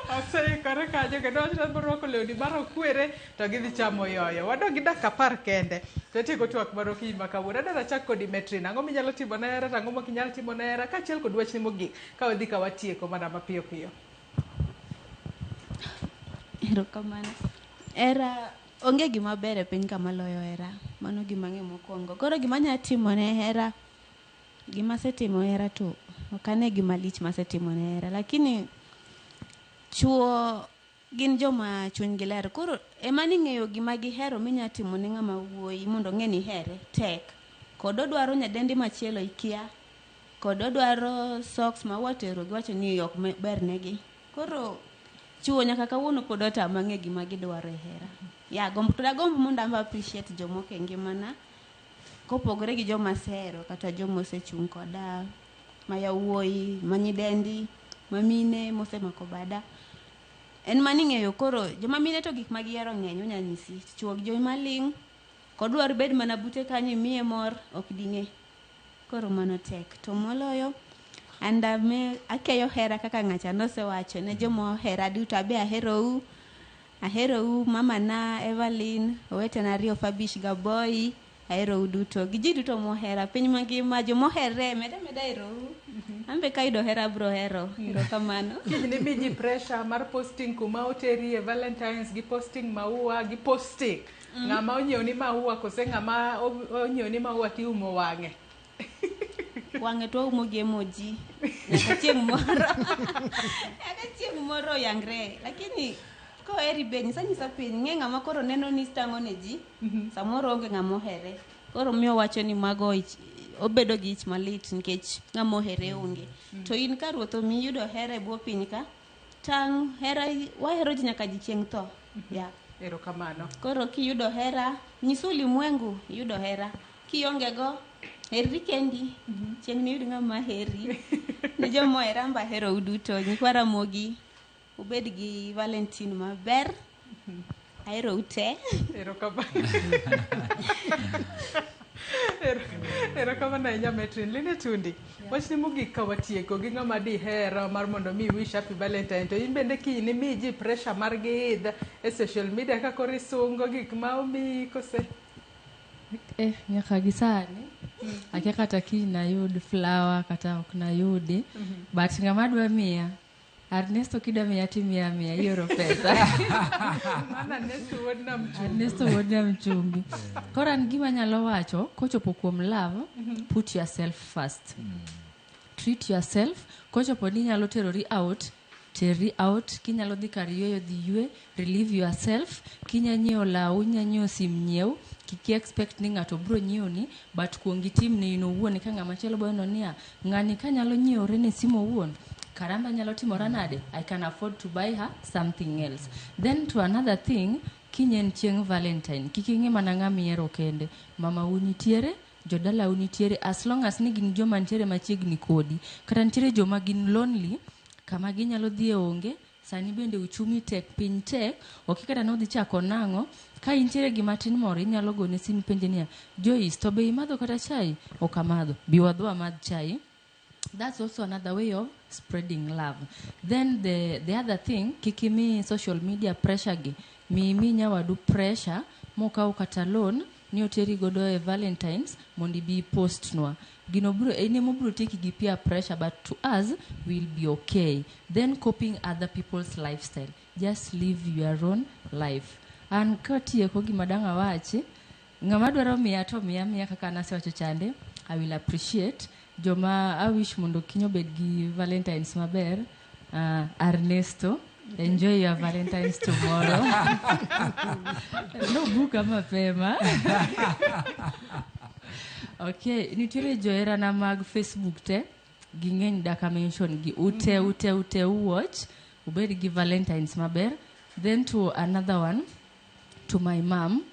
Oseikore kanyo kendo wacho ni orwako lewni marokwere to gidhi chamo oyoyo. Wadong' gi dakika 10 kende. To watieko twak mar okinyi ma kawuono. Adwaro achak kodi Metrina. Ang'o minyalo timo ne hera to ang'o mok inyal timo ne hera kaachiel kod wachni mogik ka wadhi ka watieko mana mapiyo piyo. Erokamano. Hera onge gima ber e piny ka maloyo hera. Mano gima ang'eyo mokwongo. Koro gima anyalo timo ne hera, gima asetimo hera to ok ane gima lich masetimo ne hera. Lakini chuo gin joma chunygi ler. Koro ema ni ng'eyo gima gihero minya timo ne ng'ama wuoyi mondo ong'e ni ihere tek. Kod odwaro nyadendi machielo ikia. Kod odwaro socks ma watero giwacho ni ok ber negi. Koro chuo nyaka kawuono pod otama ng'e gima gidwaro e hera. Ya gombo to dagomb mondo an be appreciate jomoko e ngimana kopogore gi joma asehero kata joma osechung' koda ma yawuoyi, ma nyidendi, ma mine mosemako bada. En mani ng'eyo koro joma mine to gik ma gihero ng'eny onya nyisi. Chuo gi joma ling' kodwar bed mana bute kanyo imiye mor ok ding'e. Koro mano tek. To moloyo and akeyo hera kaka ng'acha nosewacho ne joma ohera duto abe aherou. Aherou mama na Evelyn, owetena ariyo Fabish Gaboy, aherou duto. Gi ji duto mohera piny mangima, jomoherre meda meda aherou. An be kayudo hera abro hero. Erokamano. Kiny ni mi ji pressure mar posting kuma oterie Valentines gi posting maua gi posting. Ng'ama onyiew ni maua kose ng'ama onyiew ni maua tiumo wang'e. Wang'e to waumo gi emoji. Nyaka chieng' moro. Nyaka chieng' moro oyangre. Lakini koheri be nyisa nyisa piny ng'e ng'ama koro neno ni tang'o ne ji. Samoro onge ng'ama ohere. Koro miyo wacho ni mago ich, obedo gi ich malit nikech ng'ama ohere onge. To in ka ruoth omiyi yudo hera e bwo piny ka, tang' hera wahero ji nyaka ji chieng' tho. Yeah. Erokamano. Koro kiyudo hera, nyis ulimwengu iyudo hera. Kionge go, herri kendi. Chieng' niyud ng'ama heri. Ne joma ohera mba aherou duto. Nyikwa Ramogi, ubed gi Valentine maber. Aherou te. Erokamano. Erokamano ahinya Metrin. Line Tundi, wachni mogik ka watieko gi ng'ama dihero mar mondo mi wish happy Valentine to in bende kiny nimi ji pressure mar giidh e social media ka koro isungo gik ma omiyi kose? Nyaka gi sani akia kata kiny nayud flower kata ok nayudi. But ng'ama dwa miya Ernesto kidwa miya timiya miya ioro pesa. Mano Ernesto wuod nam chumbi. Ernesto wuod nam chumbi. Koro an gima anyalo wacho kochopo kuom love, put yourself first. Treat yourself. Kochopo ni inyalo terori out, terri out. Kinyalo dhi kar yueyo dhi yue, relieve yourself. Kinya nyiewo law, inya nyiewo sim nyiew. Kik expect ni ng'ato bro nyiewo ni, but kuong itim ne in owuon. Ka ng'ama chielo bo neno niya, ng'ani kanyalo nyiewore ne simu owuon, karamba nyalo timora nade? I can afford to buy her something else. Then to another thing, Kiny en chieng' Valentine, kik ing'i mana ng'ama ihero kende. Mamau nitiere, jodalau nitiere, as long as ni gin joma nitiere machiegni kodi. Kata nitiere joma gin lonely, kama ginyalo dhiye onge, sani bende uchumi tek, piny tek, okia kata nodhi chako nang'o. Ka intiere gi matin moro, inyalo gone simu ipenje niya, Joyce, to be imadho kata chai? Ok amadho. Bi wadhi wamadh chai. That's also another way of spreading love. Then the other thing, kik imi social media pressure gi. Mi imi nyawadu pressure mokaw kata loan ni oteri godo e Valentines mondo ibi postnwa. Gino bro, en ema obiro tieki gi peer pressure, but to us, we'll be okay. Then copying other people's lifestyle. Just live your own life. An katieko gima dang' awachi, ng'ama dwaro miya to miya miya kaka nasewacho chande, I will appreciate. Joma I wish mondo kiny obed gi Valentines maber, Ernesto, enjoy your Valentines tomorrow. Nobuka mapema. Okay, nitiere joherana mag Facebook te, ging'eny daka mention gi ute ute ute watch, ubed gi Valentines maber. Then to another one, to my mom,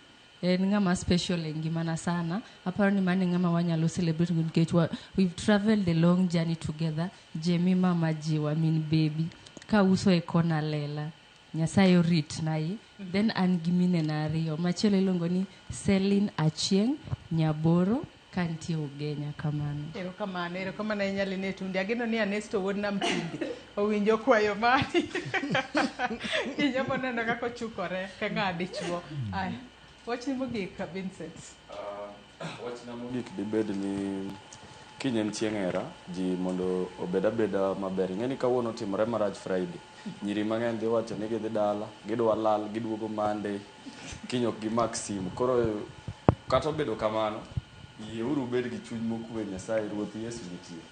en ng'ama special e ngimana sana. Aparo ni mano e ng'ama wanyalo celebrate go nikech we've traveled a long journey together. Jemima Majiwa, min baby, kauso e kona lela. Nyasaye oritnai. Then an gi minena ariyo. Machielo iluongo ni Celine Achieng' Nyaboro kantie Ugenya kamano. Erokamano, erokamano ahinya Linet Undi. Ageno ni Ernesto wuod Nam Chumbi owinjo kwayo mari. Inyalo neno kaka ochukore ka ng'a dichuo. Aya, wachni mogik Vincent. Wachna mogik dibed ni kiny en chieng' hera, ji mondo obed abeda maber. Ing'e ni kawuono otimore marach Friday. Nyiri mang'eny dhi wacho ni gidhi dala, gidwa lal, giduogo Monday, kiny ok gimak simu. Koro kata obedo kamano, yieuru ubed gi chuny mokwe Nyasaye Ruoth Yesu nitie.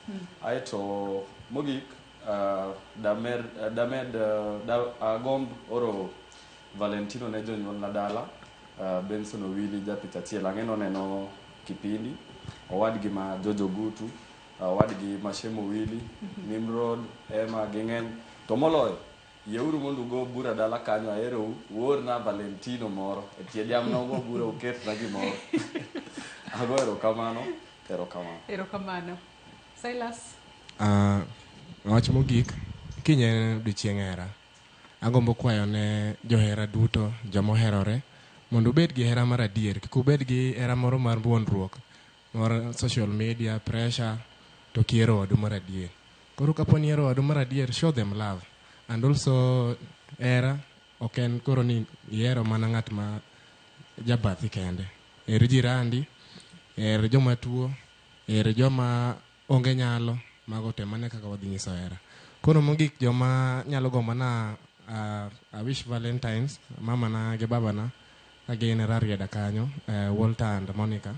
Aeto mogik, damed agomb oro Valentino ne jonyuolna dala, Benson Owili japich achiel, ang'e noneno kipindi, owadgi ma Jojo Gutu, owadgi ma Shemo Wili, Nimrod, Emma ging'eny. To moloyo, yieuru mondo ugo bura dala kanyo, aherou, uorna Valentino moro. E tie jamna ugo bura uketna gimoro. Ago erokamano, erokamano. Erokamano. Silas. Wach mogik, kiny en odiochieng' hera. Agombo kwayo ne johera duto, joma oherore, mondo ubed gi hera mar adier. Kik ubed gi hera moro mar wuondruok, mar social media, pressure, to kihero wadu mar adier. Koro kapo ni ihero wadu mar adier, show them love. And also, hera ok en koro ni ihero mana ng'at ma jabathi kende. Her jirandi, her joma tuo, her joma onge nyalo, mago te mano e kaka wadhi nyiso hera. Koro mogik joma nyalo gombo na I wish Valentines, mama na gi babana, ka gin Rarieda kanyo, Walter and Monica.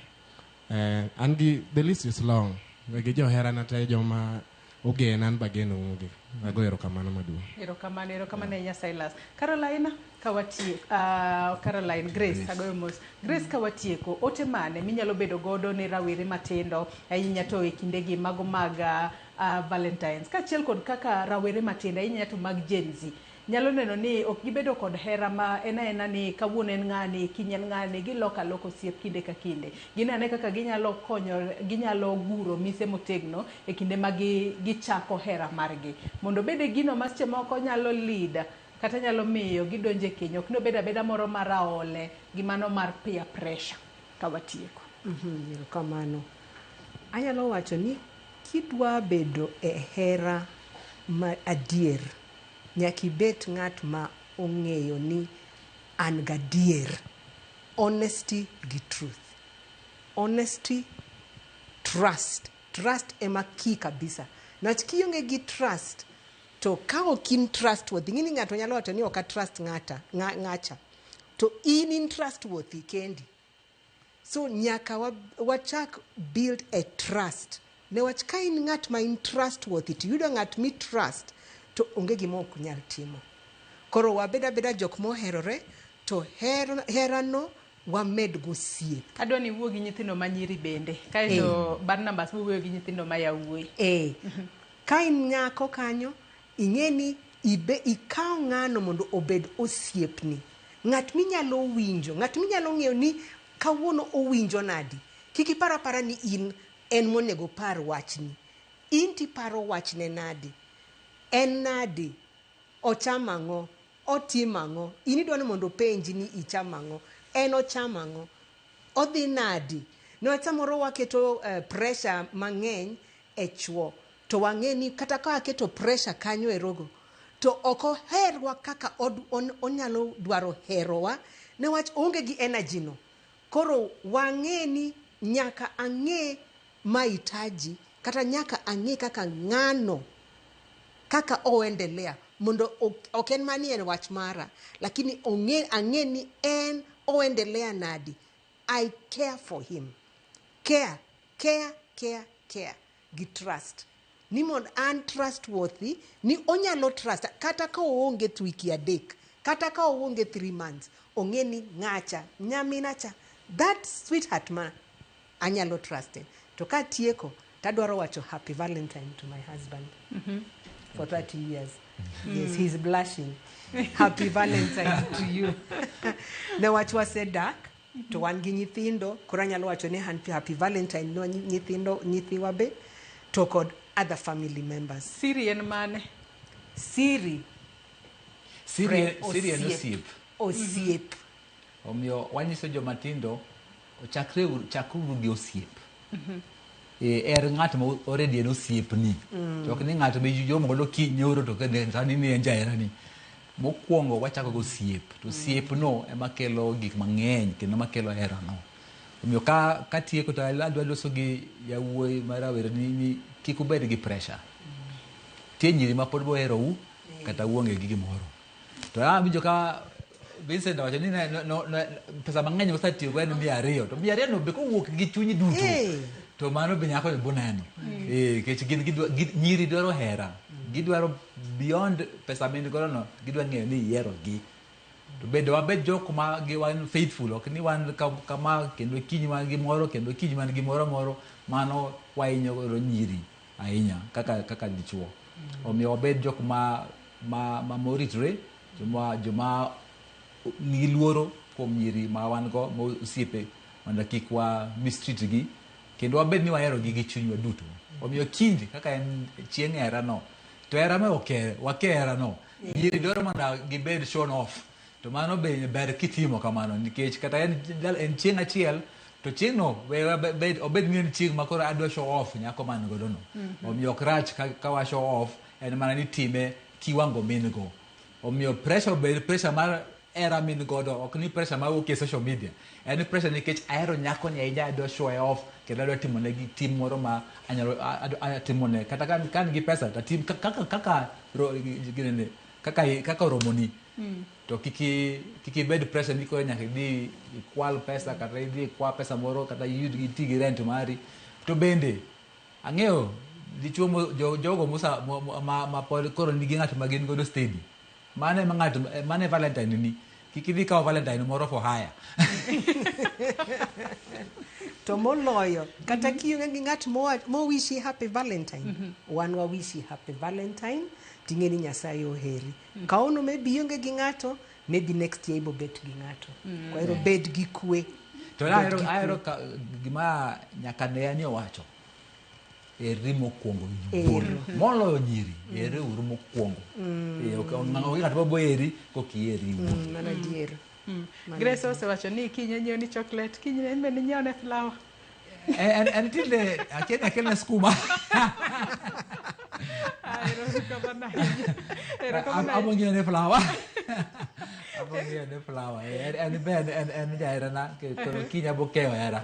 An gi, the list is long. Gi joherana te joma ogena an be ageno gi. Ago erokamano maduong'. Erokamano, erokamano ahinya Silas. Caroline, kawatieko, Caroline, Grace, agoyo mos. Grace, kawatieko, ote mane minyalo bedo godo ne rawere matindo ahinya to e kindegi mago mag Valentines, kaachiel kod kaka rawere matindo ahinya to mag Gen Z nyalo neno ni ok gibedo kod hera ma en aena ni kawuono en ng'ani, kiny en ng'ani, giloko aloka osiep kinde ka kinde. Ginene kaka ginyalo konyo, ginyalo guro mise motegno e kinde ma gichako hera margi. Mondo obed e gino ma seche moko nyalo lead kata nyalo miyo gidonjo e keny, ok ni obed abeda moro mar aole gi mano mar peer pressure. Ka watieko. Erokamano. Anyalo wacho ni kidwa bedo e hera ma adier, nyaka ibet ng'at ma ong'eyo ni an gadier. Honesty gi truth. Honesty, trust. Trust ema key kabisa. Niwach kionge gi trust, to ka ok in trustworthy, ing'e ni ng'ato nyalo wacho ni ok a trust ng'acha. To in trustworthy kendi. So nyaka wachak build a trust. Newach ka in ng'at ma in trustworthy, to iyudo ng'at mi trust, to onge gima ok nyal timo. Koro wabed abeda jok moherore, to herano wamed go osiep. Adwa ni iwuo gi nyithindo ma nyiri bende. Kaeto Barnabas biro wuoyo gi nyithindo ma yawuoyi. Ka in nyako kanyo, ing'e ni ikaw ng'ano mondo obed osiepni. Ng'at minyalo winjo, ng'at minyalo ng'eyo ni kawuono owinjo nadi. Kik ipar apara ni in en monego par wachni. In tiparo wachne nadi? En nadi? Ochamo ang'o? Otimo ang'o? In idwa ni mondo openji ni ichamo ang'o? En ochamo ang'o? Odhi nadi? Niwach samoro waketo pressure mang'eny e chuo to wang'e ni kata ka waketo pressure kanyo erogo to ok oherwa kaka onyalo dwaro herowa niwach oonge gi energy no. Koro wang'e ni nyaka ang'e mahitaji kata nyaka ang'e kaka ng'ano kaka oendelea mondo ok en mani en wach mara lakini ong'e ang'e ni en oendelea nadi. I care for him. Care, care, care, care gi trust. Ni mondo an trustworthy ni onyalo trust kata ka oonge wiki 3 kata ka oonge 3 months ong'e ni ng'acha nyamina cha that sweetheart ma anyalo truste. To katieko tadwaro wacho happy Valentine to my husband. For 30 years. Yes, he's blushing. Happy Valentine to you. Newach wasedak to wan gi nyithindo koro anyalo wacho ni happy Valentine ne nyithindo nyithiwa be to kod other family members. Siri en mane? Siri. Siri en osiep. Osiep. Omiyo wanyiso jomatindo chakreuru gi osiep. Er ng'at ma already en osiepni. To ok ni ng'at ma iromo godo kinyoro to sani ni en jaherani. Mokwongo wachako gi osiep. To osiepno ema kelo gik mang'eny kendo makelo herano. Omiyo katieko to adwa loso gi yawuoyi ma rawere ni kik ubed gi pressure. Nitie nyiri ma pod boherou kata uonge gi gimoro. To awinjo ka Vincent owacho ni pesa mang'eny osetiyogo en 200 to 200 no be kowuok gi chunyi duto to mano be nyako boneno. Nikech gin nyiri dwaro hera. Gidwaro beyond pesa ma in godo no, gidwa ng'eyo ni ihero gi. To bende wabed jok ma wan faithful, ok ni wan kama kendo kiny wan gi moro kendo kiny wan gi moro moro, mano wahinyo godo nyiri ahinya kaka dichuo. Omiyo wabed jok ma moritre, joma nigi luoro kuom nyiri ma wan go ma osiepe mondo kik wa mistreat gi kendo wabed ni wahero gi gi chunywa duto. Omiyo kiny kaka en chieng' hera no to hera ma wake hera no nyiri dwaro mondo gibed shown off to mano be ber kitimo kamano nikech kata en chieng' achiel to chieng' no obed ni en chieng' ma koro adwa show off nyako man godo no. Omiyo ok rach ka wa show off en mana ni time kiwango min go. Omiyo pressure obed pressure mar hera min godo ok ni pressure ma wuok e social media en pressure nikech ahero nyako ni ahinya adwa show off kendo adwa timone gi tim moro ma anyalo timone kata ka an gi pesa to atim kaka oromoni. To kik ibed pressure ni koro nyaka idhi ikwal pesa kata idhi ikwa pesa moro kata iyud iti gi rent mari. To bende ang'eyo dichuo jogo ma pod koro nigi ng'at ma gin godo steady. Mane ma ng'at mane Valentine ni kik idhi kawo Valentine moro for hire. To moloyo kata kionge gi ng'at mowishi happy Valentine, wan wawishi happy Valentine ting'e ni Nyasaye oheri. Kawono maybe ionge gi ng'ato, maybe next year ibobet gi ng'ato. Kwa hivyo bed gi kwe. To ahero gima nyaka ne ni owacho. Eri mokwongo iwuon. Moloyo nyiri, eri uru mokwongo. Onge ng'at mabo eri kokieri iwuon. Mano adier. Grace osewacho ni kiny nyiewo ni chocolate, kiny en bende nyiewo ne flower. En tinde akelne skuma. Abo ng'iewo ne flower. Abo ng'iewo ne flower. En be en jaherana koro kiny abo keyo hera.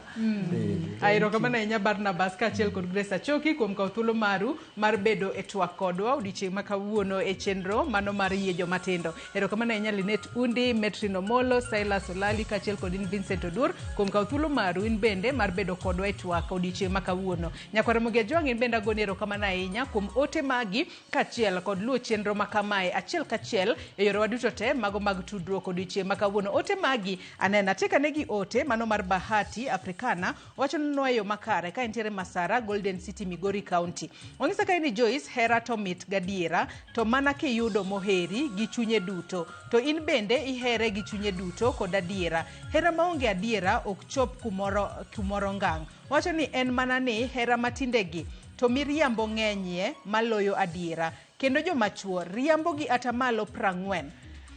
Erokamano ahinya Barnabas kaachiel kod Grace Achoki kuom kawo thuolo maru mar bedo e twak kodwa odiochieng' ma kawuono e chenro mano mar yie jomatindo. Erokamano ahinya Linet Undi, Metrin Omolo, Silas Olali kaachiel kod in Vincent Odur kuom kawo thuolo maru in bende mar bedo kodwa e twak odiochieng' ma kawuono. Nyakwar Ramogi Ajwang' in bende agoni erokamano ahinya kuom ote magi kaachiel kod luwo chenro ma kamae achiel kachiel e yorewa duto te mago mag tudruok. tudruok odiochieng' ma kawuono. Ote magi aneno atika negi ote mano mar Bahati Africana wacho ni nwayo makare ka entiere Masara Golden City Migori County. Ong'isa kae ni Joyce hera to mit gadiera to mana kiyudo moheri gi chunye duto to in bende ihere gi chunye duto kod adiera. Hera maonge adiera ok chop kumoro, kumoro ngang'. Wacho ni en mana ni hera matindegi to miriambo ng'enyie maloyo adiera kendo joma chuo riambo gi atamalo 40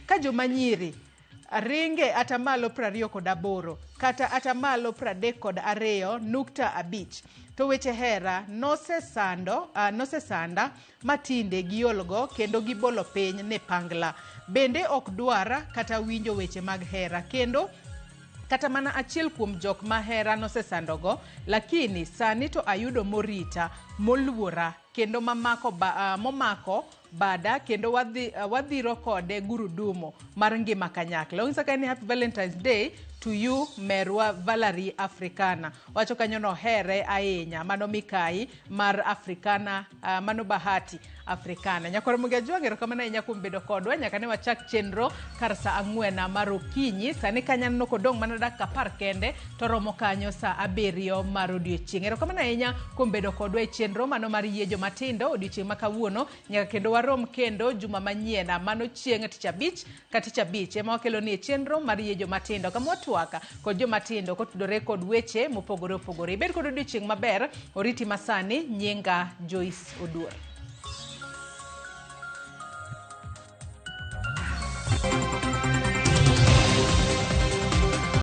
ka joma nyiri ringe atamalo 28 kata atamalo 32.5 to weche hera nosesando uh, nosesanda matinde giolgo kendo gibolo piny ne pangla bende ok dwar kata winjo weche mag hera kendo kata mana achiel kuom jok ma hera nosesandogo lakini sani to ayudo morita moluora kendo mamako ba, uh, momako bada kendo wadhi, wadhiro kode gurudumo mar ngima kanyakla. Onyisa ka ni happy Valentine's Day to you merwa Valerie Africana. Wacho kanyo nohere ahinya mano mikai mar Africana mano Bahati Africana. Nyakwar Muga Jwang' erokamano ahinya kuom bedo kodwa nyaka ne wachak chenro kar saa ang'wen mar okinyi. Sani kanyo aneno kodong' mana dakika apar kende to romo kanyo saa abiriyo mar odiochieng'. Erokamano ahinya kuom bedo kodwa e chenro mano mar yie jomatindo odiochieng' ma kawuono nyaka kendo warom kendo juma manyien mano chieng' tich abich ka tich abich ema wakelo ni e chenro mar yie jomatindo kama watwaka kod jomatindo kotudore kod weche mopogore opogore. Ibed kod odiochieng' maber, oriti masani, nyinga Joyce Oduor.